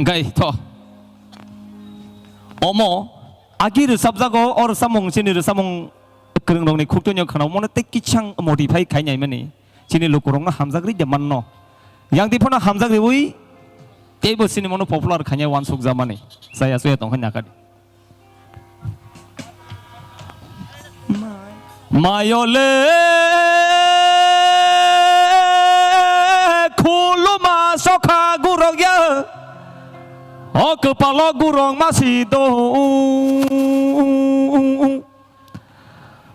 Gai tho. Omo agi rwchapjago, o rwchapmung chini rwchapmung kwrwngrokni khuktoino khwnamano tei kichang modify khai naimani chini lukurokno hamjak rwi de manno. Yang di phano hamjak riwi teibo chini mano popular khaina uansukjamani. Chaya chuya tong hai nakadi. Mayole khuluma sokha gurok ya, o kwpalo gurok masi do.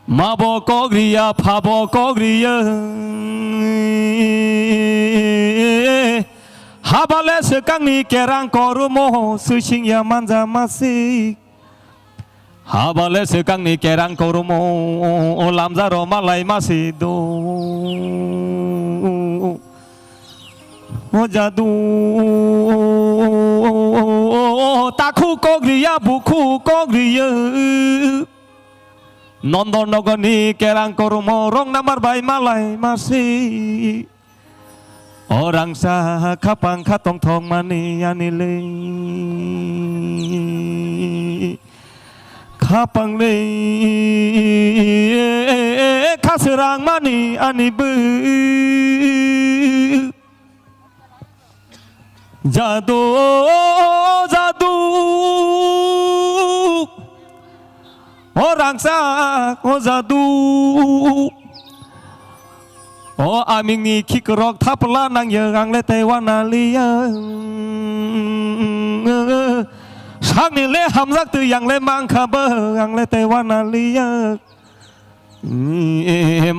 Mabo kok riya, phabo kok riya. Habale swkangni kerang korumo, swisingya manja masik. Habale swkangni kerang korumo, lamjaro malai masi do. O jadu, takhu kok riya, bukhu kok riya. Nondon nogorni kerang korumo rong namar bai malai masi. O rangsa khapang kha tongthok mani ani le. Khapang le kha srang mani ani bw. Jadu, jadu, o rangchak, o jadu. O amingni khikrok thapla nangya, ang le tei wana liya. Sakni le hamjak twi, ang le mangkha bo, ang le tei wana liya.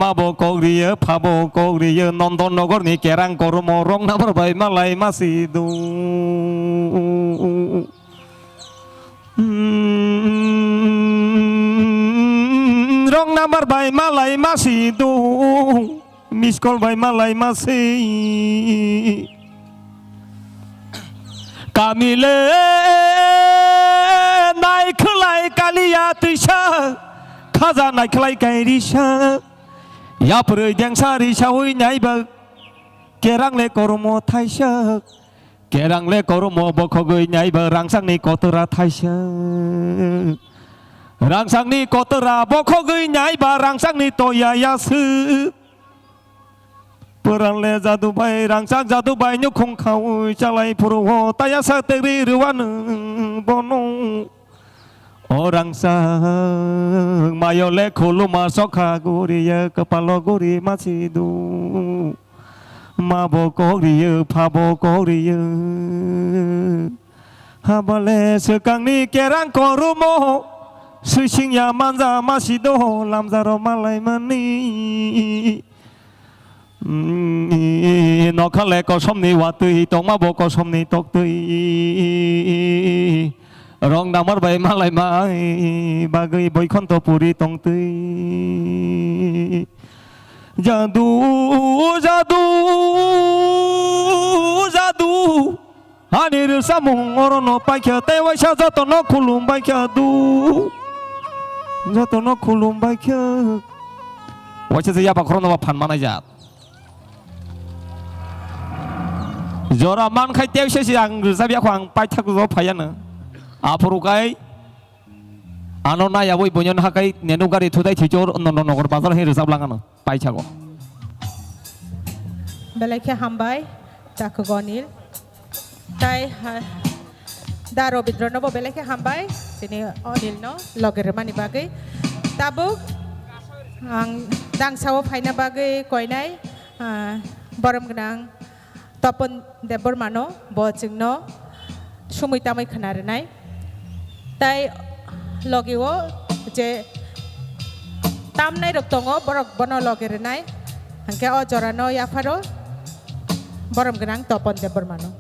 Mabo kok riya, phabo kok riya, Nondon nogorni kerang korumo rong namar bai malai masi do. Rong namar bai malai masi do, miss call bai malai masi. Kamile nai khwlai kaliya twisa, khaja nai khwlai kai risa. Yaphrwi dengsa risawi naiba, kerang le korumo thaisa. Kerang le korumo bokhogwi naiba, rangsakni kotora thaisa. Rangsakni kotora bokhogwi naiba, rangsakni toya yaswk. Pwrangle jadu bai, rangchak jadu bai, nukhung khaui chalai phuru o, taya sa tegri rwanu bono. O rangchak mayole khuluma sokha guriya, kwpalo guri masidu. Mabo kok riya, phabo kok riya. Habale swkangni kerang korumo, swisingya manja masido, lamjaro malai mani. Mm, nokha le kosomni watwi, tongma bo kosomni toktwi. Rong damar bai malai mai bagwi boikhonto puri tongtwi. Jadu, jadu, jadu. Ani rwchapmung orono paikha tei waisa jotono khulum baikha du. Jotono khulum baikha. Waisa se yaba khorokno ba phan manai jat. Jora man khai tei se ang rwchap yakho ang paithak rw phaiya no. Aphuru kai ano nai abui bonyo hakai nenu gari thudai thichor no no nogor bazar hai rwchap langano. Paithago. Belai khe hambai, Takhuk Anil. Tai, ha, Da Robindra no bo belai khe hambai, tini Anil no loge rwmani bagwi. Tabuk ang dangsa o phaina bagwi koinai, ah, borom gwnang Topon Debbarmano bo chwngno sumui tamui khna rwnai. Tai logi o je tamnai rok tongo, borok bono logi rwnai. Hwnkhe o jorano yapharo borom gwnang Topon Debbarmano.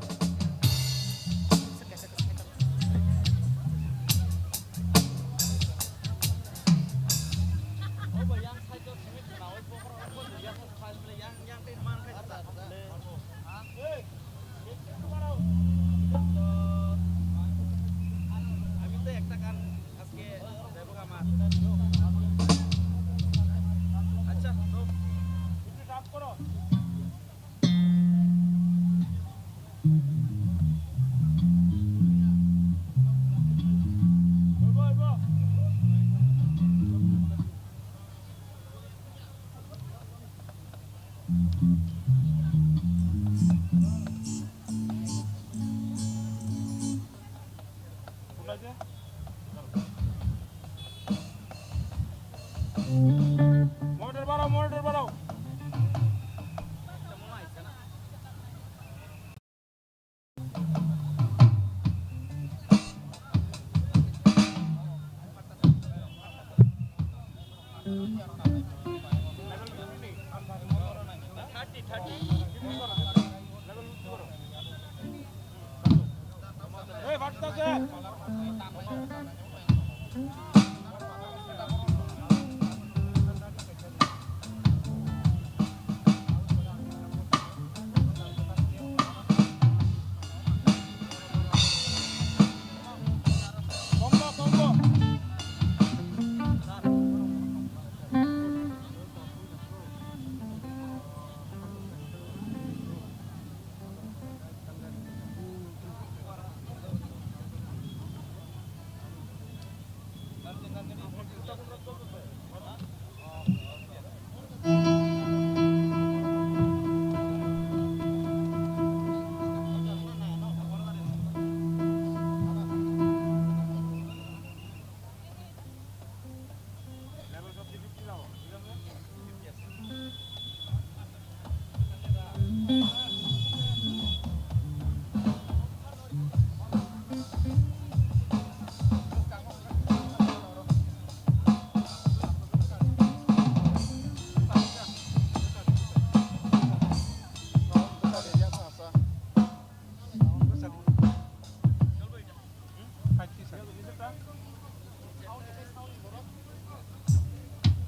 Monitor barao, monitor barao.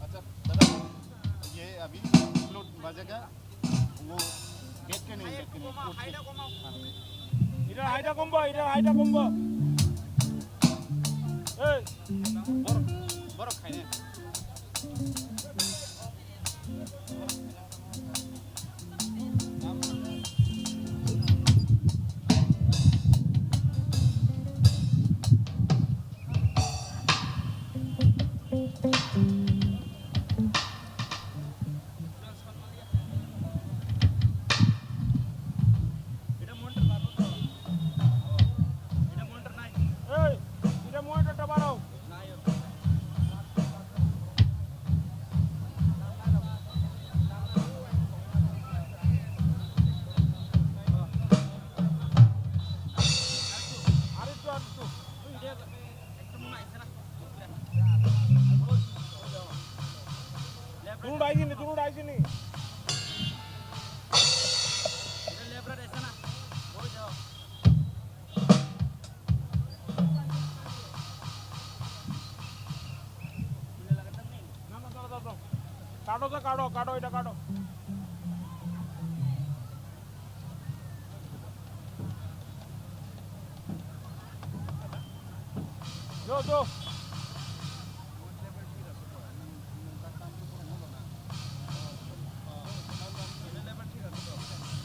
अच्छा, दादा, ये अभी फ्लूट बजेगा, वो बैठ के नहीं, बैठ के नहीं, फ्लूट से। हाँ। Ida haida kombo, ida haida kombo. Hey. Borok, borok khaine. Hey, ida monitor ta barao. Turu dai sini, turu dai sini. Kado, kado, kado, ida kado. Jo, jo.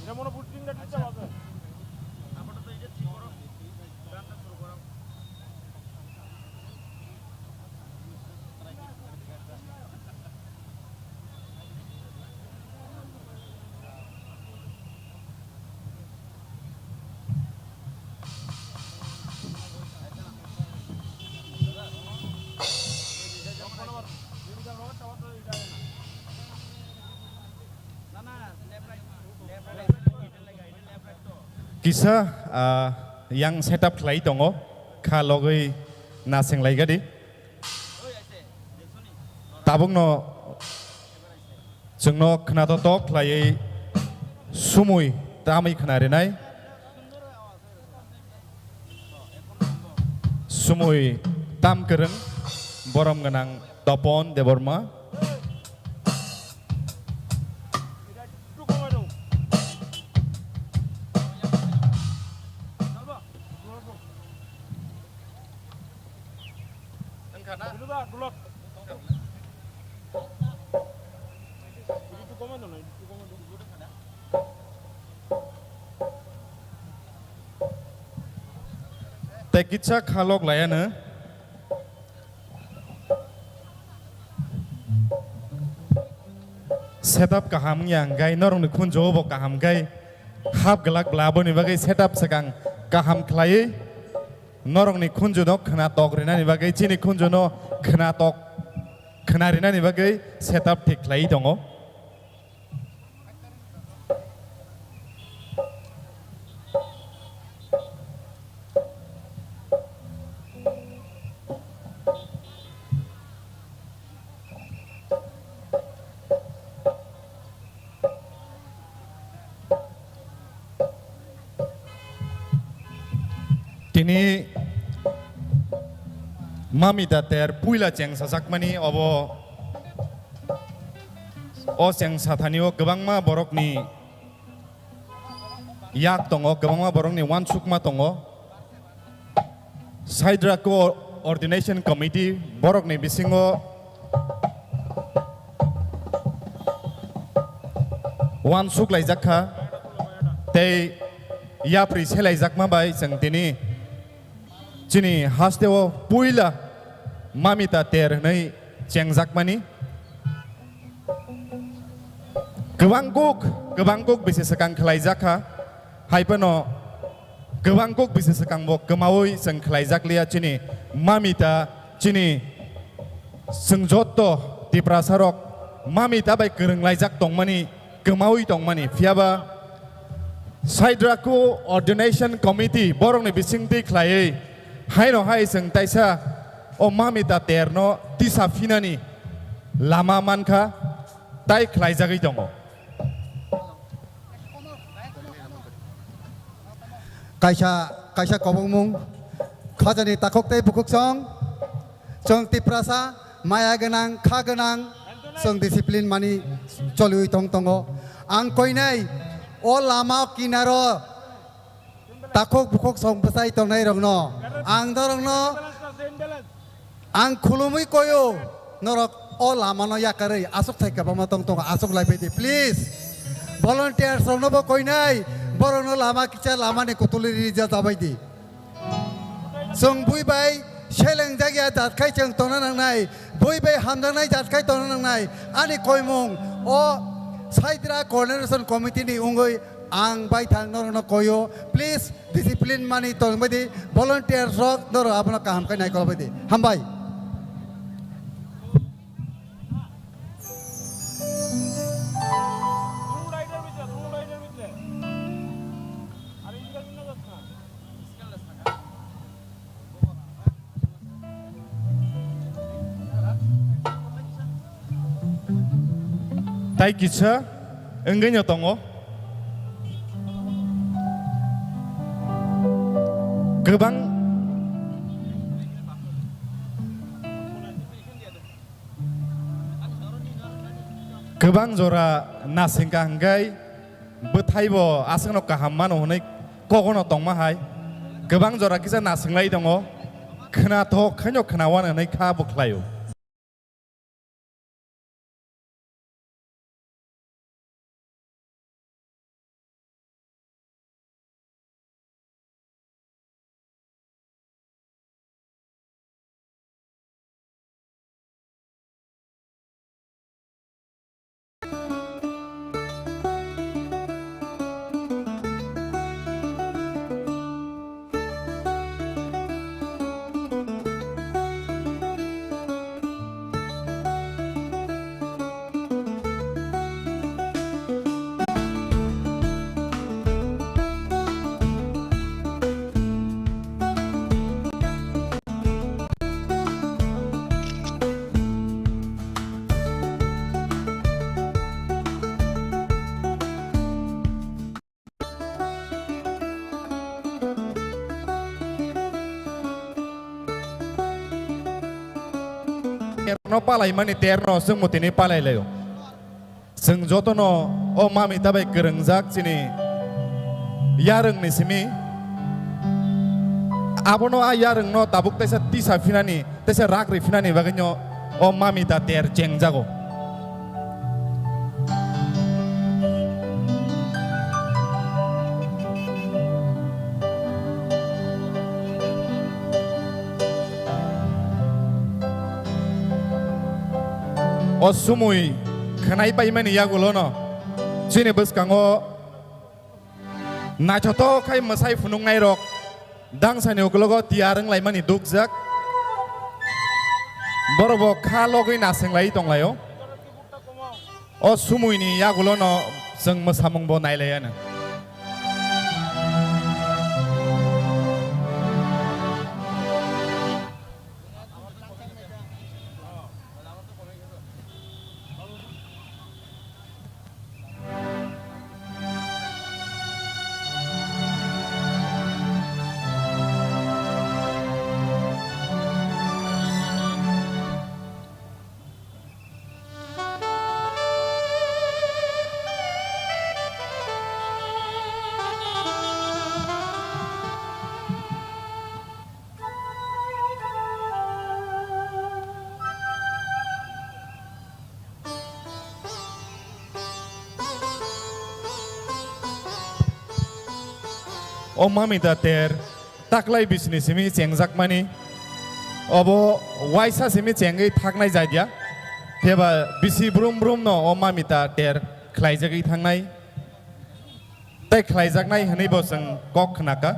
Ida mono buting da dicha babe. Kisa, ah, yang setup khlai tongo, kha logwi naseng lai gadi. Tabukno chwngno khna to tok khlaiwi sumui tamwi khna rinai. Sumui tam kwrwng borom gwnang Topon Debbarma. Tei kitsa kha lok laiya no. Setup kaham wngya hwnkhe norokni khunju-o bo kaham khe hap glak bla, aboni bagwi setup swkang kaham khlaiwi norokni khunju-no khwna tok rinani bagwi chini khunju-no khwna tok khwnarinani bagwi setup thik khlaiwi tongo. Tini Mamita ter puila cheng sajakmani obo, o cheng sathani o kwbangma borokni yak tongo, kwbangma borokni uansukma tongo. Saidra Co-ordination Committee borokni bisingo uansuk laijak kha tei yapri selaijakma bai chwng tini chini hasteo puila Mamita ter hwnwi chengjakmani. Kwbang kuk, kwbang kuk bisi swkang khlaijak kha, hai phano kwbang kuk bisi swkang bo kwmaui chwng khlaijak liya chini Mamita, chini chwng jotto Tiprasa rok Mamita bai kwrwng laijak tongmani, kwmaui tongmani, phiya ba Saidra Co-ordination Committee borokni bisingtwi khlaiwi haino hai chwng taisa o Mamita terno tisa phinani lama mankha, tai khlaijagwi tongo. Kaisa, kaisa kobongmung, khajani takhuk tei bukhuksong, chwng Tiprasa, maya gwnang, kha gwnang, chwng discipline mani choliwi tong tongo. Ang koinai o lama kinaro takhuk bukhuk song bwsai tongnai rokno, ang norokno ang khulumwi koyo, norok o lamano yakarwi aswk thai kwbangma tong tongo, aswk lai bai di, please. Volunteers rokno bo koinai, borokno lama kisa lamani kutulwi rija jabai di. Chwng bui bai selengjak ya jat khai chwng tongna nangnai, bui bai hamjaknai jat khai tongna nangnai. Ani koimung o Saidra Coordination Committee ni wngwi ang baithang norokno koyo, please. Discipline mani tongbai di, volunteers rok norok abono kaham khe naikolbai di. Hambai. Tai kisa wngwi no tongo. Kwbang, kwbang jora nasingkha hwnkhe bwthaibo aswkno kaham mano hwnwi kogono tongma hai. Kwbang jora kisa nasinglai tongo, khwnathok khaino khwnawano hwnwi kha bo khlaio. Terno palaimani terno chwng motini palai laio. Chwng jotono o Mamita bai kwrwngjak chini yarwngni simi. Abono a yarwngno tabuk teisa tisa phinani, teisa rak ri phinani bagwino o Mamita ter chengjago. O sumui khwnai paimani yagulono chini bwskango naithothok khai mwsai phunuknairok dangsani ukologo tiyar wnglaimani dukjak. Borok bo kha logwi nasenglai tonglaio. O sumuini yagulono chwng mwsamungbo nailaianw. O mamita ter taklai bisini simi chengjakmani, obo waisa simi chengwi thaknai jaidia, phiya ba bisi brum brum no o mamita ter khlaijagwi thangnai. Tei khlaijaknai hwnwi bo chwng kok khnakha.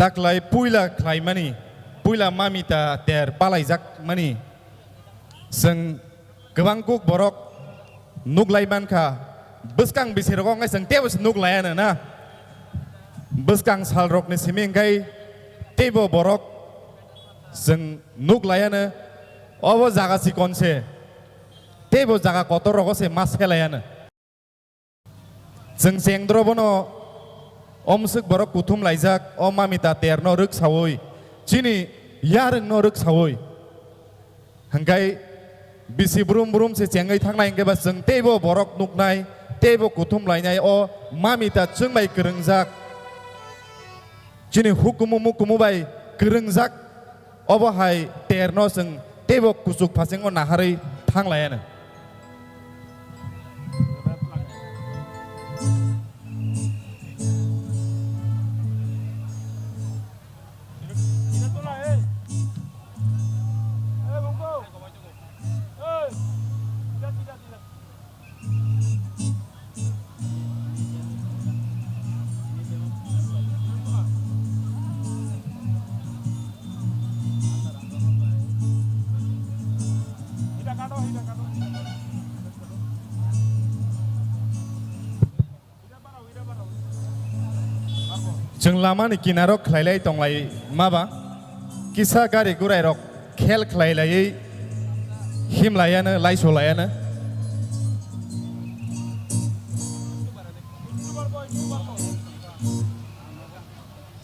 Taklai puila khlaimani, puila mamita ter palaijakmani chwng kwbang kuk borok nuklai mankha, bwskang bisirok wngkha chwng teibo se nuklaianw na. Bwskang salrokni simi wngkhai teibo borok chwng nuklaianw, obo jaga chikonse, teibo jaga kotorrogo se ma selaianw. Chwng chengdro bono omswk borok kuthum laijak, o mamita terno rwksaui, chini yarwngno rwksaui. Hwnkhe bisi brum brum se chengwi thangnai hwnkhe ba chwng teibo borok nuknai, teibo kuthum lainai o mamita chwng bai kwrwngjak. Chini hukumu mukumu bai kwrwngjak, obo hai terno chwng teibo kuchuk phasingo naharwi thanglaianw. Chwng lamani kinaro khlailai tonglai maba, kisa gari gurai rok khel khlailaiwi himlaianw, laisolaianw.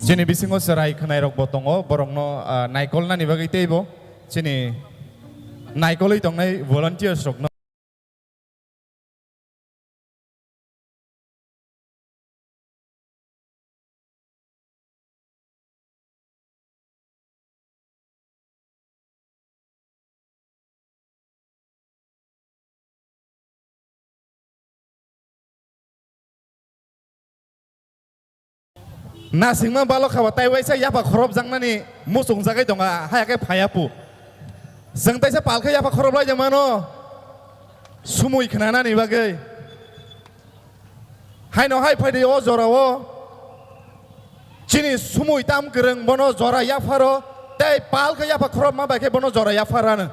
Chini bisingo chwrai khwnairokbo tongo, borokno, ah, naikolnani bagwi teibo chini naikolwi tongnai volunteers rokno. Nasingma balok khaba tai waisa yapha khorop jaknani muchung jagwi tonga, haya khe phaya pu. Chwng taisa palkhe yapha khorop lai mano, sumui khnanani bagwi. Haino hai phaidi o jorao chini sumui tam kwrwng bono jora yapharo, tei palkhe yapha khorop ma bai khe bono jora yapharano.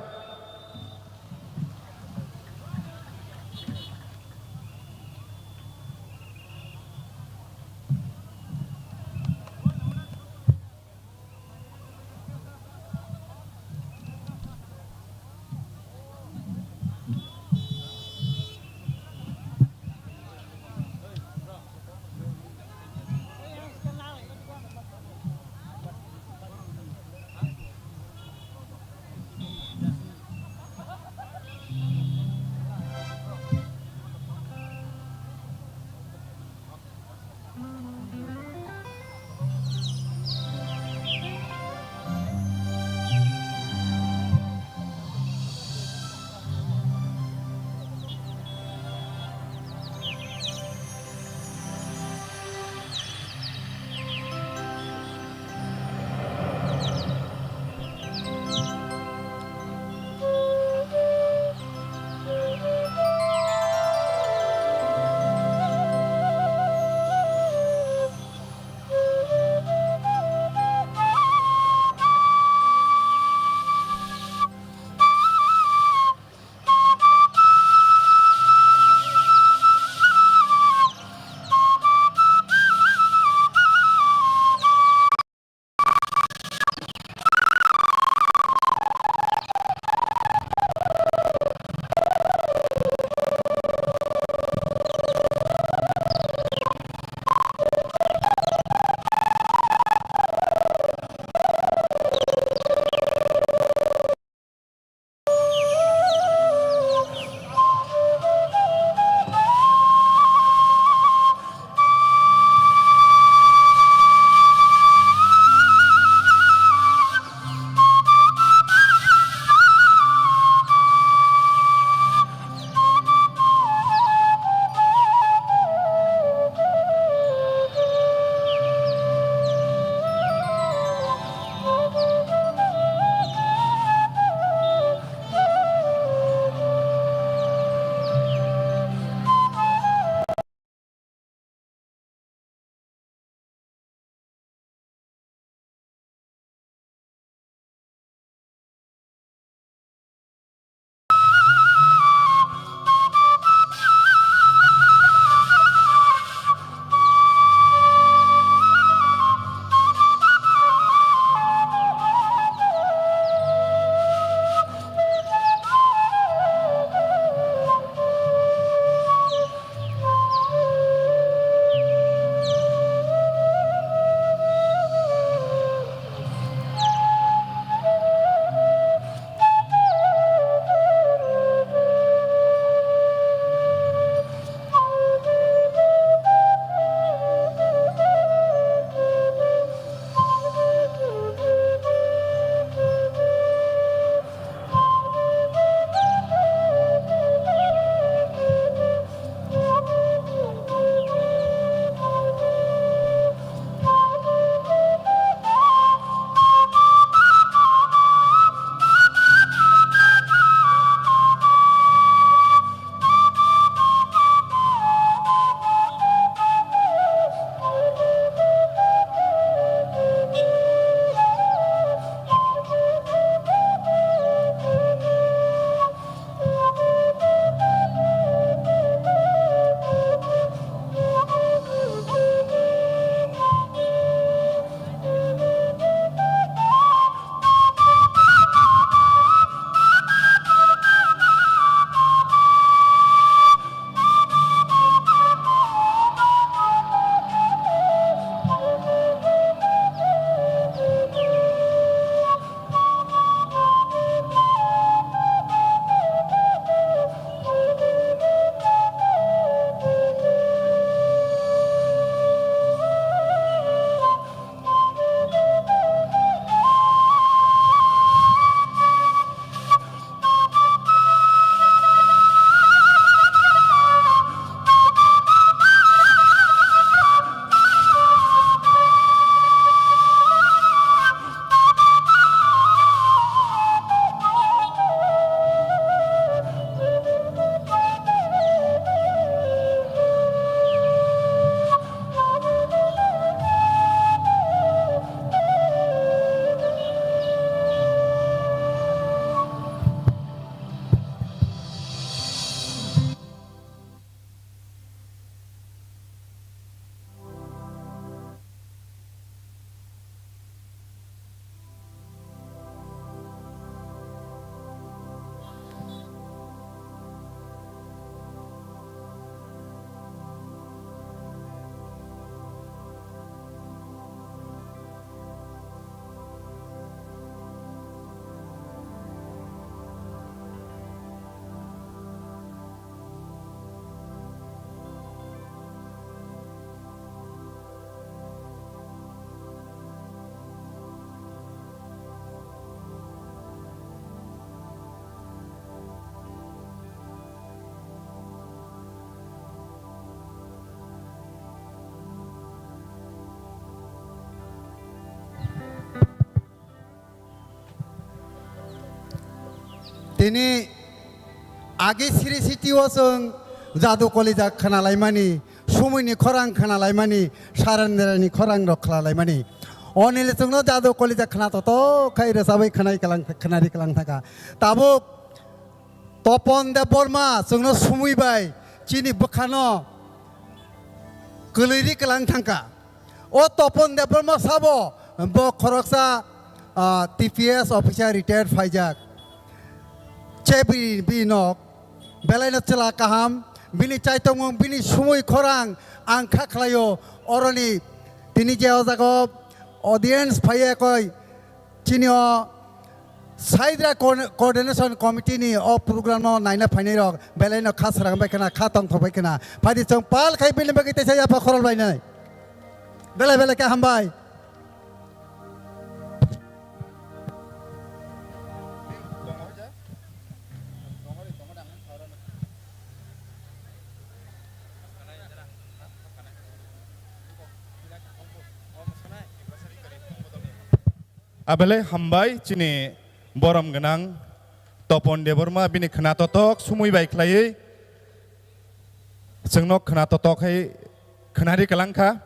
Tini agi siri siti o chwng jadu kolija khwnalaimani, sumui ni khorang khwnalaimani, saranderani khorang rok khwnalaimani. Onile chwngno jadu kolija khwna toto khai rwchabwi khwnai kwlang, khwnari kwlang thangkha. Tabuk Topon Debbarma chwngno sumui bai chini bwkhano kwlwiri kwlang thangkha. O Topon Debbarma sabo bo khoroksa, ah, T P S officer retired phaijak. Chebri bi nok, belaino chwla kaham, bini chaitongmung, bini sumui khorang ang kha khlaio. Oroni tini je o jaga o audience phaiya koi, chini o Saidra Co-, Coordination Committee ni o program no naina phainai rok belaino kha srang bai khna, kha tongthok bai khna. Phaidi chwng pal khai bini bagwi teisa yapha khorol bainai. Belai belai khe hambai. Abelai hambai chini borom gwnang Topon Debbarma bini khna totok sumui bai khlaiwi chwngno khna totok hai khwnari kwlang kha.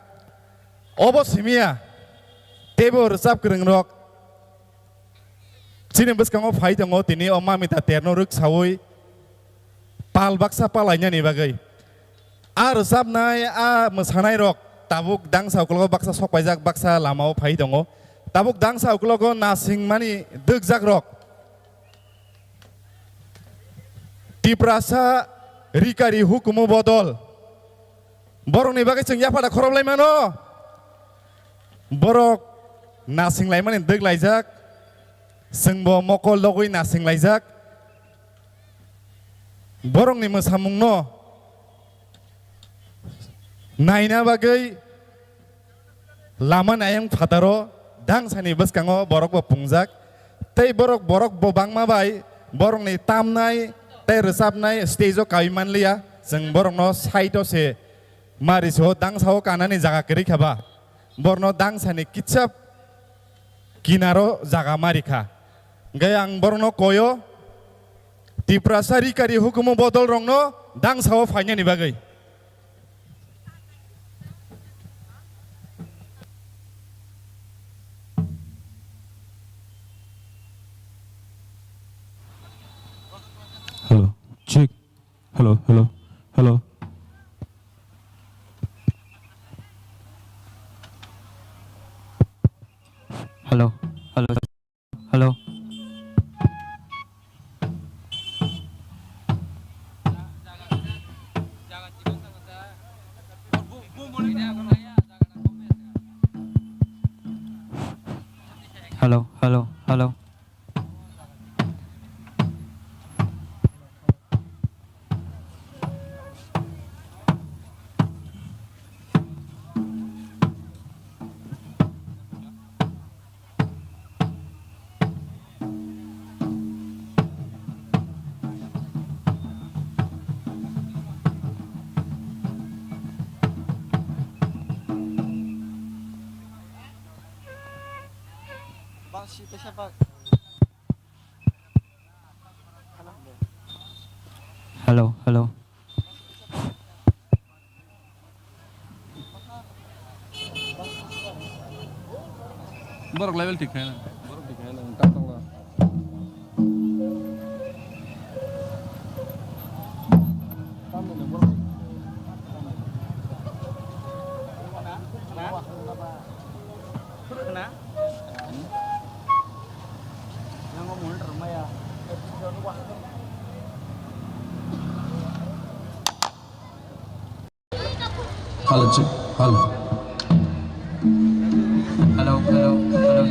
Obo simiya teibo rwchap kwrwng rok chini bwskango phai tongo, tini o mamita terno rwksaui pal baksa palainani bagwi. A rwchapnai, a mwsanai rok tabuk dangsa ukologo baksa sok paijak, baksa lamao phai tongo. Tabuk dangsa ukologo nasingmani dwkjak rok. Tiprasa rikari hukumu bodol. Borokni bagwi chwng yaphada khoroplai mano. Borok nasinglaimani dwk laijak. Chwngbo mokol logwi nasinglaijak. Borokni mwsamungno naina bagwi lama ayang phataro dangsani bwskango borokbo pungjak. Tei borok, borok bo bangma bai borokni tamnai tei rwchapnai stage o kaui manliya. Chwng borokno side o se mari so, dangsao kanani jaga kwrwi kha ba. Borokno dangsani kitsa kinaro jaga mari kha. Hwnkhe ang borokno koyo, Tiprasa rikari hukumu bodol rokno dangsao phainani bagwi. Hello, check. Hello, hello, hello. Hello, hello. Hello. Hello, hello, hello. Hello, hello. Borok level thik khaina. Borok thik khaina, wng tak tongla. Hello, check. Hello. Hello, hello, hello.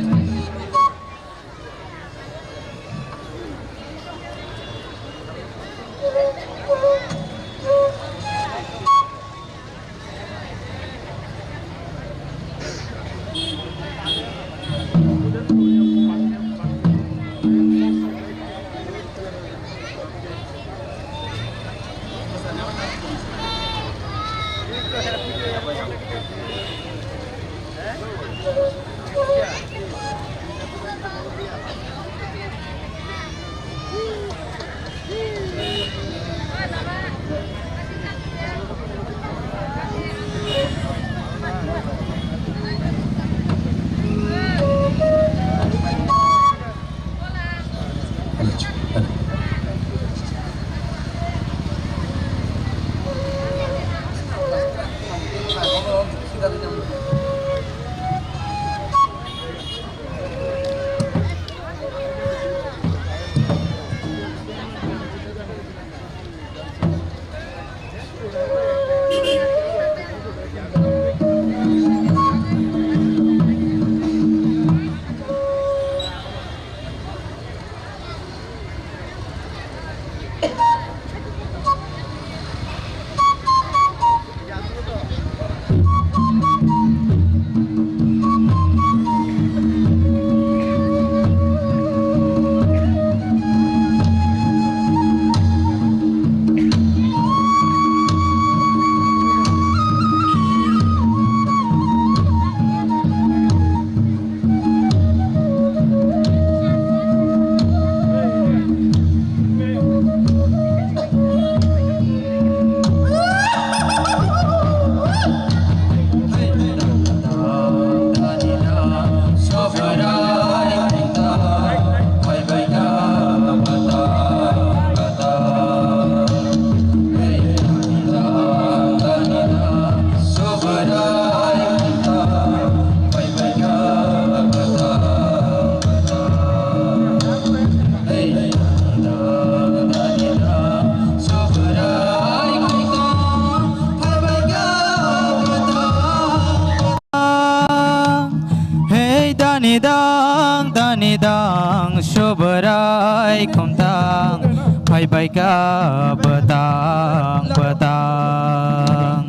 khumtang, phaibai ka bwtang bwtang.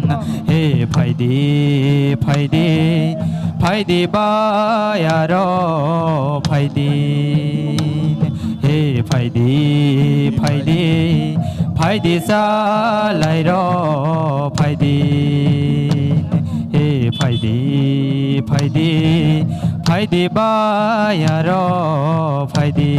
He phaidi, phaidi, phaidi bai aro phaidi. He phaidi, phaidi, phaidi salai ro phaidi. He phaidi, phaidi, phaidi bai aro phaidi.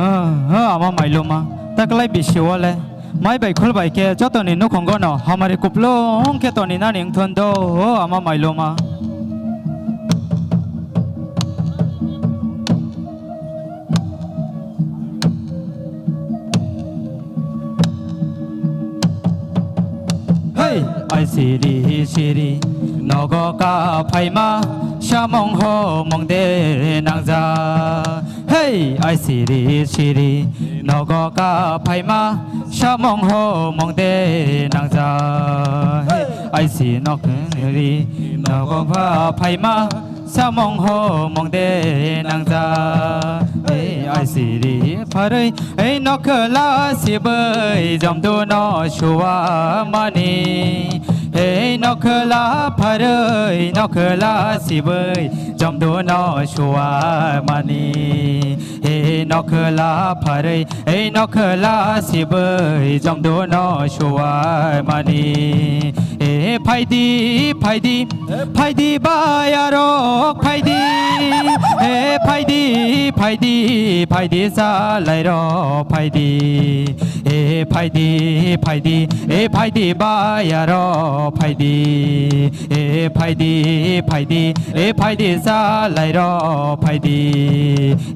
Ah, ah, ama mailuma. Taklai bisi wale. Mai bai khul bai khe jotoni nukhungo no hamari kuplung khe toni nani wngthon do, o ama mailuma. Hey, ai siri siri, nogo ka phaima, samung ho mung de nangja. Hey, ai siri siri, nogo ka phaima, samung ho mung de nangja. Hey, ai si nok ri, nogo ka phaima, samung ho mung de nangja. Ei, ai siri pharwi, ei nokhla sibwi jomdu no suwa mani. Ei nokhla pharwi, nokhla sibwi jomdu no suwa mani. Ei nokhla pharwi, ei nokhla sibwi jomdu no suwa mani. E phaidi, phaidi, phaidi bai arok phaidi. E phaidi, phaidi, phaidi salai ro phaidi. E phaidi, phaidi, e phaidi bai arok phaidi. E phaidi, phaidi, e phaidi salai ro phaidi.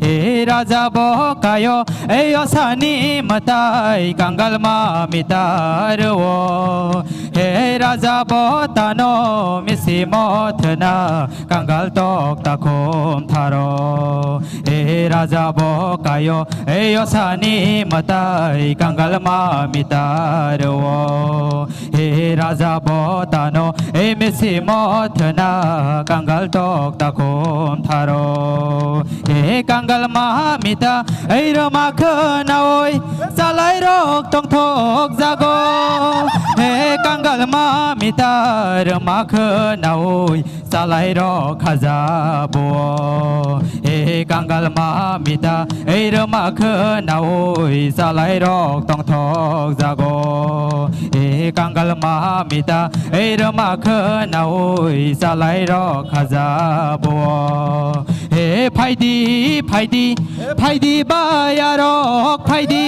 E raja bo kayo, e yosani matai kangal ma mitar o. He raja bo tano misi mothna kangal tok takhum tharo. He raja bo kayo, he yosani matai kangal ma mitar o. He raja bo tano, he misi mothna kangal tok takhum tharo. He kangal maha mita, ei roma khwnaoi, salai rok tongthok jago. He kangal maha mita, roma khwnaoi, salai rok khaja bo. He kangal maha mita, ei roma khwnaoi, salai rok tongthok jago. He kangal maha mita, ei roma khwnaoi, salai rok khaja bo. He phaidi, phaidi, phaidi bai arok phaidi.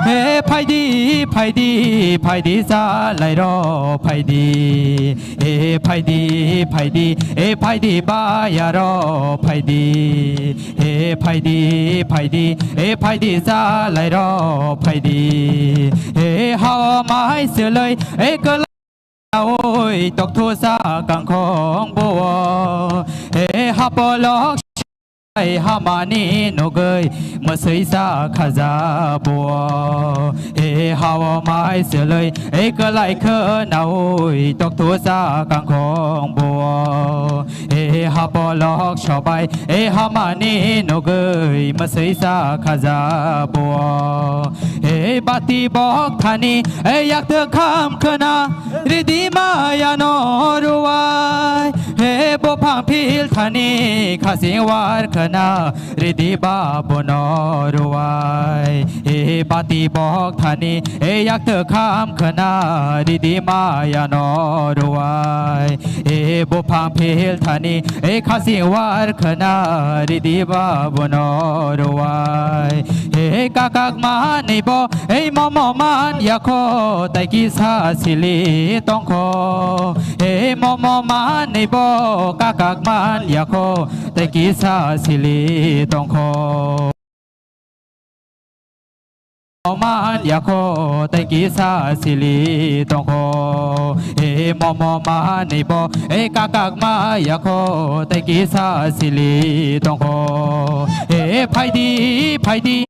He phaidi, phaidi, phaidi salai ro phaidi. He phaidi, phaidi, he phaidi bai aro phaidi. He phaidi, phaidi, he phaidi salai ro phaidi. He hao mai selai, he kwlai oi tokthu sa kangkhong bo. He hapolok Hai hamani nugwi mwswi sa khaja bo. He hao mai selwi, he kwlai khwnawi tokthu sa kangkhong bo. He hapolok sobai, he hamani nugwi mwswi sa khaja bo. He bati bok thani, he yak thwkham khwna, ridi maya no ruwai. He buphang phil thani, khasing war khwna, ridi ba bono ruwai. He bati bok thani, he yak thwkham khwna, ridi maya no ruwai. He buphang phil thani, he khasing war khwna, ridi ba bono ruwai. He kakak manwi bo, he momo man yakho, tai kisa sili tongkho. He momo manwi bo, kakak man yakho, tai kisa sili tongkho. Man yakho tei kisa sili tongkho. E momo manwi bo e kakak ma yakho tei kisa sili tongkho. E phaidi, phaidi.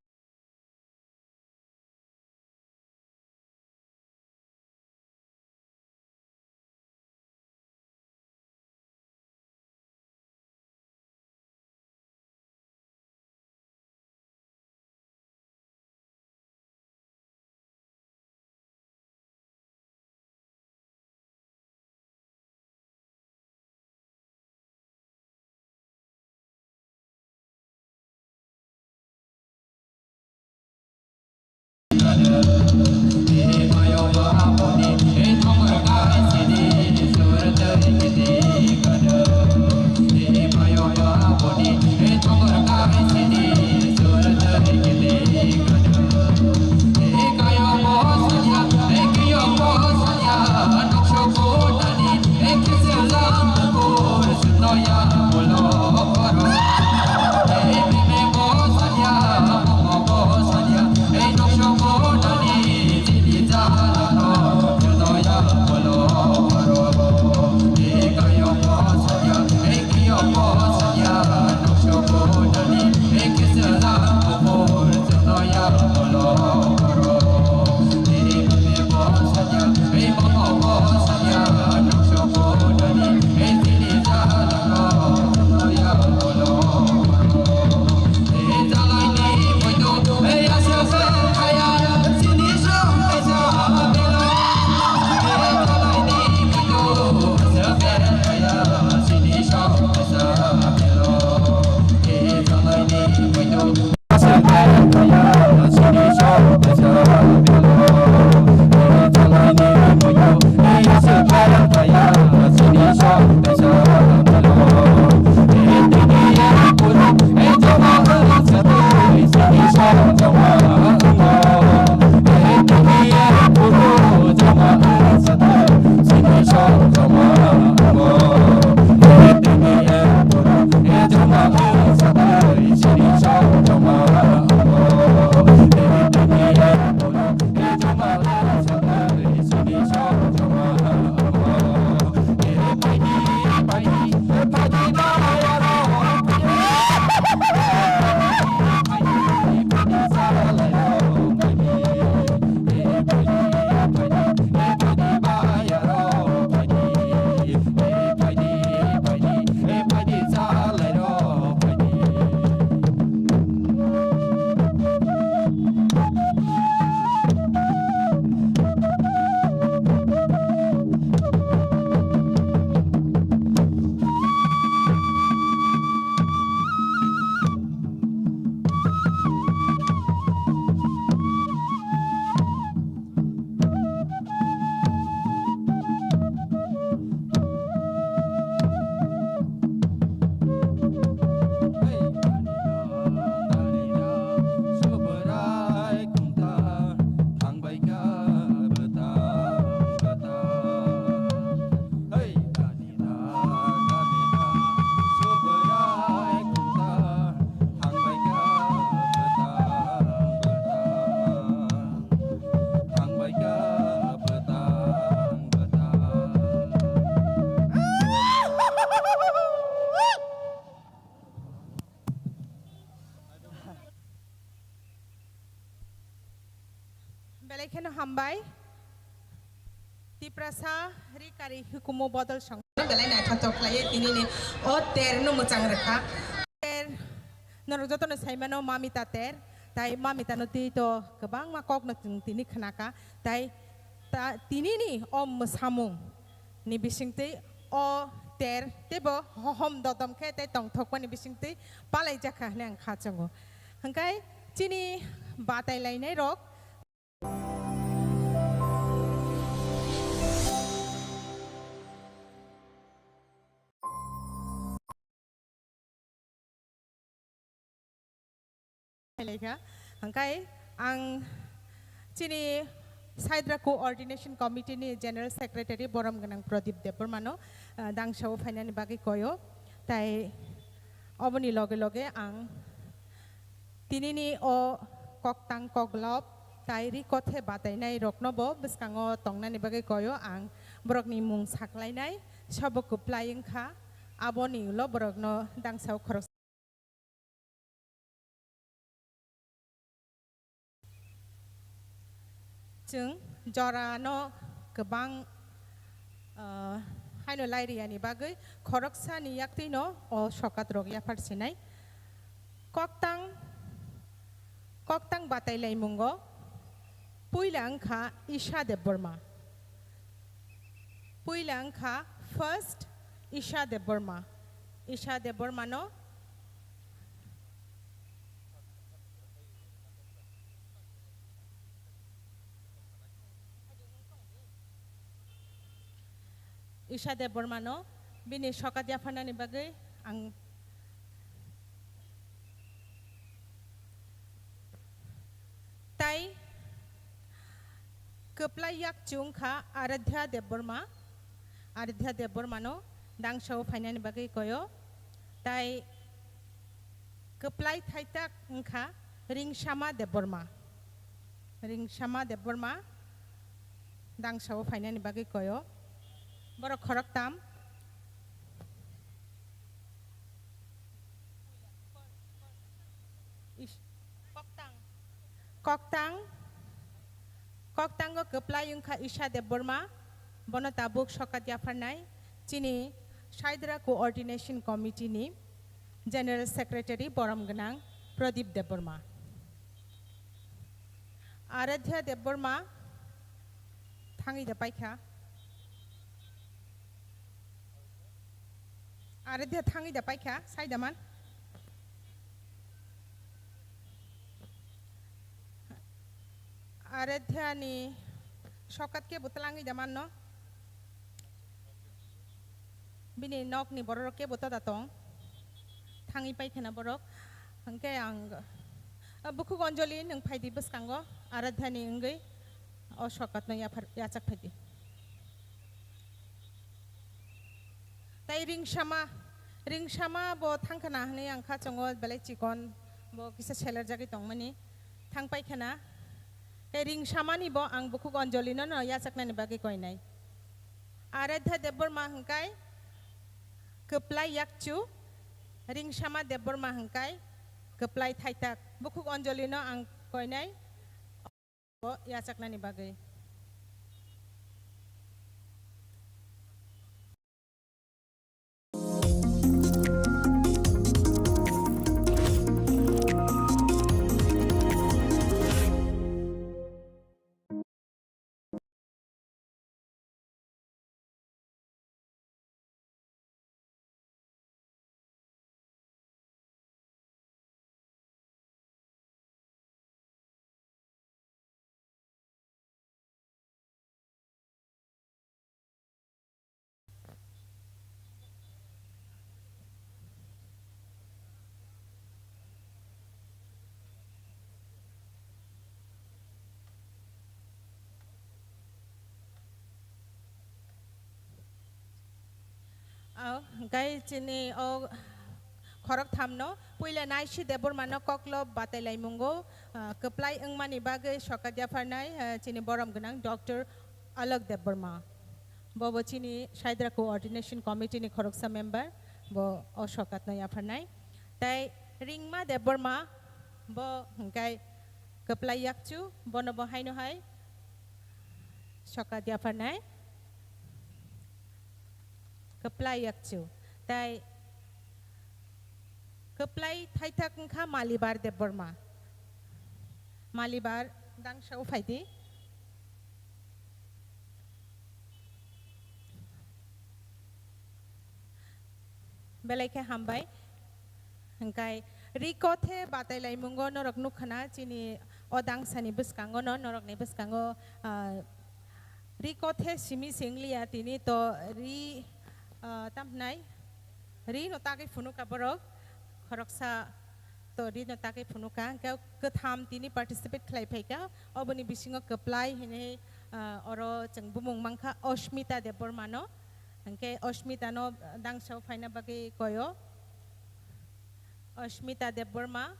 Belai kheno hambai. Tiprasa Rikari Hukumu Bodol Song. Belai naithothok khlaiwi tinini o ter no mwchang rwkha. Ter norok jotono saimano Mamita ter, tai Mamita no twi to kwbangma kokno chwng tini khnaka, tai ta-, tinini o mwsamung ni bisingtwi o ter teibo hohom dodom khe tei tongthokmani bisingtwi palaijakha hwnwi ang kha chwngo. Hwnkhe chini batai lainai rok Khailai kha. Hwnkhe ang chini Saidra Coordination Committee ni General Secretary borom gwnang Pradip Debbarma no, ah, dangsao phainani bagwi koyo. Tai oboni loge loge ang tinini o koktang koklop Tai ri kothe batainai rokno bo bwskango tongnani bagwi koyo ang borokni mung saklainai, sabo kwplai wngkha, aboni ulo borokno dangsao khoroksa. Chwng jorano kwbang, ah, haino lairiyani bagwi khoroksani yaktwino o sokat rok yaphar sinai. Koktang, koktang batai laimungo puila wngkha Isha Debbarma. Puila wngkha first Isha Debbarma. Isha Debbarmano Isha Debbarmano bini sokat yapharnani bagwi ang tai kwplai yakchu wngkha Aradhya Debbarma. Aradhya Debbarmano dangsao phainani bagwi koyo. Tai kwplai thaitak wngkha Ringsama Debbarma. Ringsama Debbarma dangsao phainani bagwi koyo. Borok khoroktam. Is-, koktang. Koktang. Koktango kwplai wngkha Isha Debbarma. Bono tabuk sokat yapharnai chini Saidra Coordination Committee ni General Secretary borom gwnang Pradip Debbarma. Aradhya Debbarma thangwi da paikha. Aradhya thangwi da paikha, sai da man. Aradhya ni sokat khe bo twlangwi da manno. Bini nokni bororok kebo toda tong. Thangwi paikhana borok. Hwnkhe ang, ah, bukhuk Anjali, nwng phaidi bwskango, Aradhyani wngwi o sokatno yaphar-, yachak phaidi. Tai Ringsama, Ringsama bo thangkhana hwnwi ang kha chongo belai chikon, bo kisa selerjagwi tongmani. Thang paikhana, tei Ringsamani bo ang bukhuk Anjali no, no yachaknani bagwi koinai. Aradhya Debbarma hwnkhe kwplai yakchu, Ringsama Debbarma hwnkhe kwplai thaitak. Bukhuk Anjali no ang koinai bo yachaknani bagwi. O, hwnkhe chini o khorokthamno puila Naisi Debbarmano koklob batailaimungo, ah, kwplai wngmani bagwi sokat yapharnai, ah, chini borom gwnang Doctor Alok Debbarma. Bobo chini Saidra Coordination Committee ni khoroksa member, bo o sokatno yapharnai. Tai Ringma Debbarma, bo hwnkhe kwplai yakchu, bono bo haino hai sokat yapharnai. Kwplai yakchu. Tai kwplai thaithak wngkha Malibar Debbarma. Malibar, dangsao phaidi. Belai khe hambai. Hwnkhe ri kothe batailaimungo norok nukha na chini o dangsani bwskango no, norokni bwskango, ah, ri kothe simi se wngliya tini to ri, ah, tamhnai ri no tagwi phunukha borok khoroksa. To rino tagwi phunukha, hwnkhe kwtham tini participate khlai phaikha, oboni bisingo kwplai hinwi, ah, oro chwng bumung mankha Osmita Debbarma no, hwnkhe Osmita no dangsao phaina bagwi koyo, Osmita Debbarma.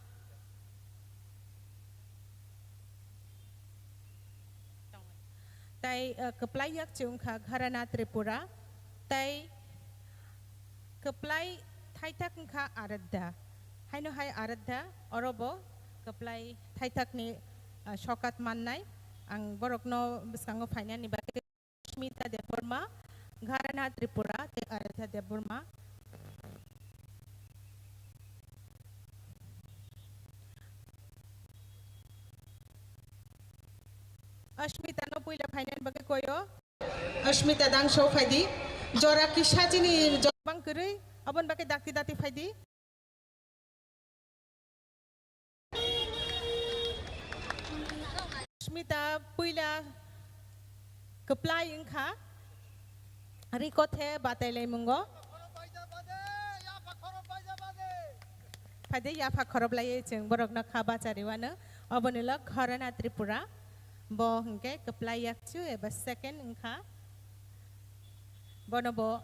Tai, ah, kwplai yakchu wngkha Gharana Tripura, tai kwplai thaithak wngkha Aradha. Haino hai Aradha, oro bo kwplai thaithakni, ah, sokat mannai. Ang borokno bwskango phainani bagwi Smita Debbarma, Gharana Tripura, tei Aradha Debbarma. Asmita no puila phainani bagwi koyo. Asmita dangso phaidi. Jora kisa chini jora bang kwrwi, aboni bagwi dakti dakti phaidi. Asmita puila kwplai wngkha. Rikothe batai laimungo. Phaide yapha khoroplaiwi chwng borokno kha bachariwano. Oboni ulo Gharana Tripura. Bo hwnkhe kwplai yakchu eba second wngkha. Bono bo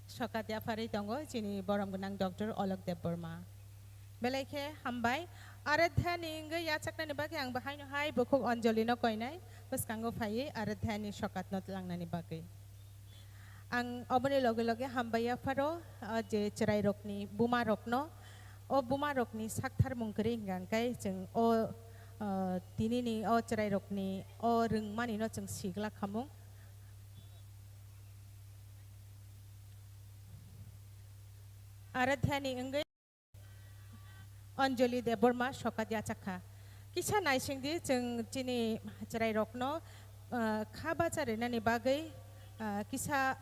sokat yapharwi tongo chini borom gwnang Doctor Alok Debbarma. Belai khe hambai. Aradhani wngwi yachaknani bagwi ang bahaino hai bukhuk Anjali no koinai bwskango phaiwi Aradhani sokatno tlangnani bagwi. Ang oboni loge loge hambai yapharo, ah, je chwrairokni bumarokno, o bumarokni sakthar mung kwrwi hwnkha hwnkhe chwng o, ah, tinini o chwrairokni o rwngmanino chwng sigla khamung. Aradhyani wngwi Anjali Debbarma sokat yachakha. Kisa naisingdi chwng chini chwrairokno, ah, kha bacha rinani bagwi, ah, kisa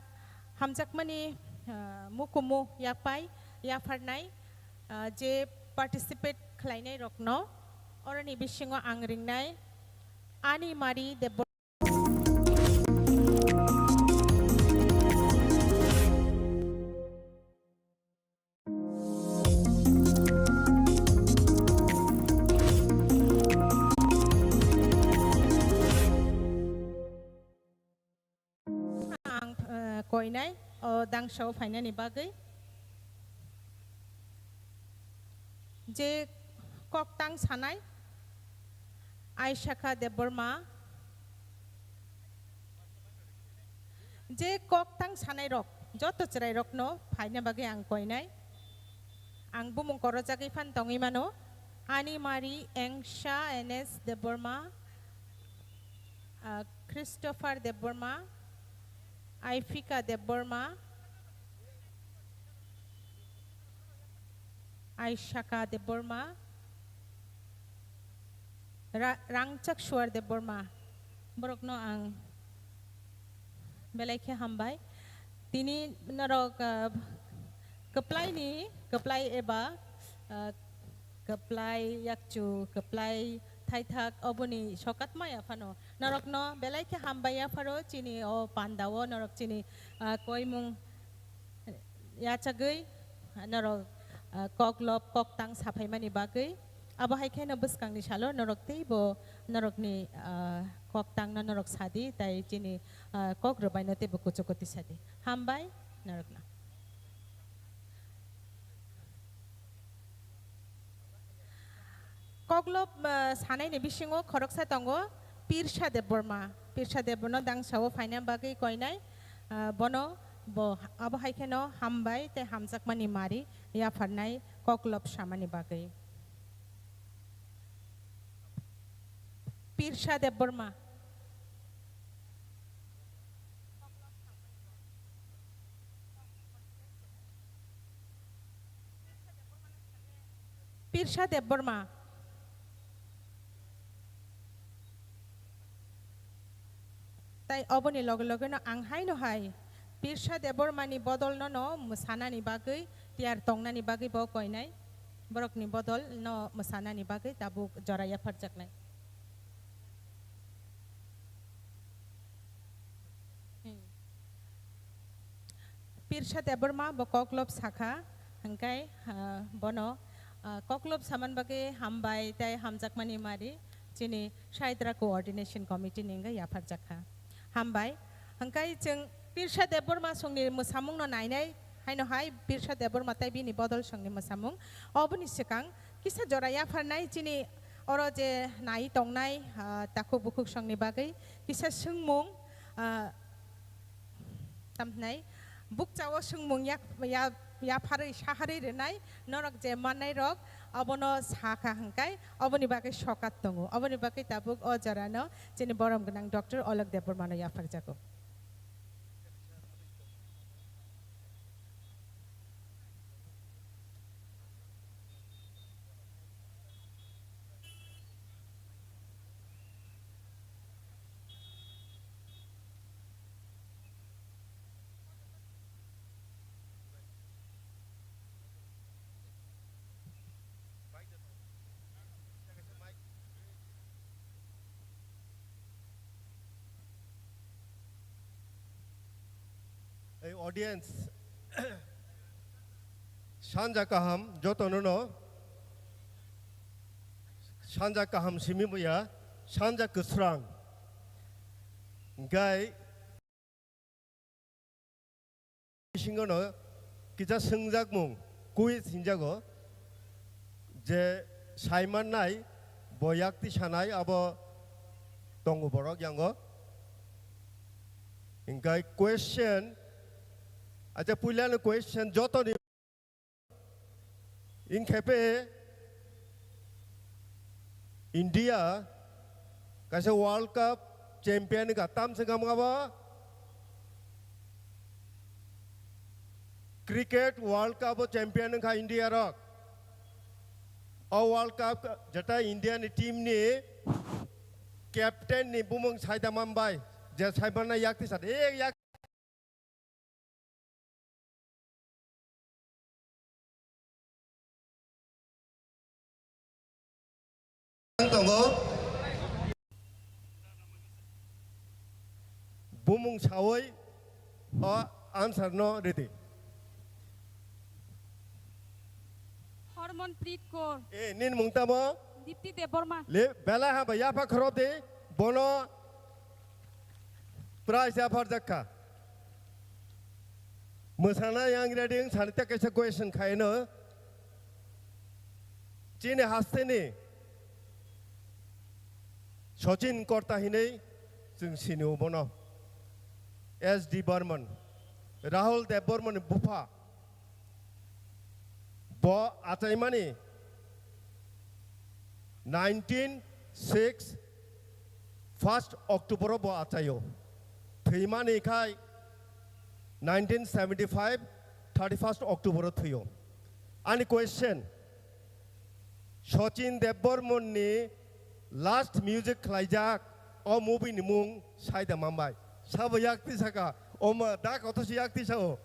hamjakmani, ah, mukumu yakpai yapharnai, ah, je participate khlainairokno oroni bisingo ang ringnai Ani Mari Debbarma. Ang, eh, koinai o dangsa o phainani bagwi. Je koktang sanai, Aishakha Debbarma. Je koktang sanai rok, joto chwrai rokno phaina bagwi ang koinai. Ang bumung korojagwi phan tongwi mano. Ani Mari, Engsha N S Debbarma, ah, Christopher Debbarma, Aifika Debbarma, Aishaka Debbarma, Ra-, Rangchak Suar Debbarma, borokno ang belai khe hambai. Tini norok, ah, kwplaini, kwplai eba, ah, kwplai yakchu, kwplai thaithak oboni sokatma yaphano norokno belai khe hambai yapharo chini o pandao norok chini, ah, koimung yachagwi norok, ah, koklop koktang saphaimani bagwi. Abo hai kheno bwskangni salo norok teibo norokni, ah, koktangno norok sadi, tai chini, ah, kok rwbaino teibo kuchukuti sadi. Hambai norokno. Koklop, ah, sanaini bisingo khoroksa tongo Pirsa Debbarma. Pirsa Debbarma dangsa o phaina bagwi koinai, ah, bono bo abo hai kheno hambai tei hamjakmani mari yapharnai koklop samani bagwi. Pirsa Debbarma. Pirsa Debbarma. Tai oboni loge loge no ang haino hai Pirsa Debbarmani bodol no no mwsanani bagwi tiyar tongnani bagwi bo koinai. Borokni bodol no mwsanani bagwi tabuk jora yapharjaknai. Hmm. Pirsa Debbarma bo koklop sakha, hwnkhe, ah, bono, ah, koklop saman bagwi hambai tei hamjakmani mari chini Saitra Coordination Committee ni wngwi yapharjakha. Hambai, hwnkhe chwng Pirsa Debbarma songni mwsamungno nainai, haino hai Pirsa Debbarma tei bini bodol songni mwsamung. Oboni swkang kisa jora yapharnai chini Oro je nai tongnai, ah, takhuk bukhuk songni bagwi kisa swngmung, ah, tamhnai bukchao swngmung yak-, ya-, yapharwi saharwi rwnai norok je mannairok abono sakha hwnkhe oboni bagwi sokat tongo. Oboni bagwi tabuk o jorano chini borom gwnang Doctor Olok Debbarmano yapharjago. Ei audience, sanja kaham jotono no, sanja kaham simi buya, sanja kwsrang. Gai bisingo no kisa swngjakmung, quiz hinjago, je saimannai bo yakti sanai abo tongo borok yango. Hingkai question, acha puilano question jotoni Wngkhe phe India kaisa World Cup champion wngkha, tamswk wngkha bo Cricket World Cup o champion wngkha India rok. O World Cup jeta India ni team ni captain ni bumung saida manbai, je saimanna yakti sat, e yak tongo. Bumung sawi o answer no ridi. Harmanpreet Kaur. E, nin mung tamo? Dipti Debbarma. Le, belai haba yapha khorop de, bono prize yapharjak kha. Mwsana yang ready wng sani tei kaisa question khaino. Chini hasteni Sachin Korta hinwi chwng sinio bono. S D Barman, Rahul Debbarmani bupha. Bo achaimani nineteen six first October o bo achaio. Thwimani khai nineteen seventy five thirty first October o thwio. Ani question, Sachin Debbarman ni last music khlaijak o movie ni mung saida manbai. Sabo yakti saka, oma da koto si yakti sao.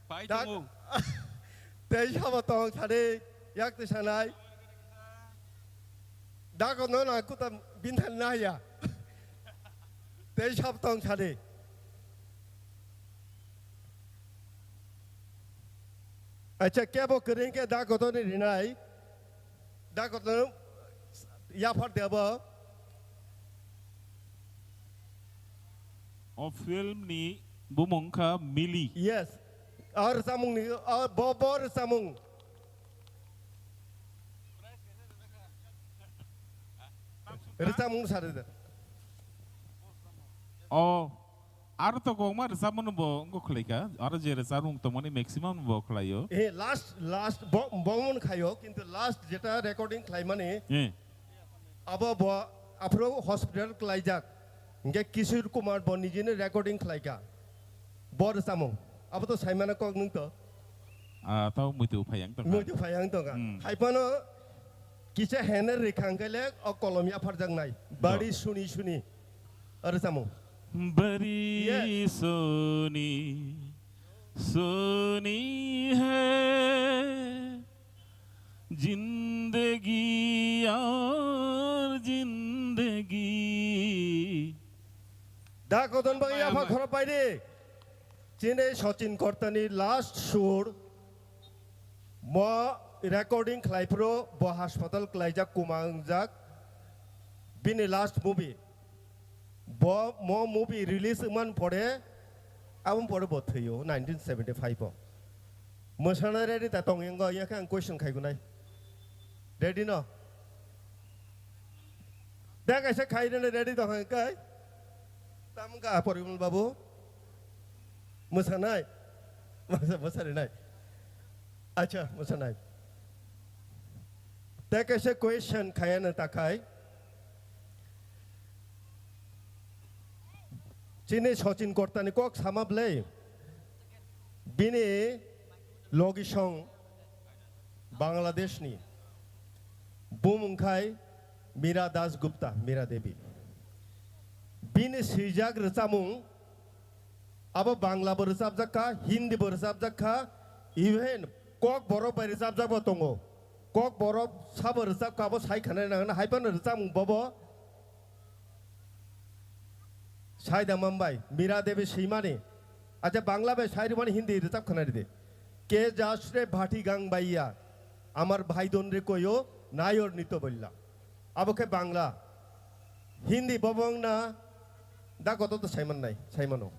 Pai Da-, tongo. Tei sabo tong sadi yakti sanai. Da kono na kuta binthan naya. Tei sabo tong sadi. Acha kebo kering ke da koto ni rinai. Da koto yaphar debo. O film ni bumung kha Mili. Yes. Ar samung ni, ar bo, bo samung. Rwchapmung sari de. O, aro to kwbangma rwchapmung bo wngkha khlaikha. Aro je rwchapmung tongmani maximum bo khlaio. Eh, last, last bo, bo wng khaio, kintu last jeta recording khlaimani, eh, abo bo aphuru hospital khlaijak. Hingke Kishore Kumar bo nijini recording khlaikha. Bo rwchapmung. Abo to saimano kok nung to. Ah, tao muitu phai ang tongkha. Muitu phai ang tongkha. Hmm. Hai phano kisa hener rikha hwnkhe le o kolom yapharjaknai. Bari suni suni. Aro samo. Bari suni suni hai zindagi aur zindagi. Da kodon bang yapha khorop bai di. Chini Sachin Kortani last sur, mo recording khlai phuru bo hospital khlaijak, kuma wngjak, bini last movie. Bo mo movie release wngman pore, aboni pore bo thwio nineteen seventy five o. Mwsana ready ta tong yango, yakhe ang question khaigunai. Ready no? Tei kaisa khairani ready tong hwn kai. Tamo wngkha Porimol babu? Mwsanai? Mwsa-, mwsarinai? Acha, mwsanai. Tei kaisa question khayana takhai. Chini Sachin Kortani kok sama bwlai. Bini logisong Bangladeshni. Bumung khai Mira Das Gupta, Mira Devi. Bini swijak rwchapmung abo Bangla bo rwchapjak kha, Hindi bo rwchapjak kha, even Kokborok bai rwchapjak bo tongo. Kokborok sabo rwchap kha, abo sai khana nang, hai phano rwchapmung bobo. Saida Mumbai, Mira Devi swimani. Acha Bangla bai sai rwmani Hindi rwchap khna ridi. Ke jasre bhati gang baiya, amar bhai don re koyo, nayor nito bolla. Abo khe Bangla. Hindi bobong na, da koto to saiman nai, saimano.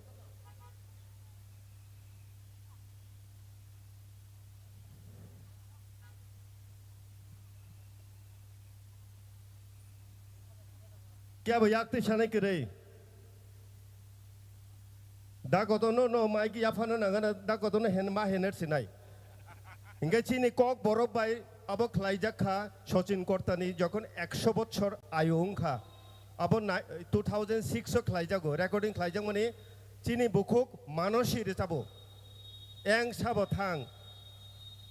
Kebo yak twi sanai kwrwi. Da kotono no mai ki yaphano nangana, da kotono hen ma hener sinai. Hingke chini Kokborok bai abo khlaijak kha Sachin Kortani jokhon ekso bochor ayu wngkha. Abo nai-, two thousand six o khlaijago, recording khlaijakmani chini bukhuk Manosi rwchabo. Eng sabo thang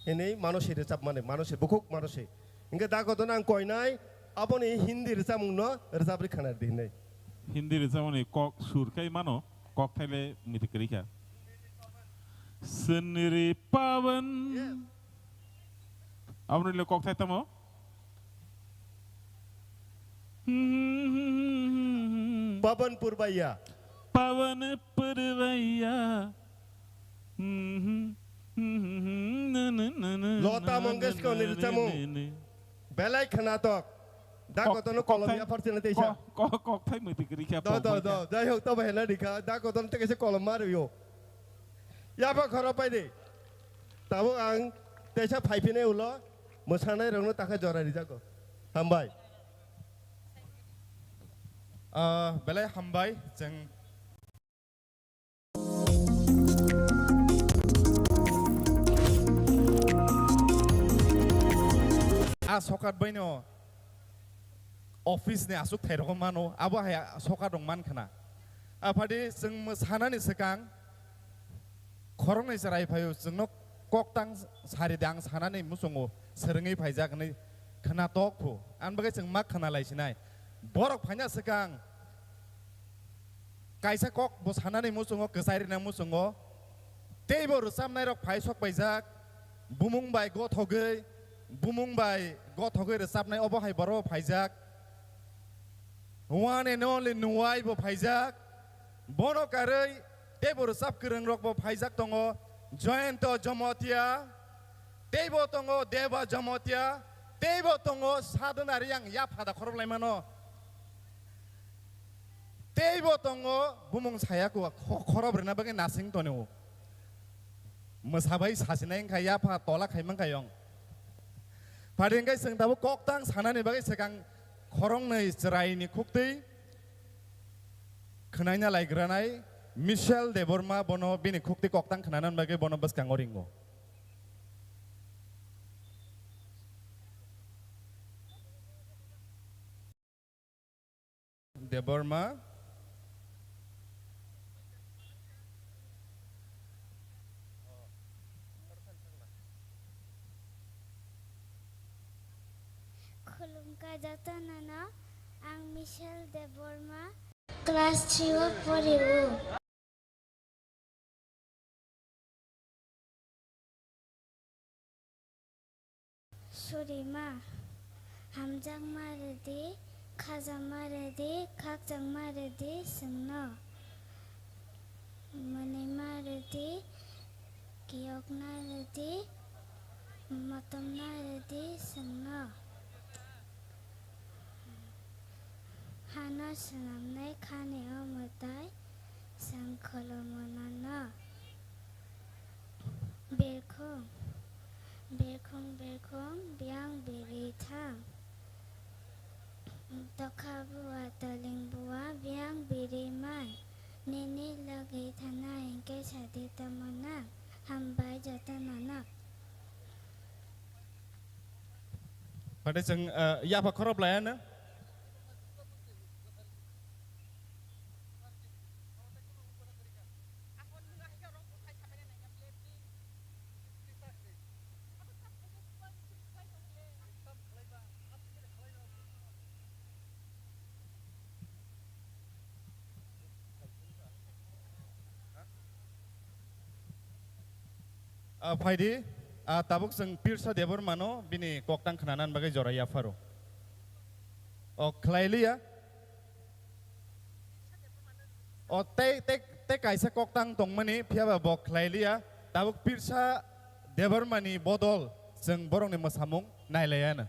hinwi Manosi rwchapmani, Manosi, bukhuk Manosi. Hingke da kotono ang koinai, aboni Hindi rwchapmungno rwchapri khana di hinwi. Hindi rwchapmani kok sur khai mano, kok thaile miti kwrwi kha. Swniri Pawan. Yes. Aboni le kok thai tamo? Pawan Purbaiya. Pawan Purbaiya. Lota Mangeshkar ni rwchapmung. Belai khwnatok. Da kotono kolom ya pharchina teisa. Kok, kok, kok thai mati kwrwi kha. Do, do, do. Jai hok, tobo hena rikha. Da kotono tei kaisa kolom ma rwio. Yapha khoro pai di. Tabuk ang teisa phaiphinai ulo mwsanairokno takha jora rijago. Hambai. Ah, belai hambai, chwng A sokat baino office ni aswk thairok mano, abo hai sokat rok man khna. Aphadi chwng mwsanani swkang khoroknwi chwrai phaio, chwngno koktang sari de ang sanani muchungo swrwngwi phaijak hwnwi khna tok phu. Ani bagwi chwng ma khna lai sinai. Borok phaina swkang kaisa kok bo sanani muchungo, kwchai rina muchungo, teibo rwchapnairok phai sok paijak, bumung bai gothogwi, bumung bai gothogwi rwchapnai obo hai borok phaijak. One and only Nuwai bo phaijak. Bono karwi teibo rwchap kwrwng rok bo phaijak tongo. Jayanta Jamatia, teibo tongo Deba Jamatia, teibo tongo Sadhana Riyang, yapha da khorok lai mano. Teibo tongo bumung saya kho-, khorop rwna bagwi nasing tonio. Mwsa bai sasinai wngkha yapha tola khai mankha yong. Phadi hwnkhe chwng tabuk koktang sanani bagwi swkang khoroknwi chwraini khuktwi khwnaina laigranai Michelle Debbarma bono bini khuktwi koktang khwnanani bagwi bono bwskango ringo. Debbarma. Khulumkha jotonono, ang Michelle Debbarma. Class three o pori o. Surima, hamjakma rwdi, khajakma rwdi, khakchangma rwdi chwngno. Mwnwima rwdi, kiyokna rwdi, motomna rwdi chwngno. Hano swnamnai khani o mwtai, chwng khulumo nono. Berkhung, berkhung, berkhung, biyang biri thang. Tokha bua, toling bua, biyang biri mai. Nini logi thana hingke sadi tomono. Hambai jotonono. Phaide chwng, eh, yapha khorop laiano. Ah, phaidi, ah, tabuk chwng Pirsa Debbarmano bini koktang khnanan bagwi jora yapharo. O khlai liya. O tei, tei, tei kaisa koktang tongmani, phiyaba bo khlai liya. Tabuk Pirsa Debbarmani bodol chwng borokni mwsamung nailaiyano.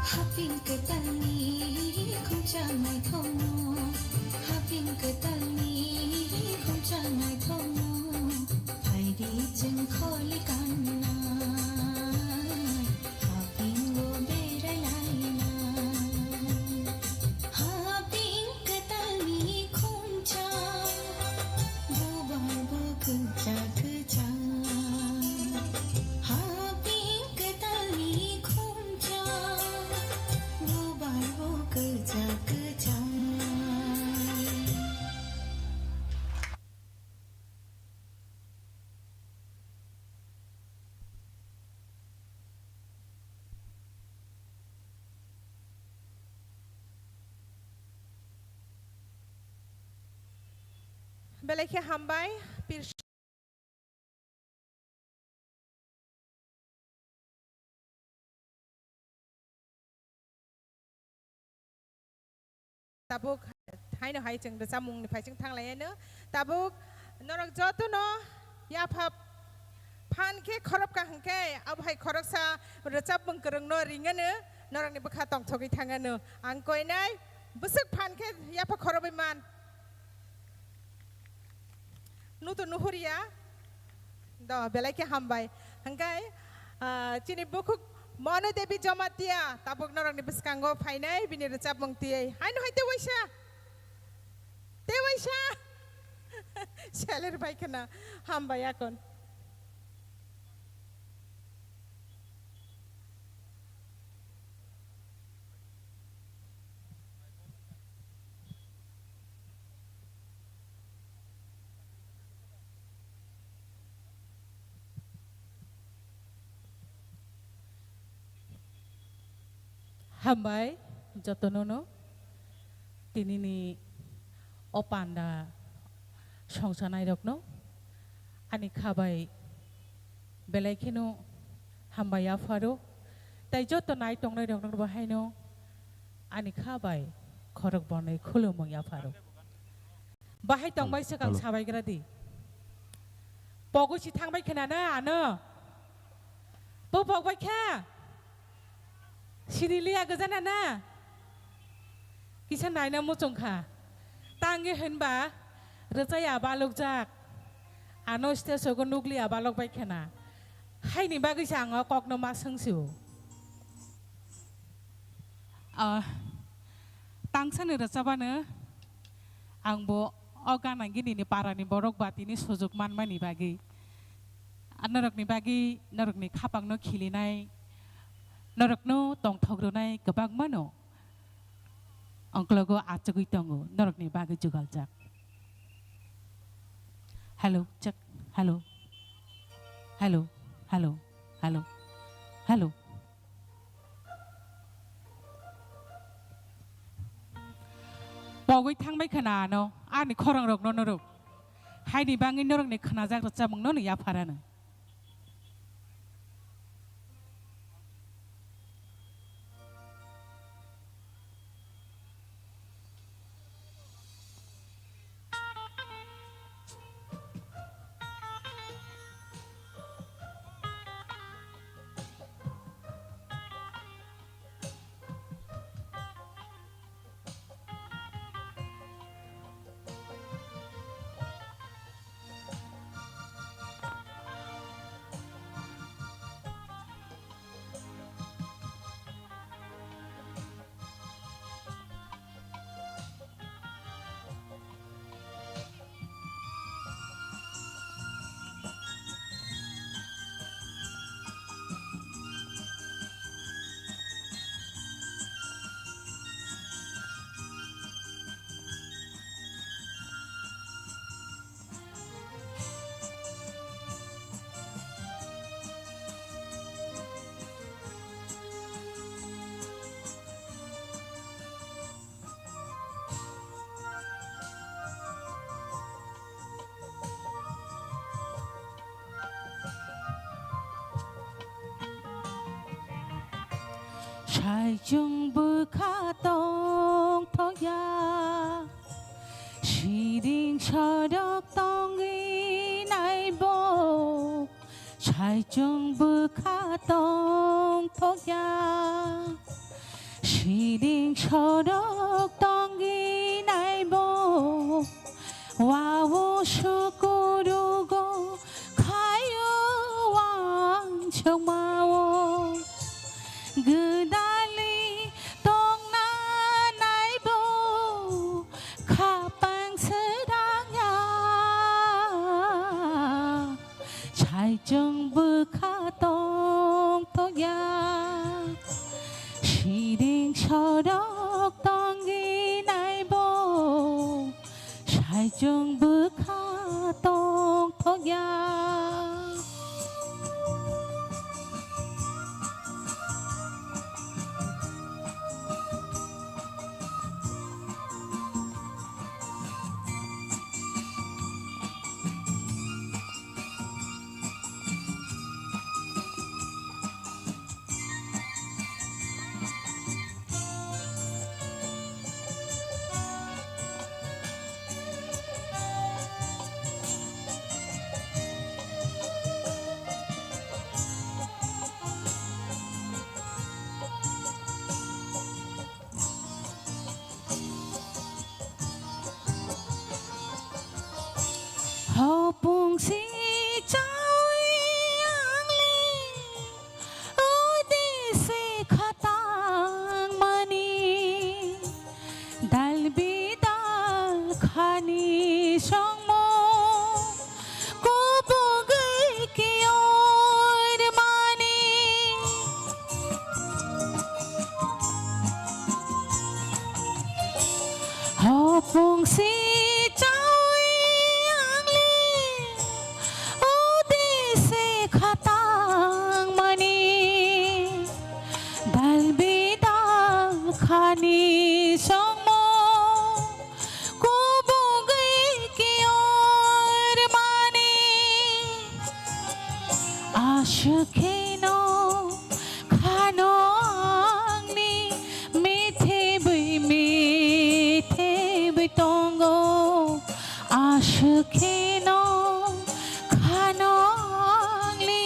Haping kwtalni khumchang naithokno, haping kwtalni khumchang naithokno, phaidi chwng kholi kannai, hapingo berai lainai. Haping kwtalni khumchang, bubar bo kwchak kwchak. Haping kwtalni khumchang, bubar bo kwchak kwchak. Belai khe hambai, pir- Tabuk haino hai chwng rwchapmungni phaising thanglaiyano. Tabuk norok jotono yapha phan khe khorop kaham khe abo hai khoroksa rwchapmung kwrwngno ringano, norokni bwkha tongthogwi thangano. Ang koinai bwswk phan khe yapha khorobwi man. Nutu nuhuriya. Do, belai khe hambai. Hingkai, ah, chini bukhuk Manu Devi Jamatia, tabuk norokni bwskango phainai, bini rwchapmung tiyai. Haino hai tewaisa. Tewaisa. Seler bai khna. Hambai akon. Hambai jotonono, tinini o panda songchanairokno ani kha bai belai kheno hambai yapharo, tei joto nai tongnairokno bo haino ani kha bai khorok bonai khulumung yapharo. Bahai tongbai swkang sabai gra di. Pogwi si thangbai khna na ano. Bo pogbai kha. Sini liya gajana na. Kisa naina muchung kha. Tangi hinba rwchaya balukjak. Ano stage o nukliya balok bai khna. Haini bagwi se ang o kokno ma swngsio. Ah, tangsani rwchapano ang bo o ganangini ni parani borok ba tini sujuk manmani bagwi, ah, norokni bagwi, norokni khapangno khilinai, norokno tongthok rwnai kwbangmano ongklogo achugwi tongo, norokni bagwi jugaljak. Hello, check. Hello. Hello. Hello. Hello. Hello. Pogwi thangbai khna ano, ani khorang rokno norok. Haini bangwi norokni khnajak rwchapmungno no yapharano. Saichung bwkha tongthokya, siring sorok tongwi naibo. Saichung bwkha tongthokya, Siring sorok tongwi naibo, wao sukurugo khayo wansukmao. Gwdalwi tongna naibo, khapang swrangya. Saichung bwkha tongthokya, siring sorok tongwi naibo. Saichung bwkha tongthokya. Hopung si chawi angli, o dise khatang mani, dalbi dal khani songmo. Kubugwi kiyor mani. Hopung si chawi angli, o dise khatang mani. Dalbi dal khani songmo. Kubugwi kiyor mani. Aswk kheno khano angni mithe bwi mithe bwi tongo. Aswk kheno khano angni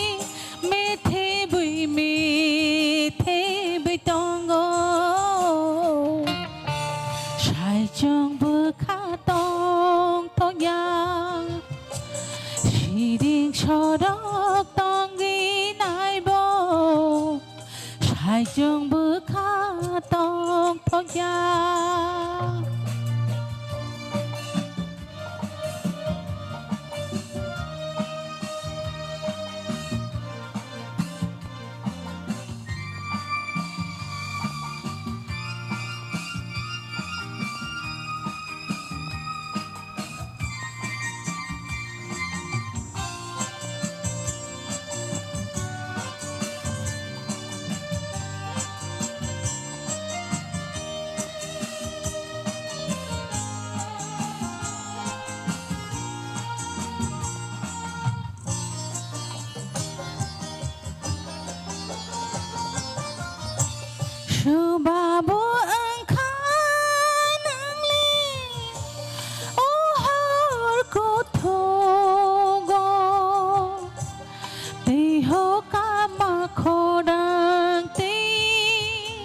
mithe bwi mithe bwi tongo. Saichung bwkha tongthokya, siring sorok tongwi naibo. Saichung bwkha tongthokya. Swbabu wngkha nangli o hor kuthugo, tei hokama khorang tei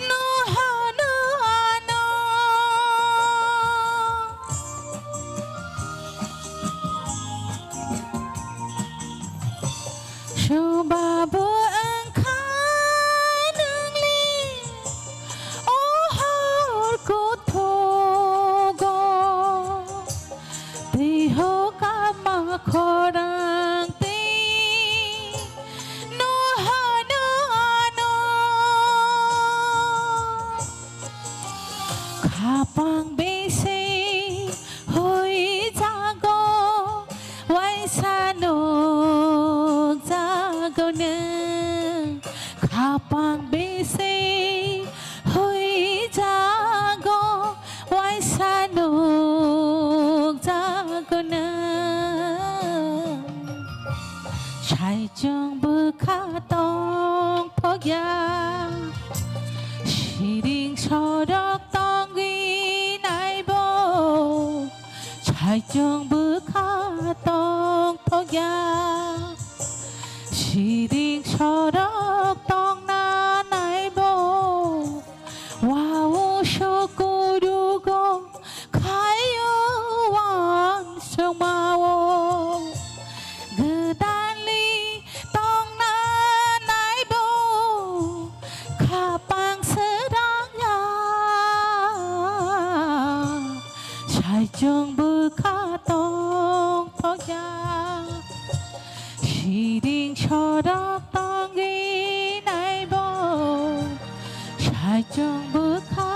no hano ano. Swbabu wngkha nangli o hor kuthugo, tei hokama khorang tei no hano ano. Khapang bese hui jago, waisa nuk jago nung. Khapang bese hui jago, waisa nuk jago nung. Saichung bwkha tongthokya, siring sorok tongwi naibo. Saichung bwkha tongthokya, siring sorok tongna naibo. Saichung bwkha tong thokya, siring sorok tongwi naibo. Saichung bwkha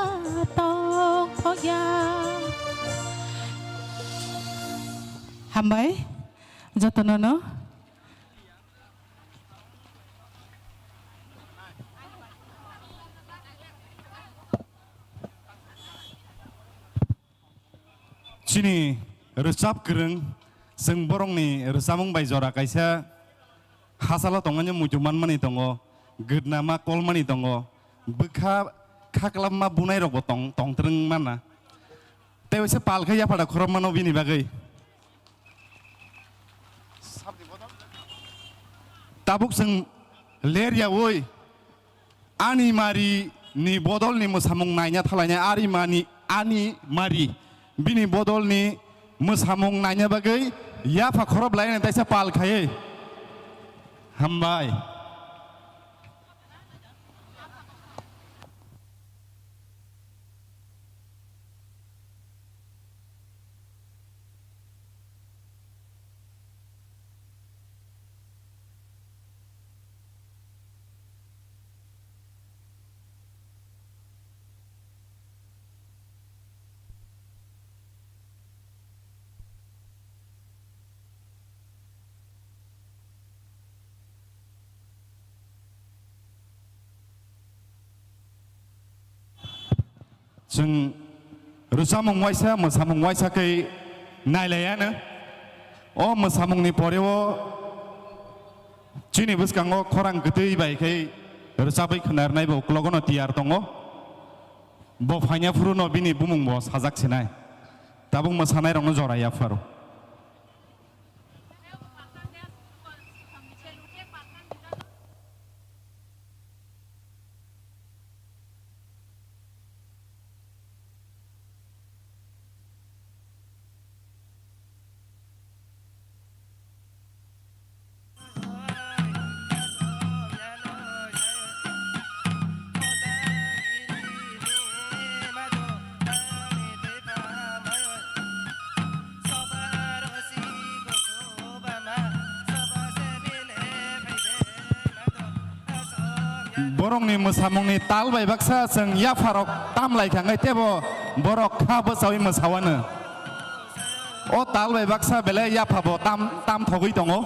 tong thokya. Hambai, jotono no. Chini rwchap kwrwng, chwng borokni rwchapmung bai jora kaisa hachalo tongmani muitu manmani tongo, gwdnama kolmani tongo, bwkha khaklapma bunairokbo tong-, tongtwrwng mana. Tei waisa pal khe yaphada khorokmano bini bagwi. Tabuk chwng ler yaui ani mari ni bodol ni mwsamung naina thalaina ari mani ani mari bini bodol ni mwsamung naina bagwi yapha khorop laina taisa pal khaiwi. Hambai. Chwng rwchapmung waisa, mwsamung waisa khe nailaiano. O mwsamungni poreo chini bwskango khorang kwtwi bai khe rwchapwi khwnarnai bo uklogono tiyar tongo. Bo phaina phuru no bini bumung bo sajak sinai. Tabuk mwsanairokno jora yapharo. Borokni mwsamungni tal bai baksa chwng yapharok tam lai kha, wngwi teibo borok kha bwchaui mwsawano. O tal bai baksa belai yaphabo tam, tam thogwi tongo.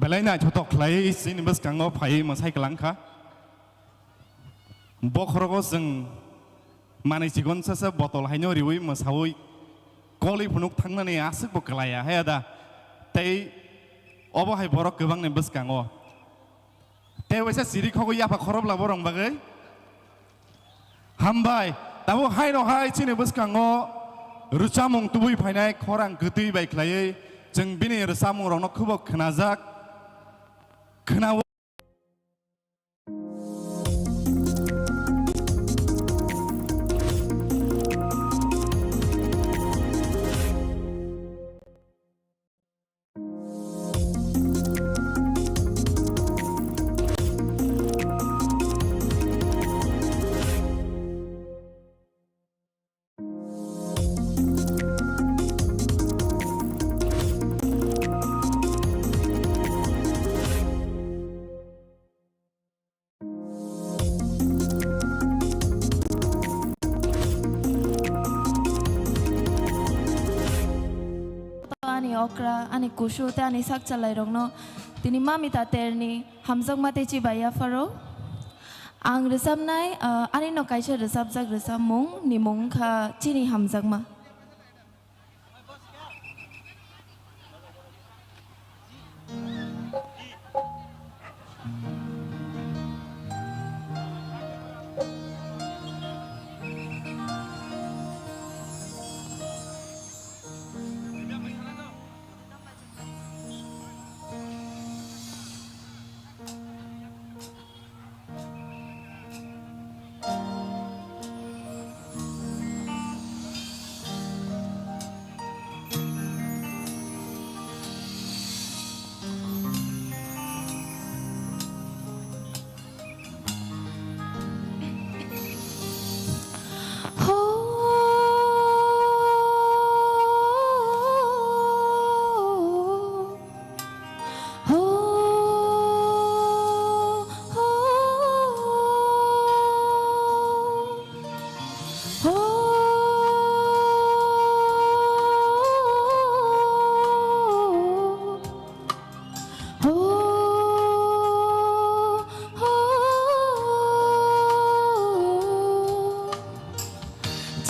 Belai naithothok khlaiwi chini bwskango phaiwi mwsai kwlangkha. Bokhorogo chwng manwi chikonsa se botol haino riwi mwsawi kolwi phunuk thangnani aswkbo kwlaiya haya da. Tei obo hai borok kwbangni bwskango. Tei waisa siri khogwi yapha khorop labo rong bagwi. Hambai, tabuk haino hai chini bwskango rwchapmung tubui phainai khorang kwtwi bai khlaiwi chwng bini rwchapmung rokno khubo khwnajak, khwnao. Ani okra, ani kusu tei ani sak chalairokno tini mami taterni hamjakma tei chibai yapharo. Ang rwchapnai, ah, ani no kaisa rwchapjak rwchapmung ni mung wngkha Chini Hamjakma.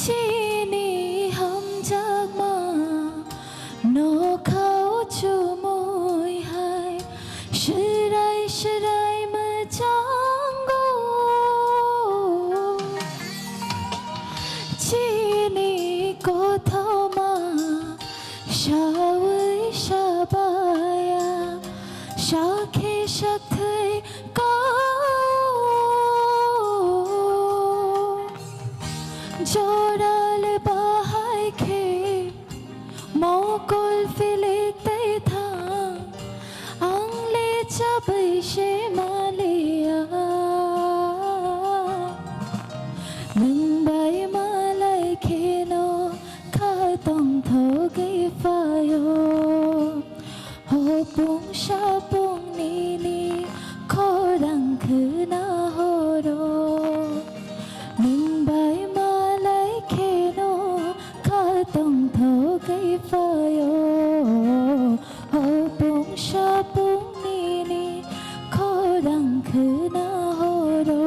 Chini hamjakma nokhao chumui hai, srai srai mwchango. Chini kothoma sawi sabaya, sakhe sakthai kao. Jorale bahai khe mokol philik tei thang, ang le chabai se maliya. Nwng bai malai kheno kha tongthogwi phaio. Hopung sapung nini khorang khna horo. Nwng bai malai kheno kha tongthogwi phaio. Hopung sapung nini khorang khna horo.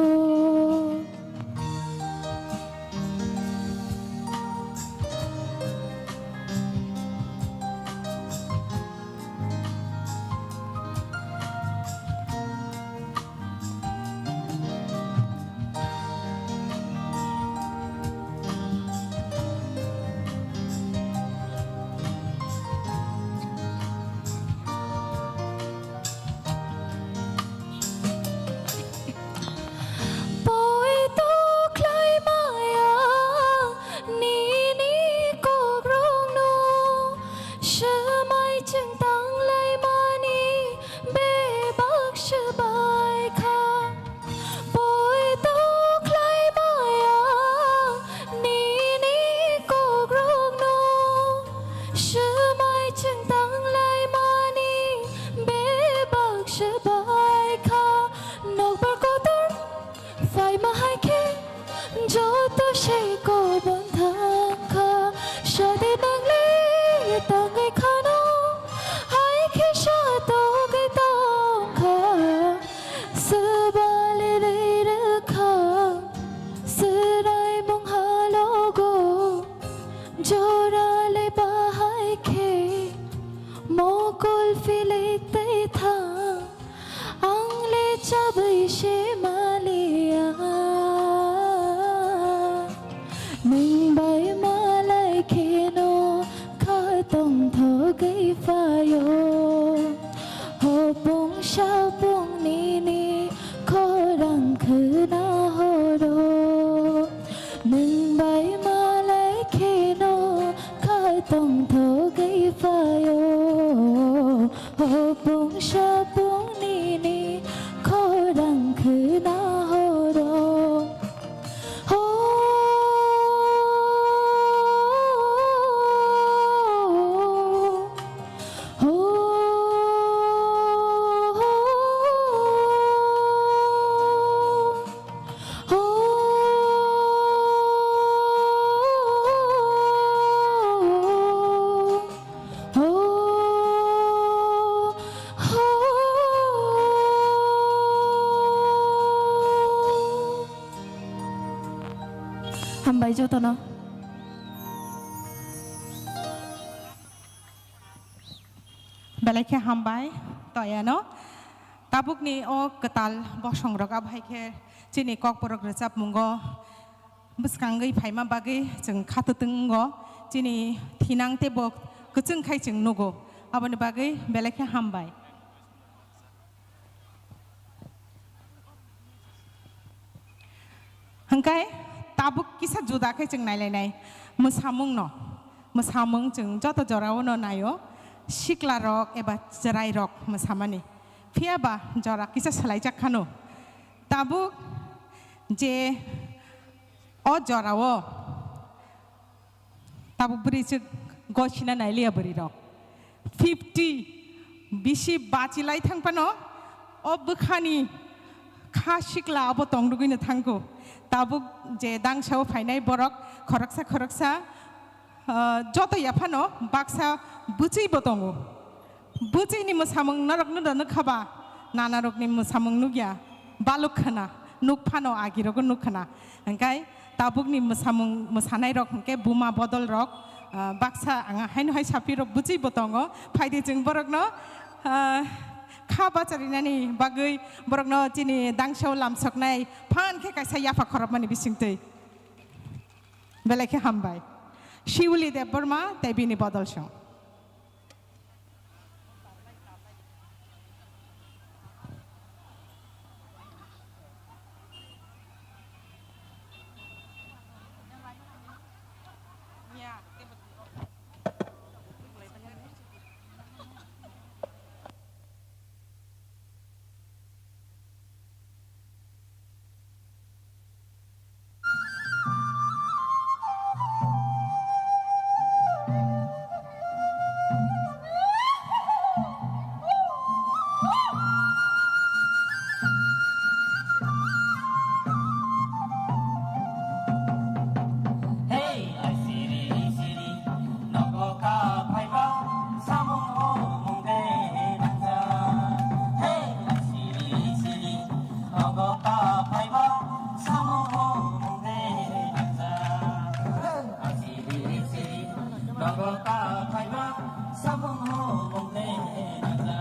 Poito khlai maya nini kokrokno, swmai chwng tanglaimani bebak swbai kha. Poito khlai maya nini kokrokno, swmai chwng tanglaimani bebak swbai kha. Nokbar kotor phaima hai khe joto se kobon thang kha. Sade nangle tangwi khano, hai khe sa togwi tong. Hambai jotono. Belai khe hambai toyano. Tabukni o kwtal bosongrok abo hai khe chini kokborok rwchapmungo bwskangwi phaima bagwi chwng khatwtwngo, chini thinang teibo kwchwng khai chwng nugo, aboni bagwi belai khe hambai. Hwnkhe tabuk kisa juda khe chwng nailainai mwsamungno. Mwsamung chwng joto jorao no naio, sikla rok eba chwrai rok mwsamani. Phiya ba jora kisa swlaijak khano. Tabuk je o jorao tabuk bwrwi chwk gosina nailiya bwrwi rok. Fifty bisi bachilai thang phano o bwkhani kha sikla abo tong rwgwino thangkho. Tabuk je dangsao phainai borok khoroksa khoroksa, ah, joto yaphano baksa bwchwi bo tongo. Bwchwini mwsamung norok no da nukha ba, nana rokni mwsamung nukya, baluk khna, nuk phano agi rogo nuk khna. Hwnkhe tabukni mwsamung mwsanai rok hwnkhe buma bodol rok, ah, baksa ang haino hai sapi rok bwchwi bo tongo, phaidi chwng borok no, ah, kha bacharinani bagwi borok no chini dangsao lamsoknai phan khe kaisa yapha khorokmani bisingtwi. Belai khe hambai. Shiuli Debbarma tei bini bodol song. Hey, ai siri siri, nogo ka phaiba, samung o mung de nangja. Hey, ai siri siri, nogo ka phaiba, samung o mung de nangja. Hey, ai siri siri, nogo ka phaiba, samung o mung de nangja.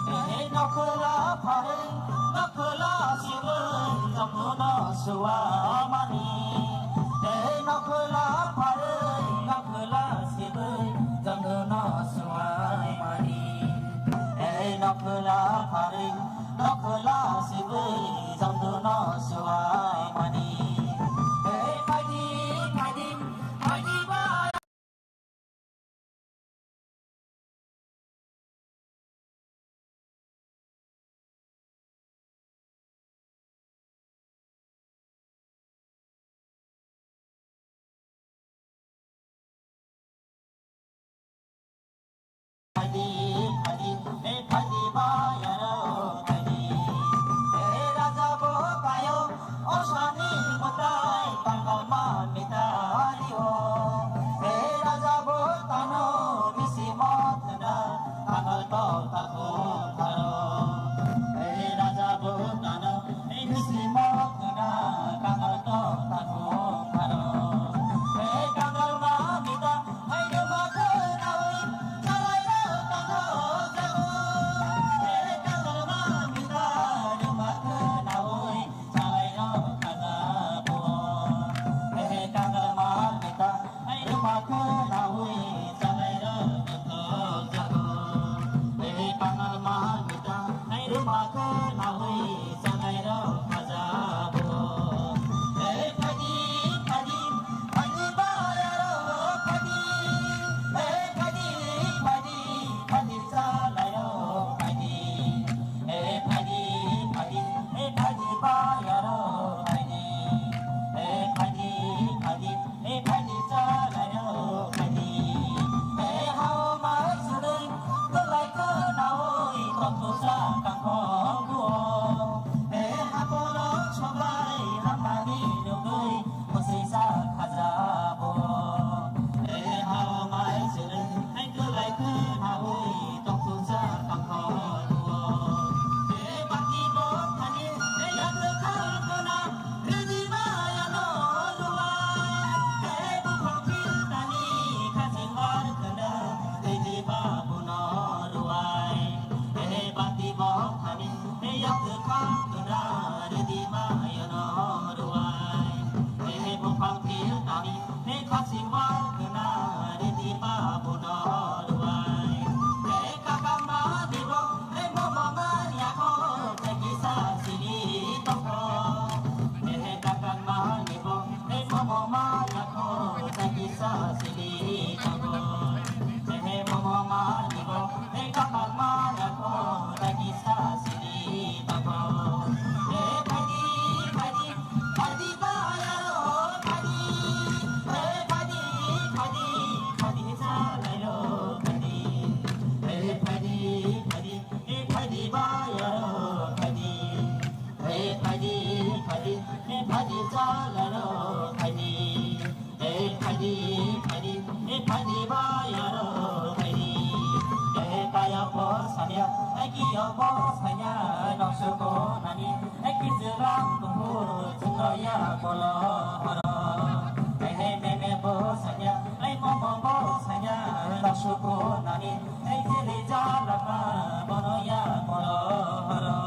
Hey, nokhola pharwi, nokhola sibwi, jongno suwa mani. Hey, nokhola pharwi, nokhola sibwi, jongno suwa mani. Hey, nokhola pharwi, nokhola sibwi, jongno suwa mani. Hey, phaidi, phaidi, phaidi ba. Phaidi, phaidi, e phaidi ba yaro phaidi. E raja bo kayo, osani mwtai tangkal ma mitari o. E raja bo tano misi mothna, tangkal to tako tharo. E raja bo tano misi mothna, tangkal to tako tharo. E tangkal ma mita, hai ruma khe nawi, chalai rok tangkal jago. E tangkal ma mita, ruma khe nawi, chalai rok tangkal Hey, phaidi, phaidi, phaidi, phaidi, chala rw phaidi. Hey, phaidi, phaidi, hey, phaidi, baya rw phaidi. Hey, kaya bo sanya, hey, kiya bo sanya, nok suko nani, hey, kijilang kuhu, chunaya bolo horo. Hey, hey, meme bo sanya, hey, momo bo sanya, nok suko nani, hey, jili jalama, bono ya bolo horo.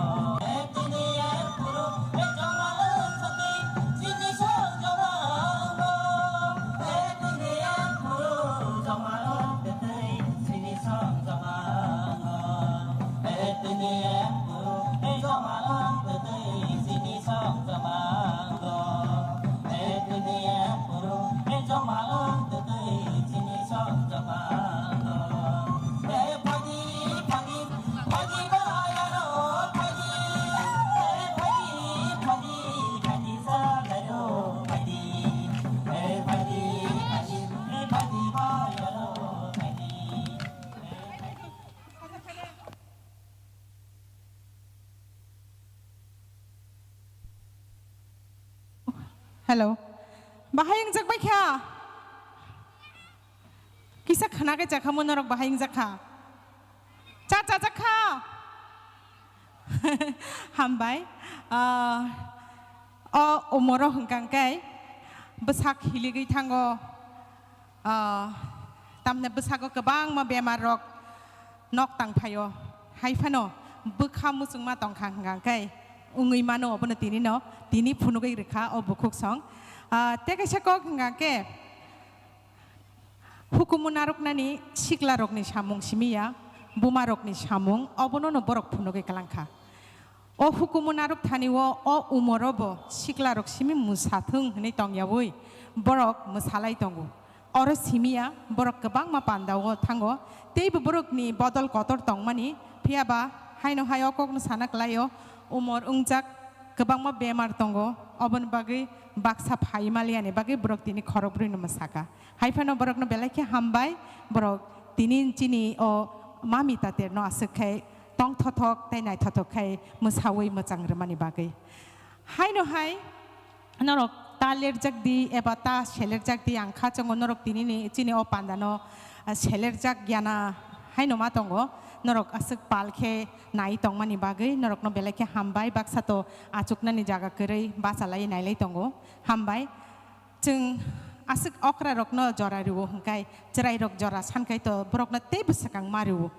Hello. Bahai wngjak bai kha? Kisa khna khe chakha mo norok bahai wngjak kha? Cha chajak kha? Hambai. Ah, o umoro hwnkha khe bwsak hiligwi thango. Ah, tamni bwsago kwbangma bemar rok nok tang phaio. Hai phano bwkha muchungma tongkha hwnkha khe wngwi mano obono tini no, tini phunugwi rwkha o bukhuk song. Ah, tei kaisa kok hwnkha khe hukumu narwknani sikla rokni samung simi ya, buma rokni samung obono no borok phunugwi kwlangkha. O hukumu narwk thani o, o umoro bo sikla rok simi mwsa thung hwnwi tong yaui borok mwsalai tongo. Oro simi ya, borok kwbangma panda o thango, teibo borokni bodol kotor tongmani, phiya ba haino hai o kokno sana kwlai o, umor wngjak kwbangma bemar tongo, oboni bagwi baksa phai maliani bagwi borok tini khorokbrwi no mwsaka. Hai phano borokno belai khe hambai, borok tini chini o mami taterno aswk khai tongthothok tei naithothok khai mwsaui mwchang rwmani bagwi. Haino hai norok ta lerjak di eba ta selerjak di ang kha chongo norok tini ni chini o panda no, ah, selerjak ya na haino ma tongo norok aswk pal khe nai tongmani bagwi norokno belai khe hambai baksa to achuknani jaga kwrwi bachalai nailai tongo hambai. Chwng aswk okra rokno jora rwo hwnkhe chwrai rok jora sankhai to borokno teibo swkang ma rwo.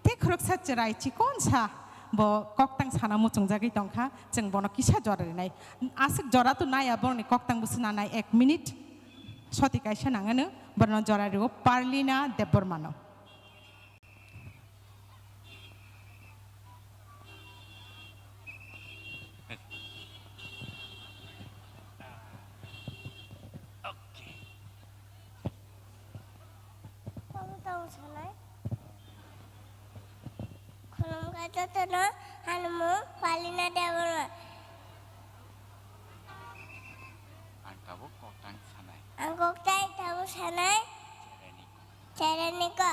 Tei khoroksa chwrai chikonsa bo koktang sana muchungjagwi tongkha, chwng bono kisa jora rinai. Aswk jora to naiya borokni koktang bo swnanai ek minute. Soti kaisa nangano borno jora rwo Parlina Debbarmano. Tamo tamo sanai. Khulumkha jotono, ani mung Palina Debbarma. Ang tabuk koktang sanai. Ang koktang tabuk sanai. Chereni ko. Chereni ko.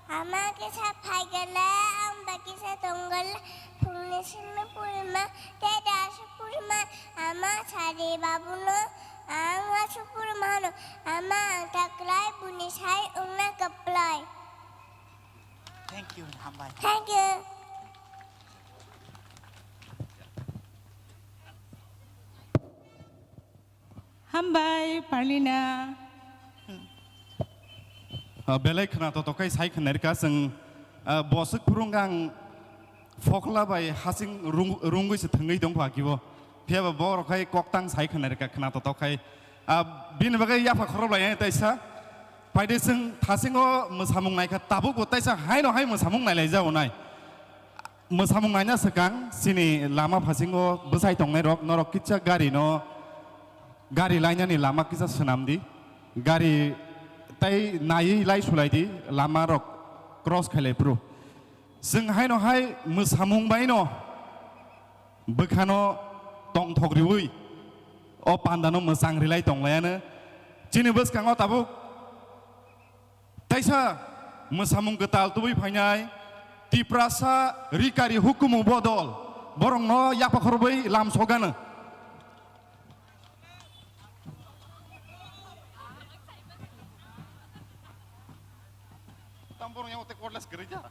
Ama kisa phaigala, ang ba kisa tonggal, phungni simi purima, te dasi purima, ama sari babuno, ang hasu purima hano, ama ang taklai, buni sai ungna kaplai. Thank you, hambai. Thank you. Hambai, Parlina. Hmm. Ah, belai khwna to tokai sai khwna rika chwng, ah, boswk phurung ang phokla bai hasing rung-, rungwi se thwngwi tong pha kibo. Phiya ba borok hai koktang sai khwna rika khwna to tokai. Ah, bini bagwi yapha khorob lai taisa. Paide chwng thasingo mwsamung naikha tabuk bo taisa haino hai mwsamung nailai jao nai. Mwsamung naina swkang chini lama phasingo bwsai tongnai rok norok kisa gari no gari lainani lama kisa swnam di. Gari Tai naiwi lai sulai di, lama rok cross khailai phuru. Chwng haino hai mwsamung baino bwkhano tongthok riwi o pandano mwchang rilai tonglaiano. Chini bwskango tabuk taisa mwsamung kwtal tubui phainai Tiprasa Rikari Hukumu Bodol, borokno yapha khorobwi lamsogano. Tam borok yang otek cordless kwrwi ja.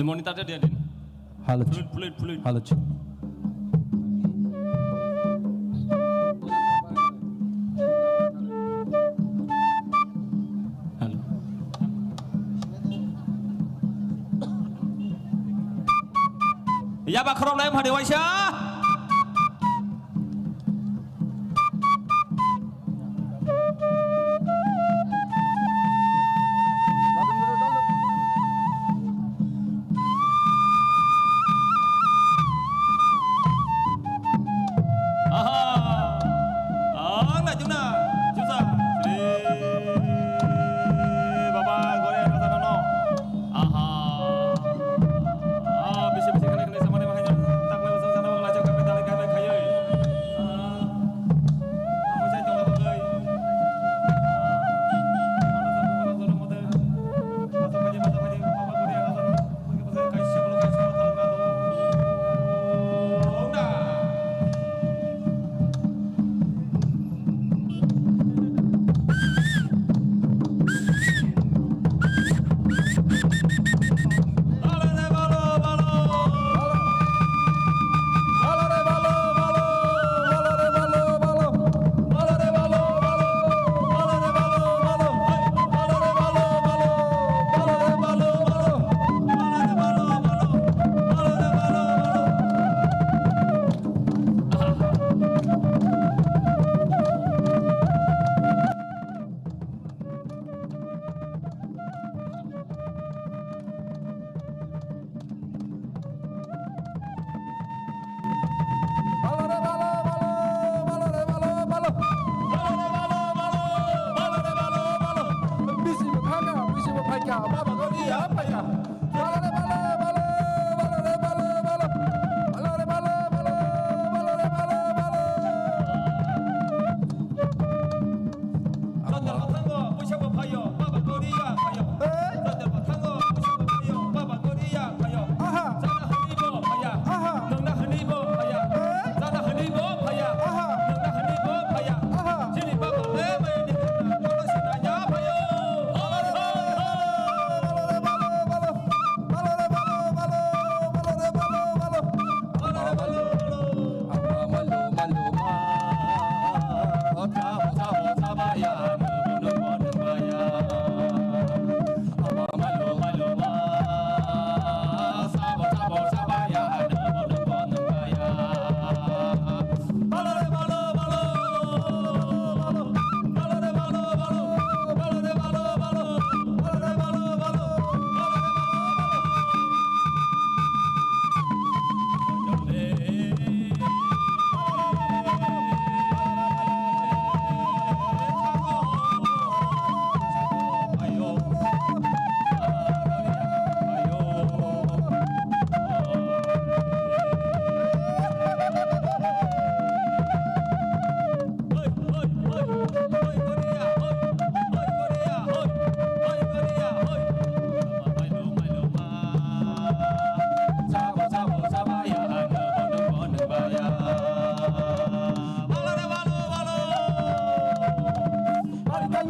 Monitor dia din. Halo. Fluid, fluid, fluid. Halo. Halo. Yaba khorok lai phadi waisa. Aha. Ang na juna. Jusa. Shri Baba Gore Raja Nono. Aha. Ah, bisi bisi kene kene samani mahai tak mai basa sana.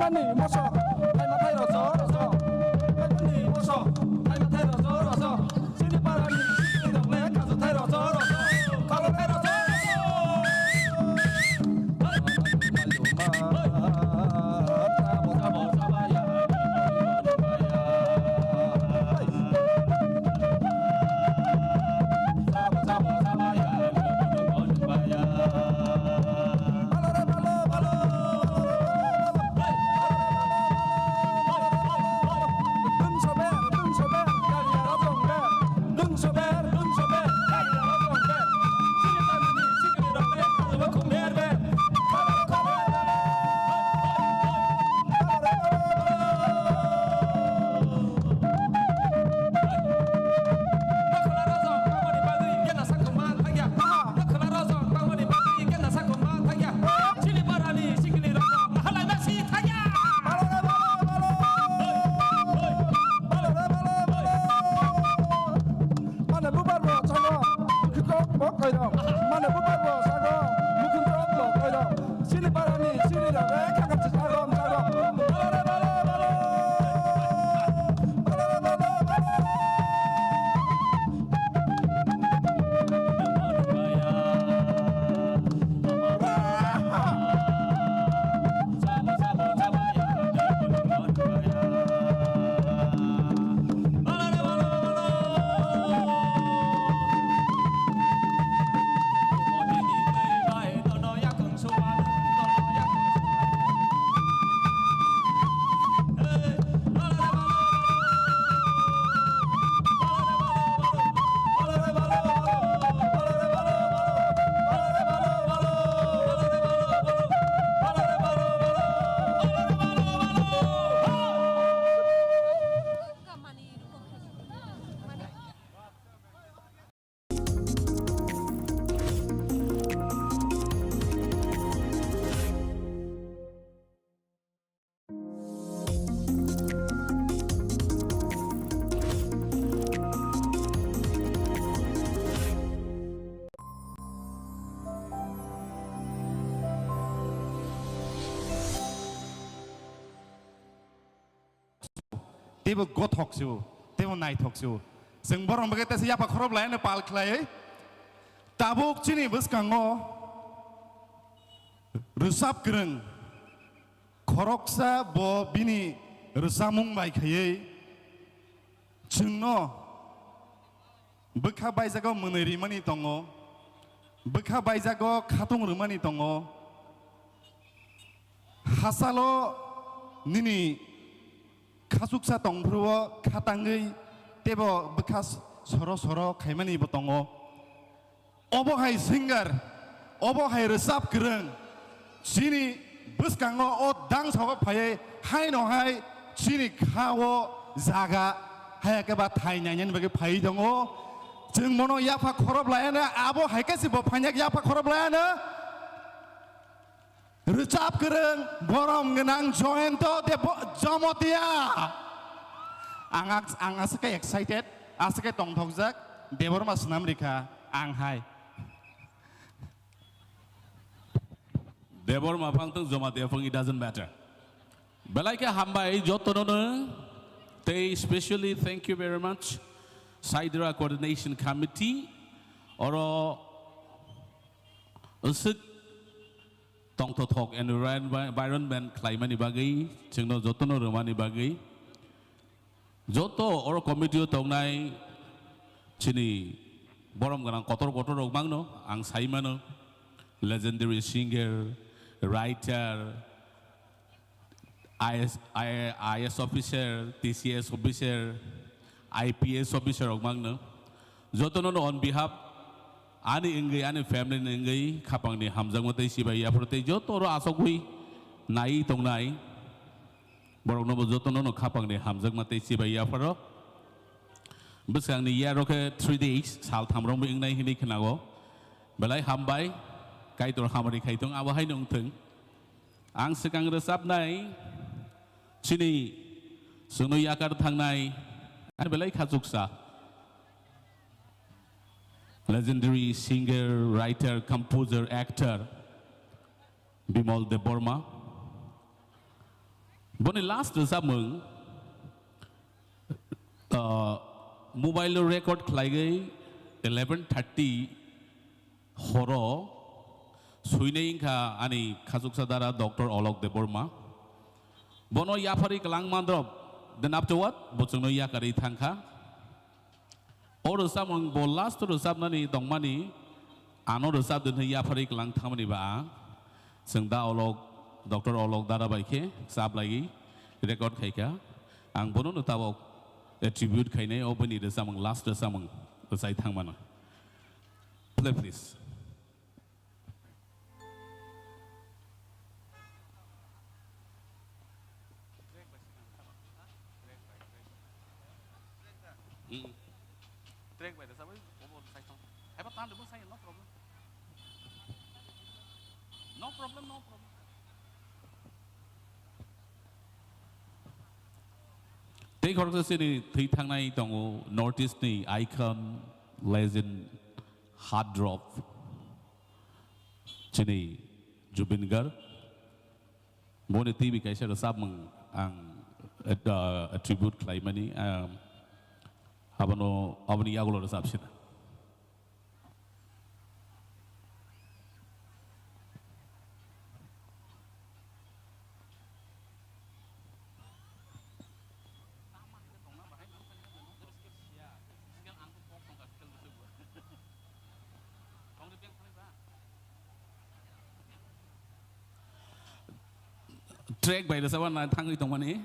Ani moso, ai mathai rojo, rojo. Ani moso, ai mathai rojo, rojo. Sini parani, sini rok le, kajo thai rojo, rojo. Kajo thai rojo, rojo. Mane bubar bo sago, mukhung tok bo koirok. Mane bubar bo sago, mukhung tok bo koirok. Sini parani, sini rok, eh, khakam se sago, sago. Balo re, balo, balo. Balo re, balo, balo. Teibo gothok se o, teibo naithok se o. Chwng borok bagwi teisa yapha khorop laiano pal khlaiwi. Tabuk chini bwskango rwchap kwrwng khoroksa bo bini rwchapmung bai khaiwi chwngno bwkha baijago mwnwi rimani tongo, bwkha baijago khatung rwmani tongo. Hachalo nini khachuksa tongphuru-o khatangwi teibo bwkha soro soro khaimani bo tongo. Obo hai singer, obo hai rwchap kwrwng, chini bwskango o dangsogo phaiwi haino hai chini kha-o jaga haya khe ba thai nainani bagwi phaiwi tongo. Chwng bono yapha khorop laiano, abo hai khe se bo phainyak yapha khorop laiano. Rwchap kwrwng, borom gwnang Joyonto Debo-, Jomotia. Ang, ang aswk khe excited, aswk khe tongthokjak, Debbarma swnam rikha ang hai. Debbarma phang thung, Jomotia phang, it doesn't matter. Belai khe hambai jotono no, tei specially thank you very much, Saidra Coordination Committee, oro aswk tongthothok environment, environment khlaimani bagwi, chwngno jotono rwmani bagwi, joto oro committee-o tongnai chini borom gwnang kotor kotor rok mangno ang sai mano, legendary singer, writer, I S, I, I S officer, T C S officer, I P S officer rok mangno. Jotono no on behalf ani wngwi, ani family ni wngwi khapangni hamjakma tei sibai yapharo tei joto oro asogwi naiwi tongnai. Borokno bo jotono no khapangni hamjakma tei sibai yapharo. Bwskangni year rok khe three days, sal tham rok bo wngnai hinwi khnago. Belai hambai, Kaitor hamari khai thung, abo haino wng thung. Ang swkang rwchapnai, chini chwngno yakar thangnai, ani belai khachuksa. Legendary singer, writer, composer, actor Bimal Debbarma. Boni last rwchapmung, ah, mobile o record khlaigwi eleven thirty horo suinai wngkha ani khachuksa dara Doctor Alok Debbarma. Bono yapharwi kwlangma drop de napchawat bo chwngno yakarwi thangkha. O rwchapmung bo last rwchapnani tongmani, ano rwchap din hwnwi yapharwi kwlang thangmani ba ang. Chwng da Olok, Doctor Olok dara bai khe chap laiwi record khaikha. Ang bono no tabok attribute khainai o bini rwchapmung, last rwchapmung rwchai thangmano. Play please. Hmm. Track by the side, over the side. Have a tan, no problem. No problem, no problem. Tei khoroksa chini thwi thangnai tongo North East ni icon, legend, heartthrob. Chini Zubeen Garg, boni T V kaisa rwchapmung ang, uh, attribute khlaimani, um, abono, aboni yagulo rwchapsina. Track bai rwchapna thangwi tongmani.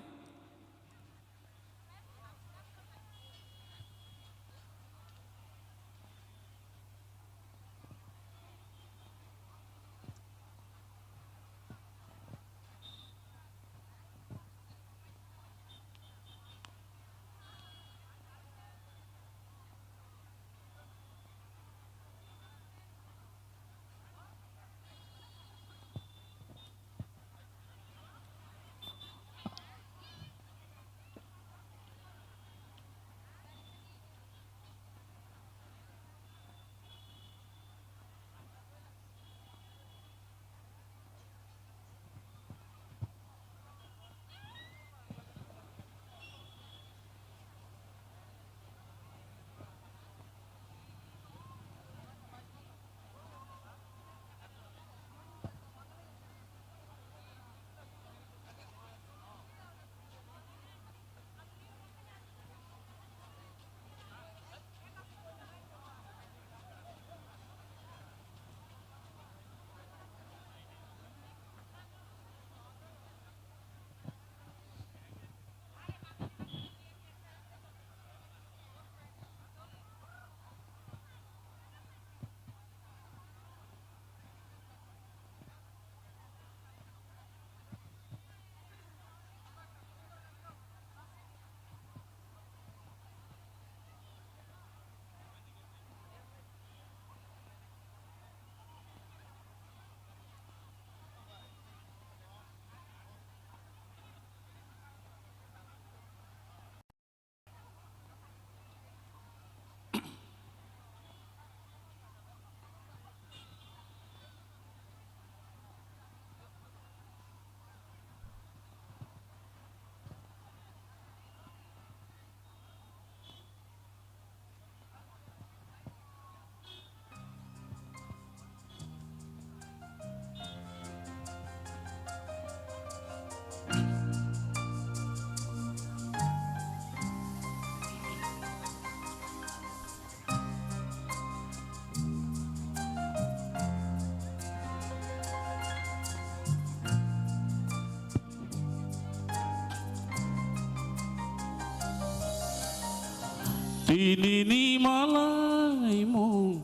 Tinini malaimung,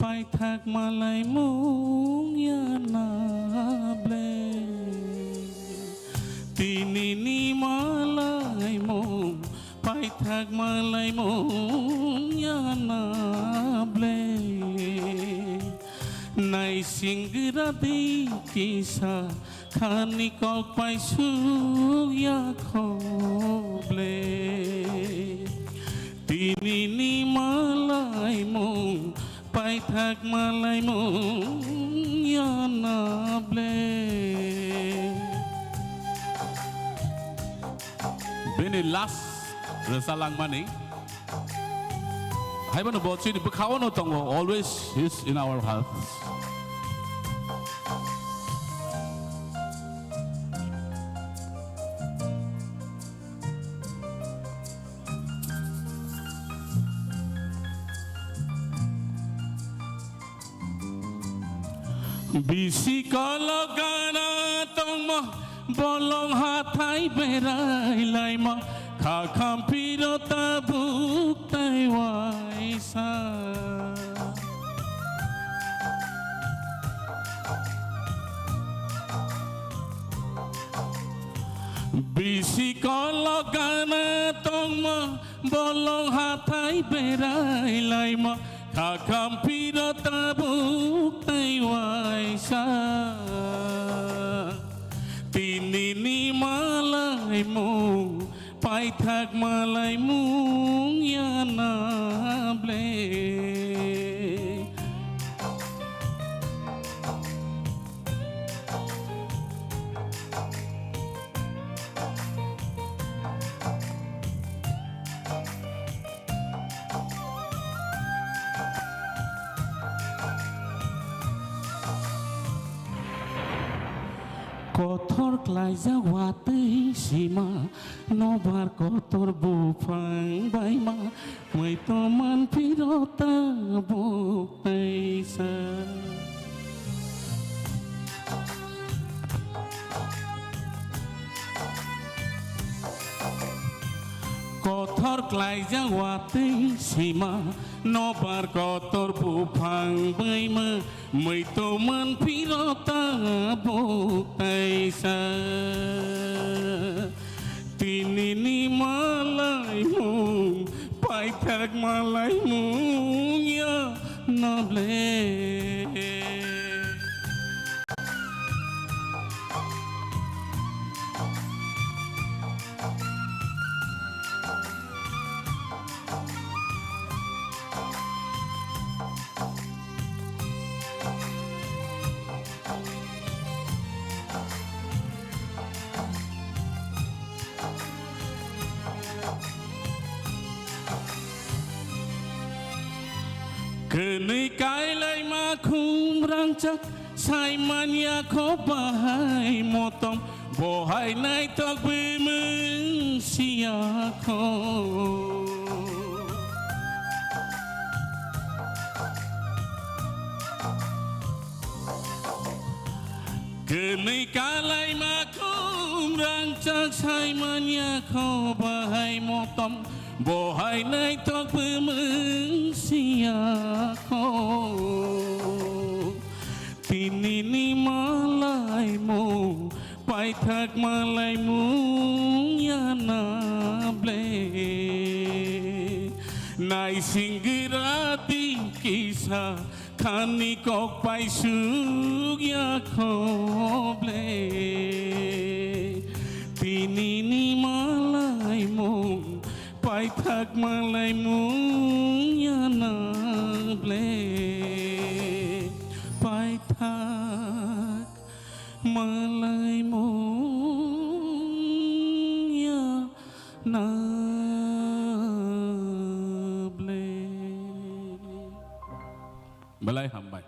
paithak malaimung ya na ble. Tinini malaimung, paithak malaimung ya na ble. Naising gra di kisa khani kok pai suk ya kho ble. Tinini malaimung, paithak malaimung ya na ble. last rwsa langmani. Haibono bo chini bwkhao no tongo, always he's in our hearts. Bisi kolok gana tongmo, bolong hathai berai laimo, kha khampiro tabuk tai waisa. Bisi kolok gana tongmo, bolong hathai berai laimo, kha khampiro tabuk tai waisa. Tinini malaimung, paithak malaimung ya na ble. Kothor klaijak watwi sima, nobar kotor buphang baima, mui to manphiro tabuk taisa. Kothor klaijak watwi sima, nobar kotor buphang baima, mui to manphiro tabuk taisa. Tinini malaimung, paithak malaimung ya na ble. Kwnwi kailaima khum rangchak, saimanya kho bahai motom, bohai naithok bwmwng siya kho. Kwnwi kalaima khum rangchak, saimanya kho bahai motom, bohai naithok bwmwng siya kho. Tinini malaimung, paithak malaimung ya na ble. Naisingwira di kisa, khani kok paisuk ya kho ble. Tinini malaimung, paithak malaimung ya na ble. Paithak malaimung ya na ble. Belai hambai.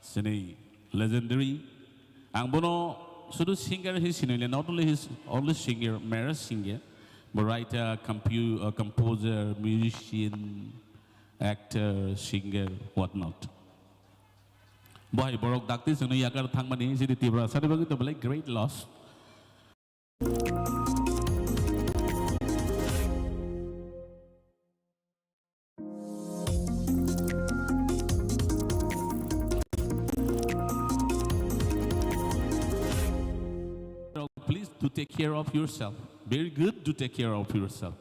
Sini legendary. Ang bono sudu singer hi sinile, not only his only singer, marriage singer, but writer, compu-, uh, composer, musician, actor, singer, what not. Bohai borok dakti sini yakar thangmani, sini Tiprasa ni bagwi to belai great loss. Please do take care of yourself. Very good, do take care of yourself.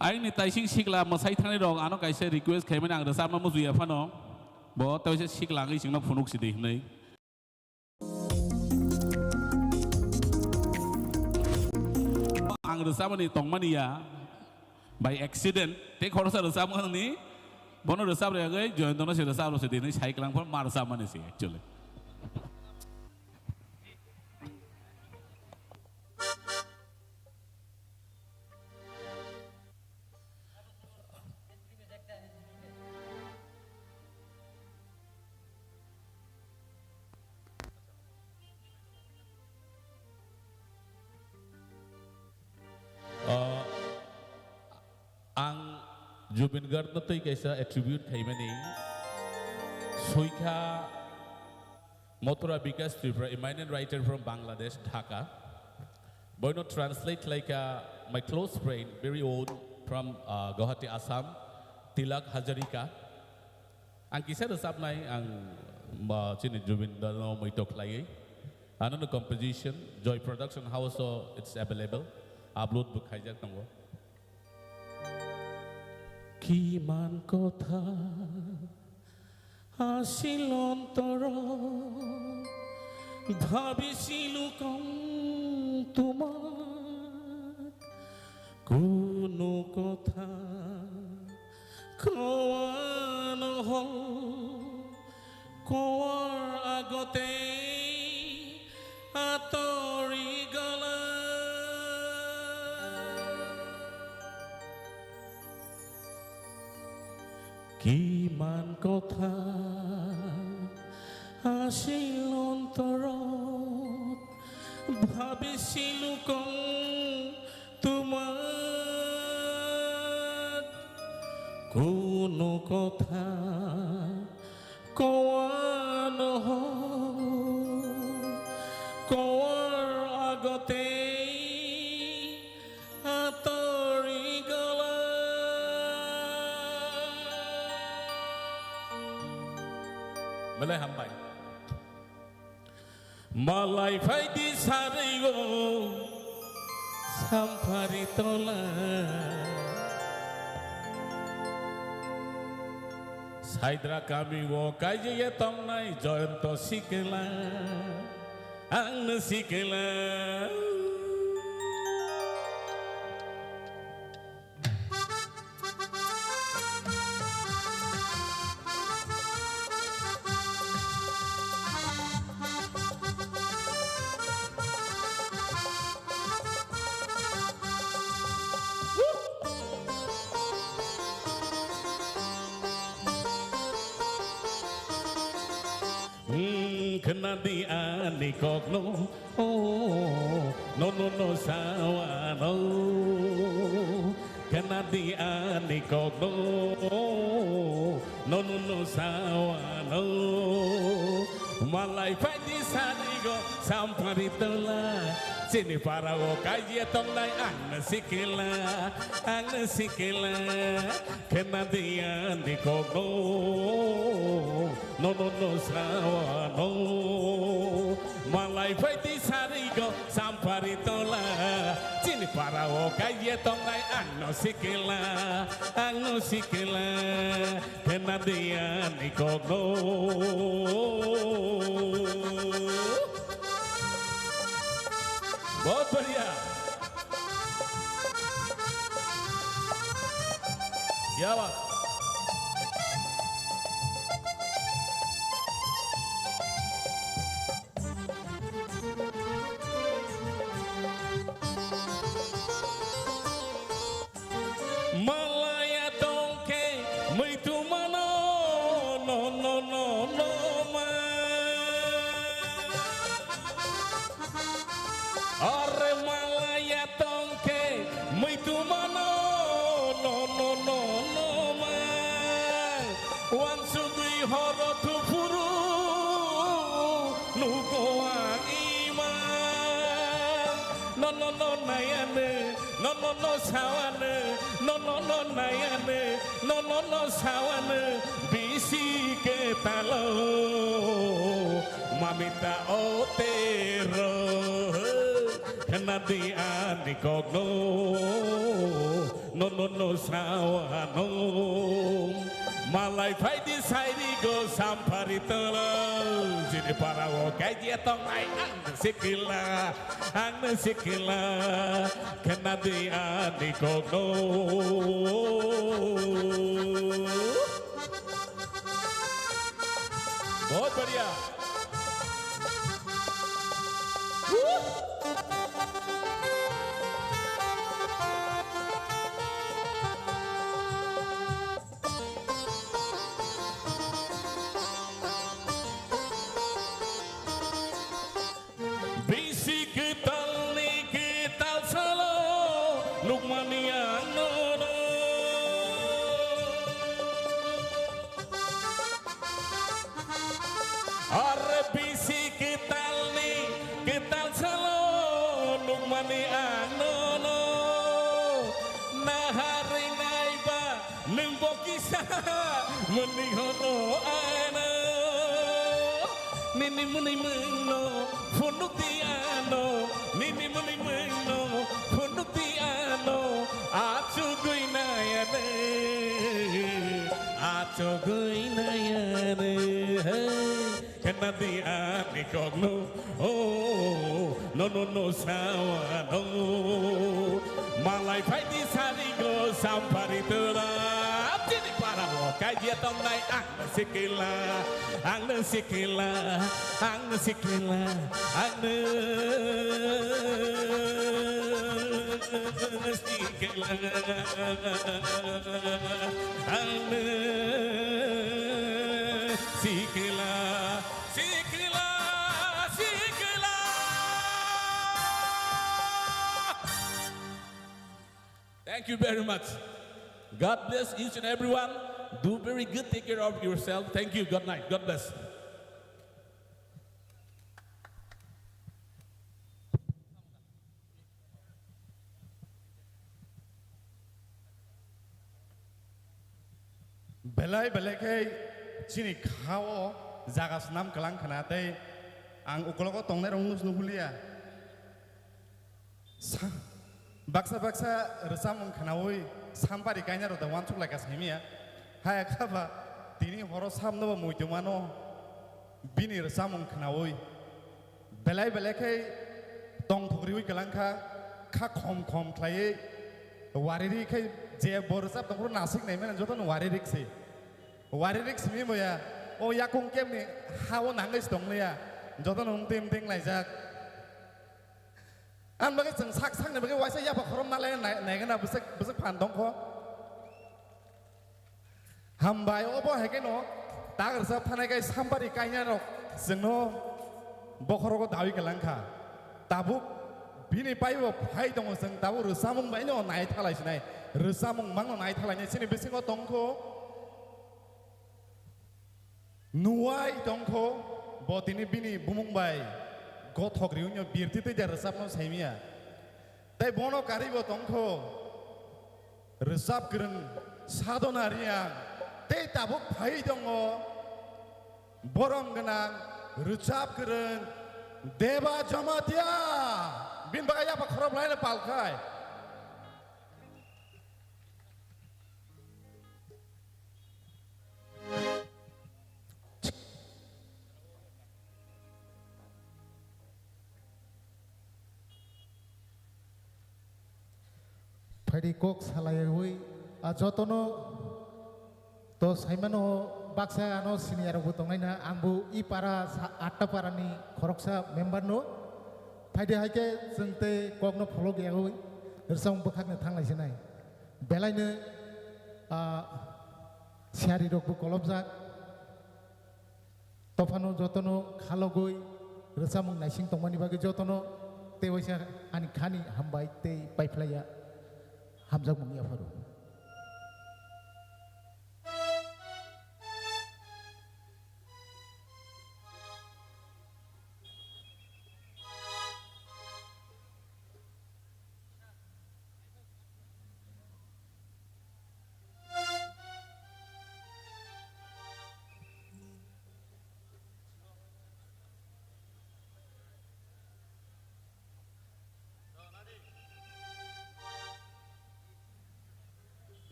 Aini taising sikla mwsai thani rok ano kaisa request khaimani ang rwchapma muchuya phano. Bo taisa sikla wngwi chwngno phunuk sidi hwnwi. Ang rwchabani tongmani ya, by accident, tei khoroksa rwchabmani, bono rwchab rwgwi Joyontono se rwchab rw se dinwi sai kwlang phano ma rwchabmani se actually. Zubeen Garg no twi kaisa attribute khaimani. Soikha Mathura Bikash Tripura, eminent writer from Bangladesh, Dhaka. Boino translate khlaikha my close friend, very own from, uh, Guwahati, Assam, Tilak Hazarika. Ang kisa rwchapnai, ang, uh, chini Zubeen Garg no muitok khlaiwi. Anono composition, Joy Production House o it's available. Upload bo khaijak tongo. কিমান কথা আছিল অন্তৰত, ভাবিছিলো কম তোমাক। কোনো কথা কোৱা নহ'ল, কোৱাৰ আগতে আঁতৰি গ'লা। কিমান কথা আছিল অন্তৰত, ভাবিছিলো কম তোমাক। কোনো কথা কোৱা নহ'ল, কোৱাৰ আগতেই আঁতৰি গ'লা। Belai hambai. Malai phaidi sarwi o Samphari tola. Saidra kami o kaijaya tongnai Joyonto sikla. Ang no sikla. Hmm, khna di ani kokno, oh, no, no, no, sawano. Khna di ani kokno, oh, no, no, no, sawano. Malai phaidi sarigo Samphari tola. Chini para o kaijaya tongnai ang no sikla, ang no sikla. Khna di ani kokno, no, no, no, sawano. Malai phaidi sarigo Samphari tola. Chini para o kaijaya tongnai ang no sikla, ang no sikla. Khna di ani kokno. बहुत बढ़िया। क्या बात। Malaya tongkhe muitu mano, no, no, no, no, ma. Are malaya tongkhe muitu mano, no, no, no, no, ma. Wansugwi horo thupuru nugo ang ima. No, no, no, nayane, no, no, no, sawane, no, no, no, nayane, no, no, no, sawane, bisi ke talo, mamita otero, khna di ani kokno. No, no, no, sawano. Malai phaidi sairigo Samphari tola. Chini para o kaijaya tongnai ang no sikla, ang no sikla. Khna di ani kokno. बहुत बढ़िया। Bisi kwtalni kwtal salo nukmani ang nono. Ni hono ano, nini muni mungno phunukdi ano, nini muni mungno phunukdi ano, achugwi nayane, achugwi nayane, hey. Kena di ani kokno, oh, no, no, no, sawa, no. Malai phai di sari go sampari tola. Tini para mo, kai dia tong nai ang na sikila, ang na sikila, ang na sikila, ang na sikila, ang na sikila. Sikila, sikila. Thank you very much. God bless each and everyone. Do very good. Take care of yourself. Thank you. Good night. God bless. Belai belai khe chini kha-o jaga snam kwlang khna tei ang ukologo tongnai rok nus nuhulia. Sa-, baksa baksa rwchapmung khnaui sampari kainai rok da uansuk lai ka saimia. Haya kha ba tini horo samno bo muitu mano bini rwchapmung khnaui. Belai belai khe tongthok riui kwlang kha, kha khom khom khlaiwi wari ri khe je bo rwchap tongphuru nasik nai mano jotono wari rik se. Wari rik simi boya, o yakung kemni ha-o nangwi se tong liya, jotono wngtwi wngtwi wnglaijak. Ang bagwi chwng sak sakni bagwi waisa yapha khorom nalai nai-, naigwna bwswk, bwswk phan tongkho. Hambai, obo hai kheno tak rwchap thanai khe sampari kainai rok chwngno bokhorogo dawi kwlang kha. Tabuk bini paibo phai tongo, chwng tabuk rwchapmung baino nai thalai sinai, rwchapmung mangno nai thalai nai chini bisingo tongkho. Nuwai tongkho, bo tini bini bumung bai gothok riwino birti tei da rwchapno saimia. Tei bono karibo tongkho, rwchap kwrwng Sadona Riyang, tei tabuk phai tongo borom gwnang rwchap kwrwng Deba Jamatia. Bini bagwi yapha khorok laino palkhai. Phaidi kok salaiwi, a jotono to saimano baksa ano senior rokbo tongnaina, angbo i para sa-, atta parani khoroksa member no. Phaidi hai khe chwng tei kokno pholok yawi rwchapmung bwkhakno thanglai sinai. Belaino, ah, siyari rokbo kolobjak. Tophano jotono khalogwi rwchapmung naising tongmani bagwi jotono tei waisa ani khani hambai tei paiphlaiya hamjakmung yapharo.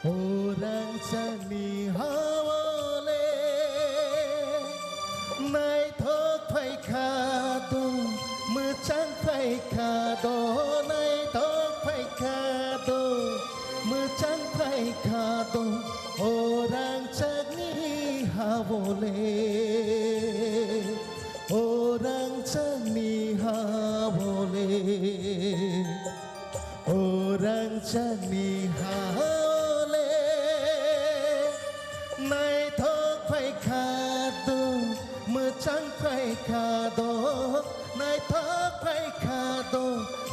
O rangchakni hawale naithok phaikha do, mwchang phaikha do, naithok phaikha do, mwchang phaikha do, o rangchakni hawale. O rangchakni ha-o le, o rangchakni ha-o le, naithok phai kha do, mwchang phai kha do, naithok phai kha do,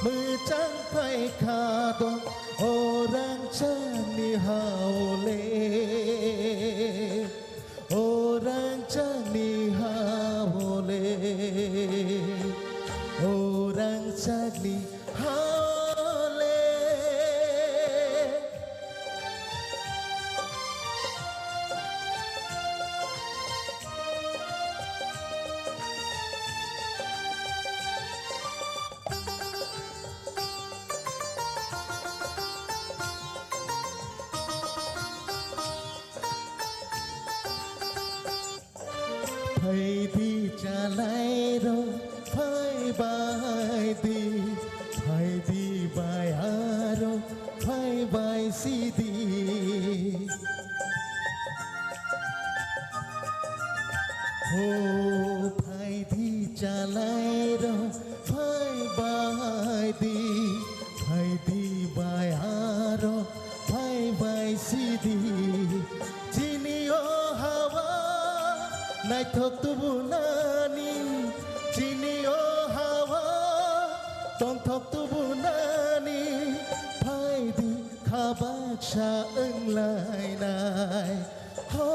mwchang phai kha do, o rangchakni ha-o le. O rangchakni ha-o le, o rangchakni ha-o le. Phaidi chalairok phaibaidi, phaidi bayarok phaibaisidi. O phaidi chalairok phaibaidi, phaidi bayarok phaibaisidi. Chini o ha-o naithok tubunani, chini o ha-o tongthok tubunani, phaidi kha baksa wnglainai, ho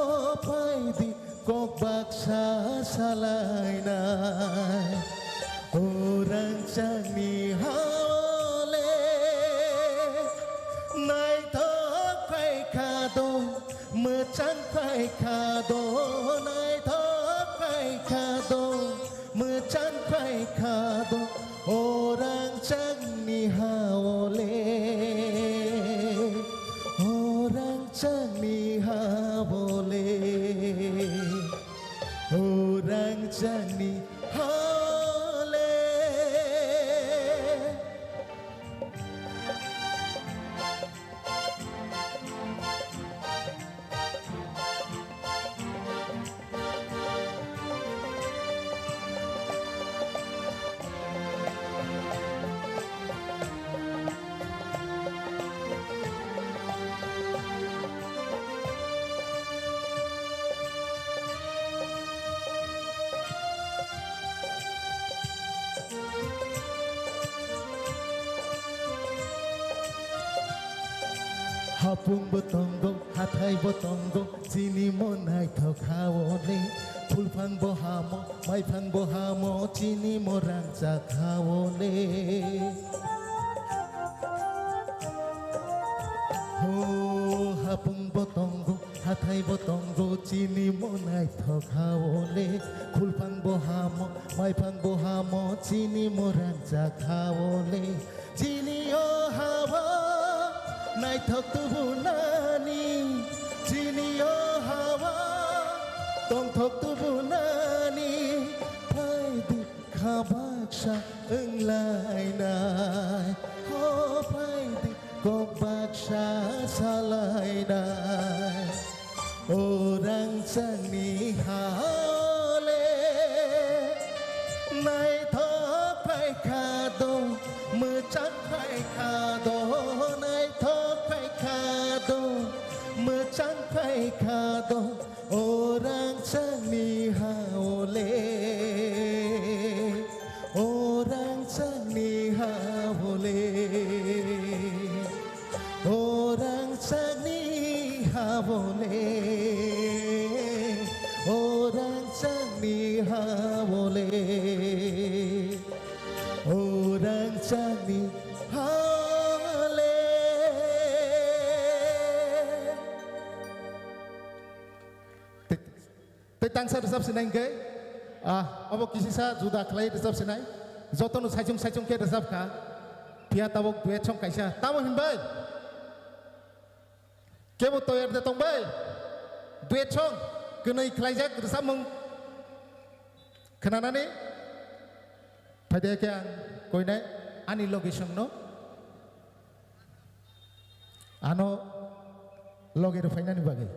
phaidi kok baksa salainai. O rangchakni ha-o le, naithok phai kha do, mwchang phai kha do, naithok phai kha do, mwchang phai kha do, o rangchakni ha-o le, o rangchakni ha-o le, o rangchakni ha-o le. Hapung bo tongo, hathai bo tongo, chini mo naithok ha-o le. Khulphang bo hamo, maiphang bo hamo, chini mo rangchak ha-o le. Ho hapung bo tongo, hathai bo tongo, chini mo naithok ha-o le. Khulphang bo hamo, maiphang bo hamo, chini mo rangchak ha-o le. Chini o ha-o naithok tubunani, chini o ha-o tongthok tubunani, phaidi kha baksa wnglainai, ho phaidi kok baksa salainai. O rangchakni ha-o le, naithok phai kha do, mwchang phai kha do, naithok phai kha do, mwchang phai kha do. O rangchakni ha-o le, o rangchakni ha-o le, o rangchakni ha-o le, o rangchakni ha-o le, o rangchakni ha-o le. Tei, tei tangsa rwchap sinai hwnkhe, ah, obo kisisa juda khlai rwchap sinai. Jotono saichung saichung khe rwchap kha. Phiya tabuk duet song kaisa. Tamo hinbai? Kebo toyar de tong bai? Duet song kwnwi khlaijak rwchapmung khwnanani phaide khe ang koinai ani logi songno. Ano logi rw phainani bagwi.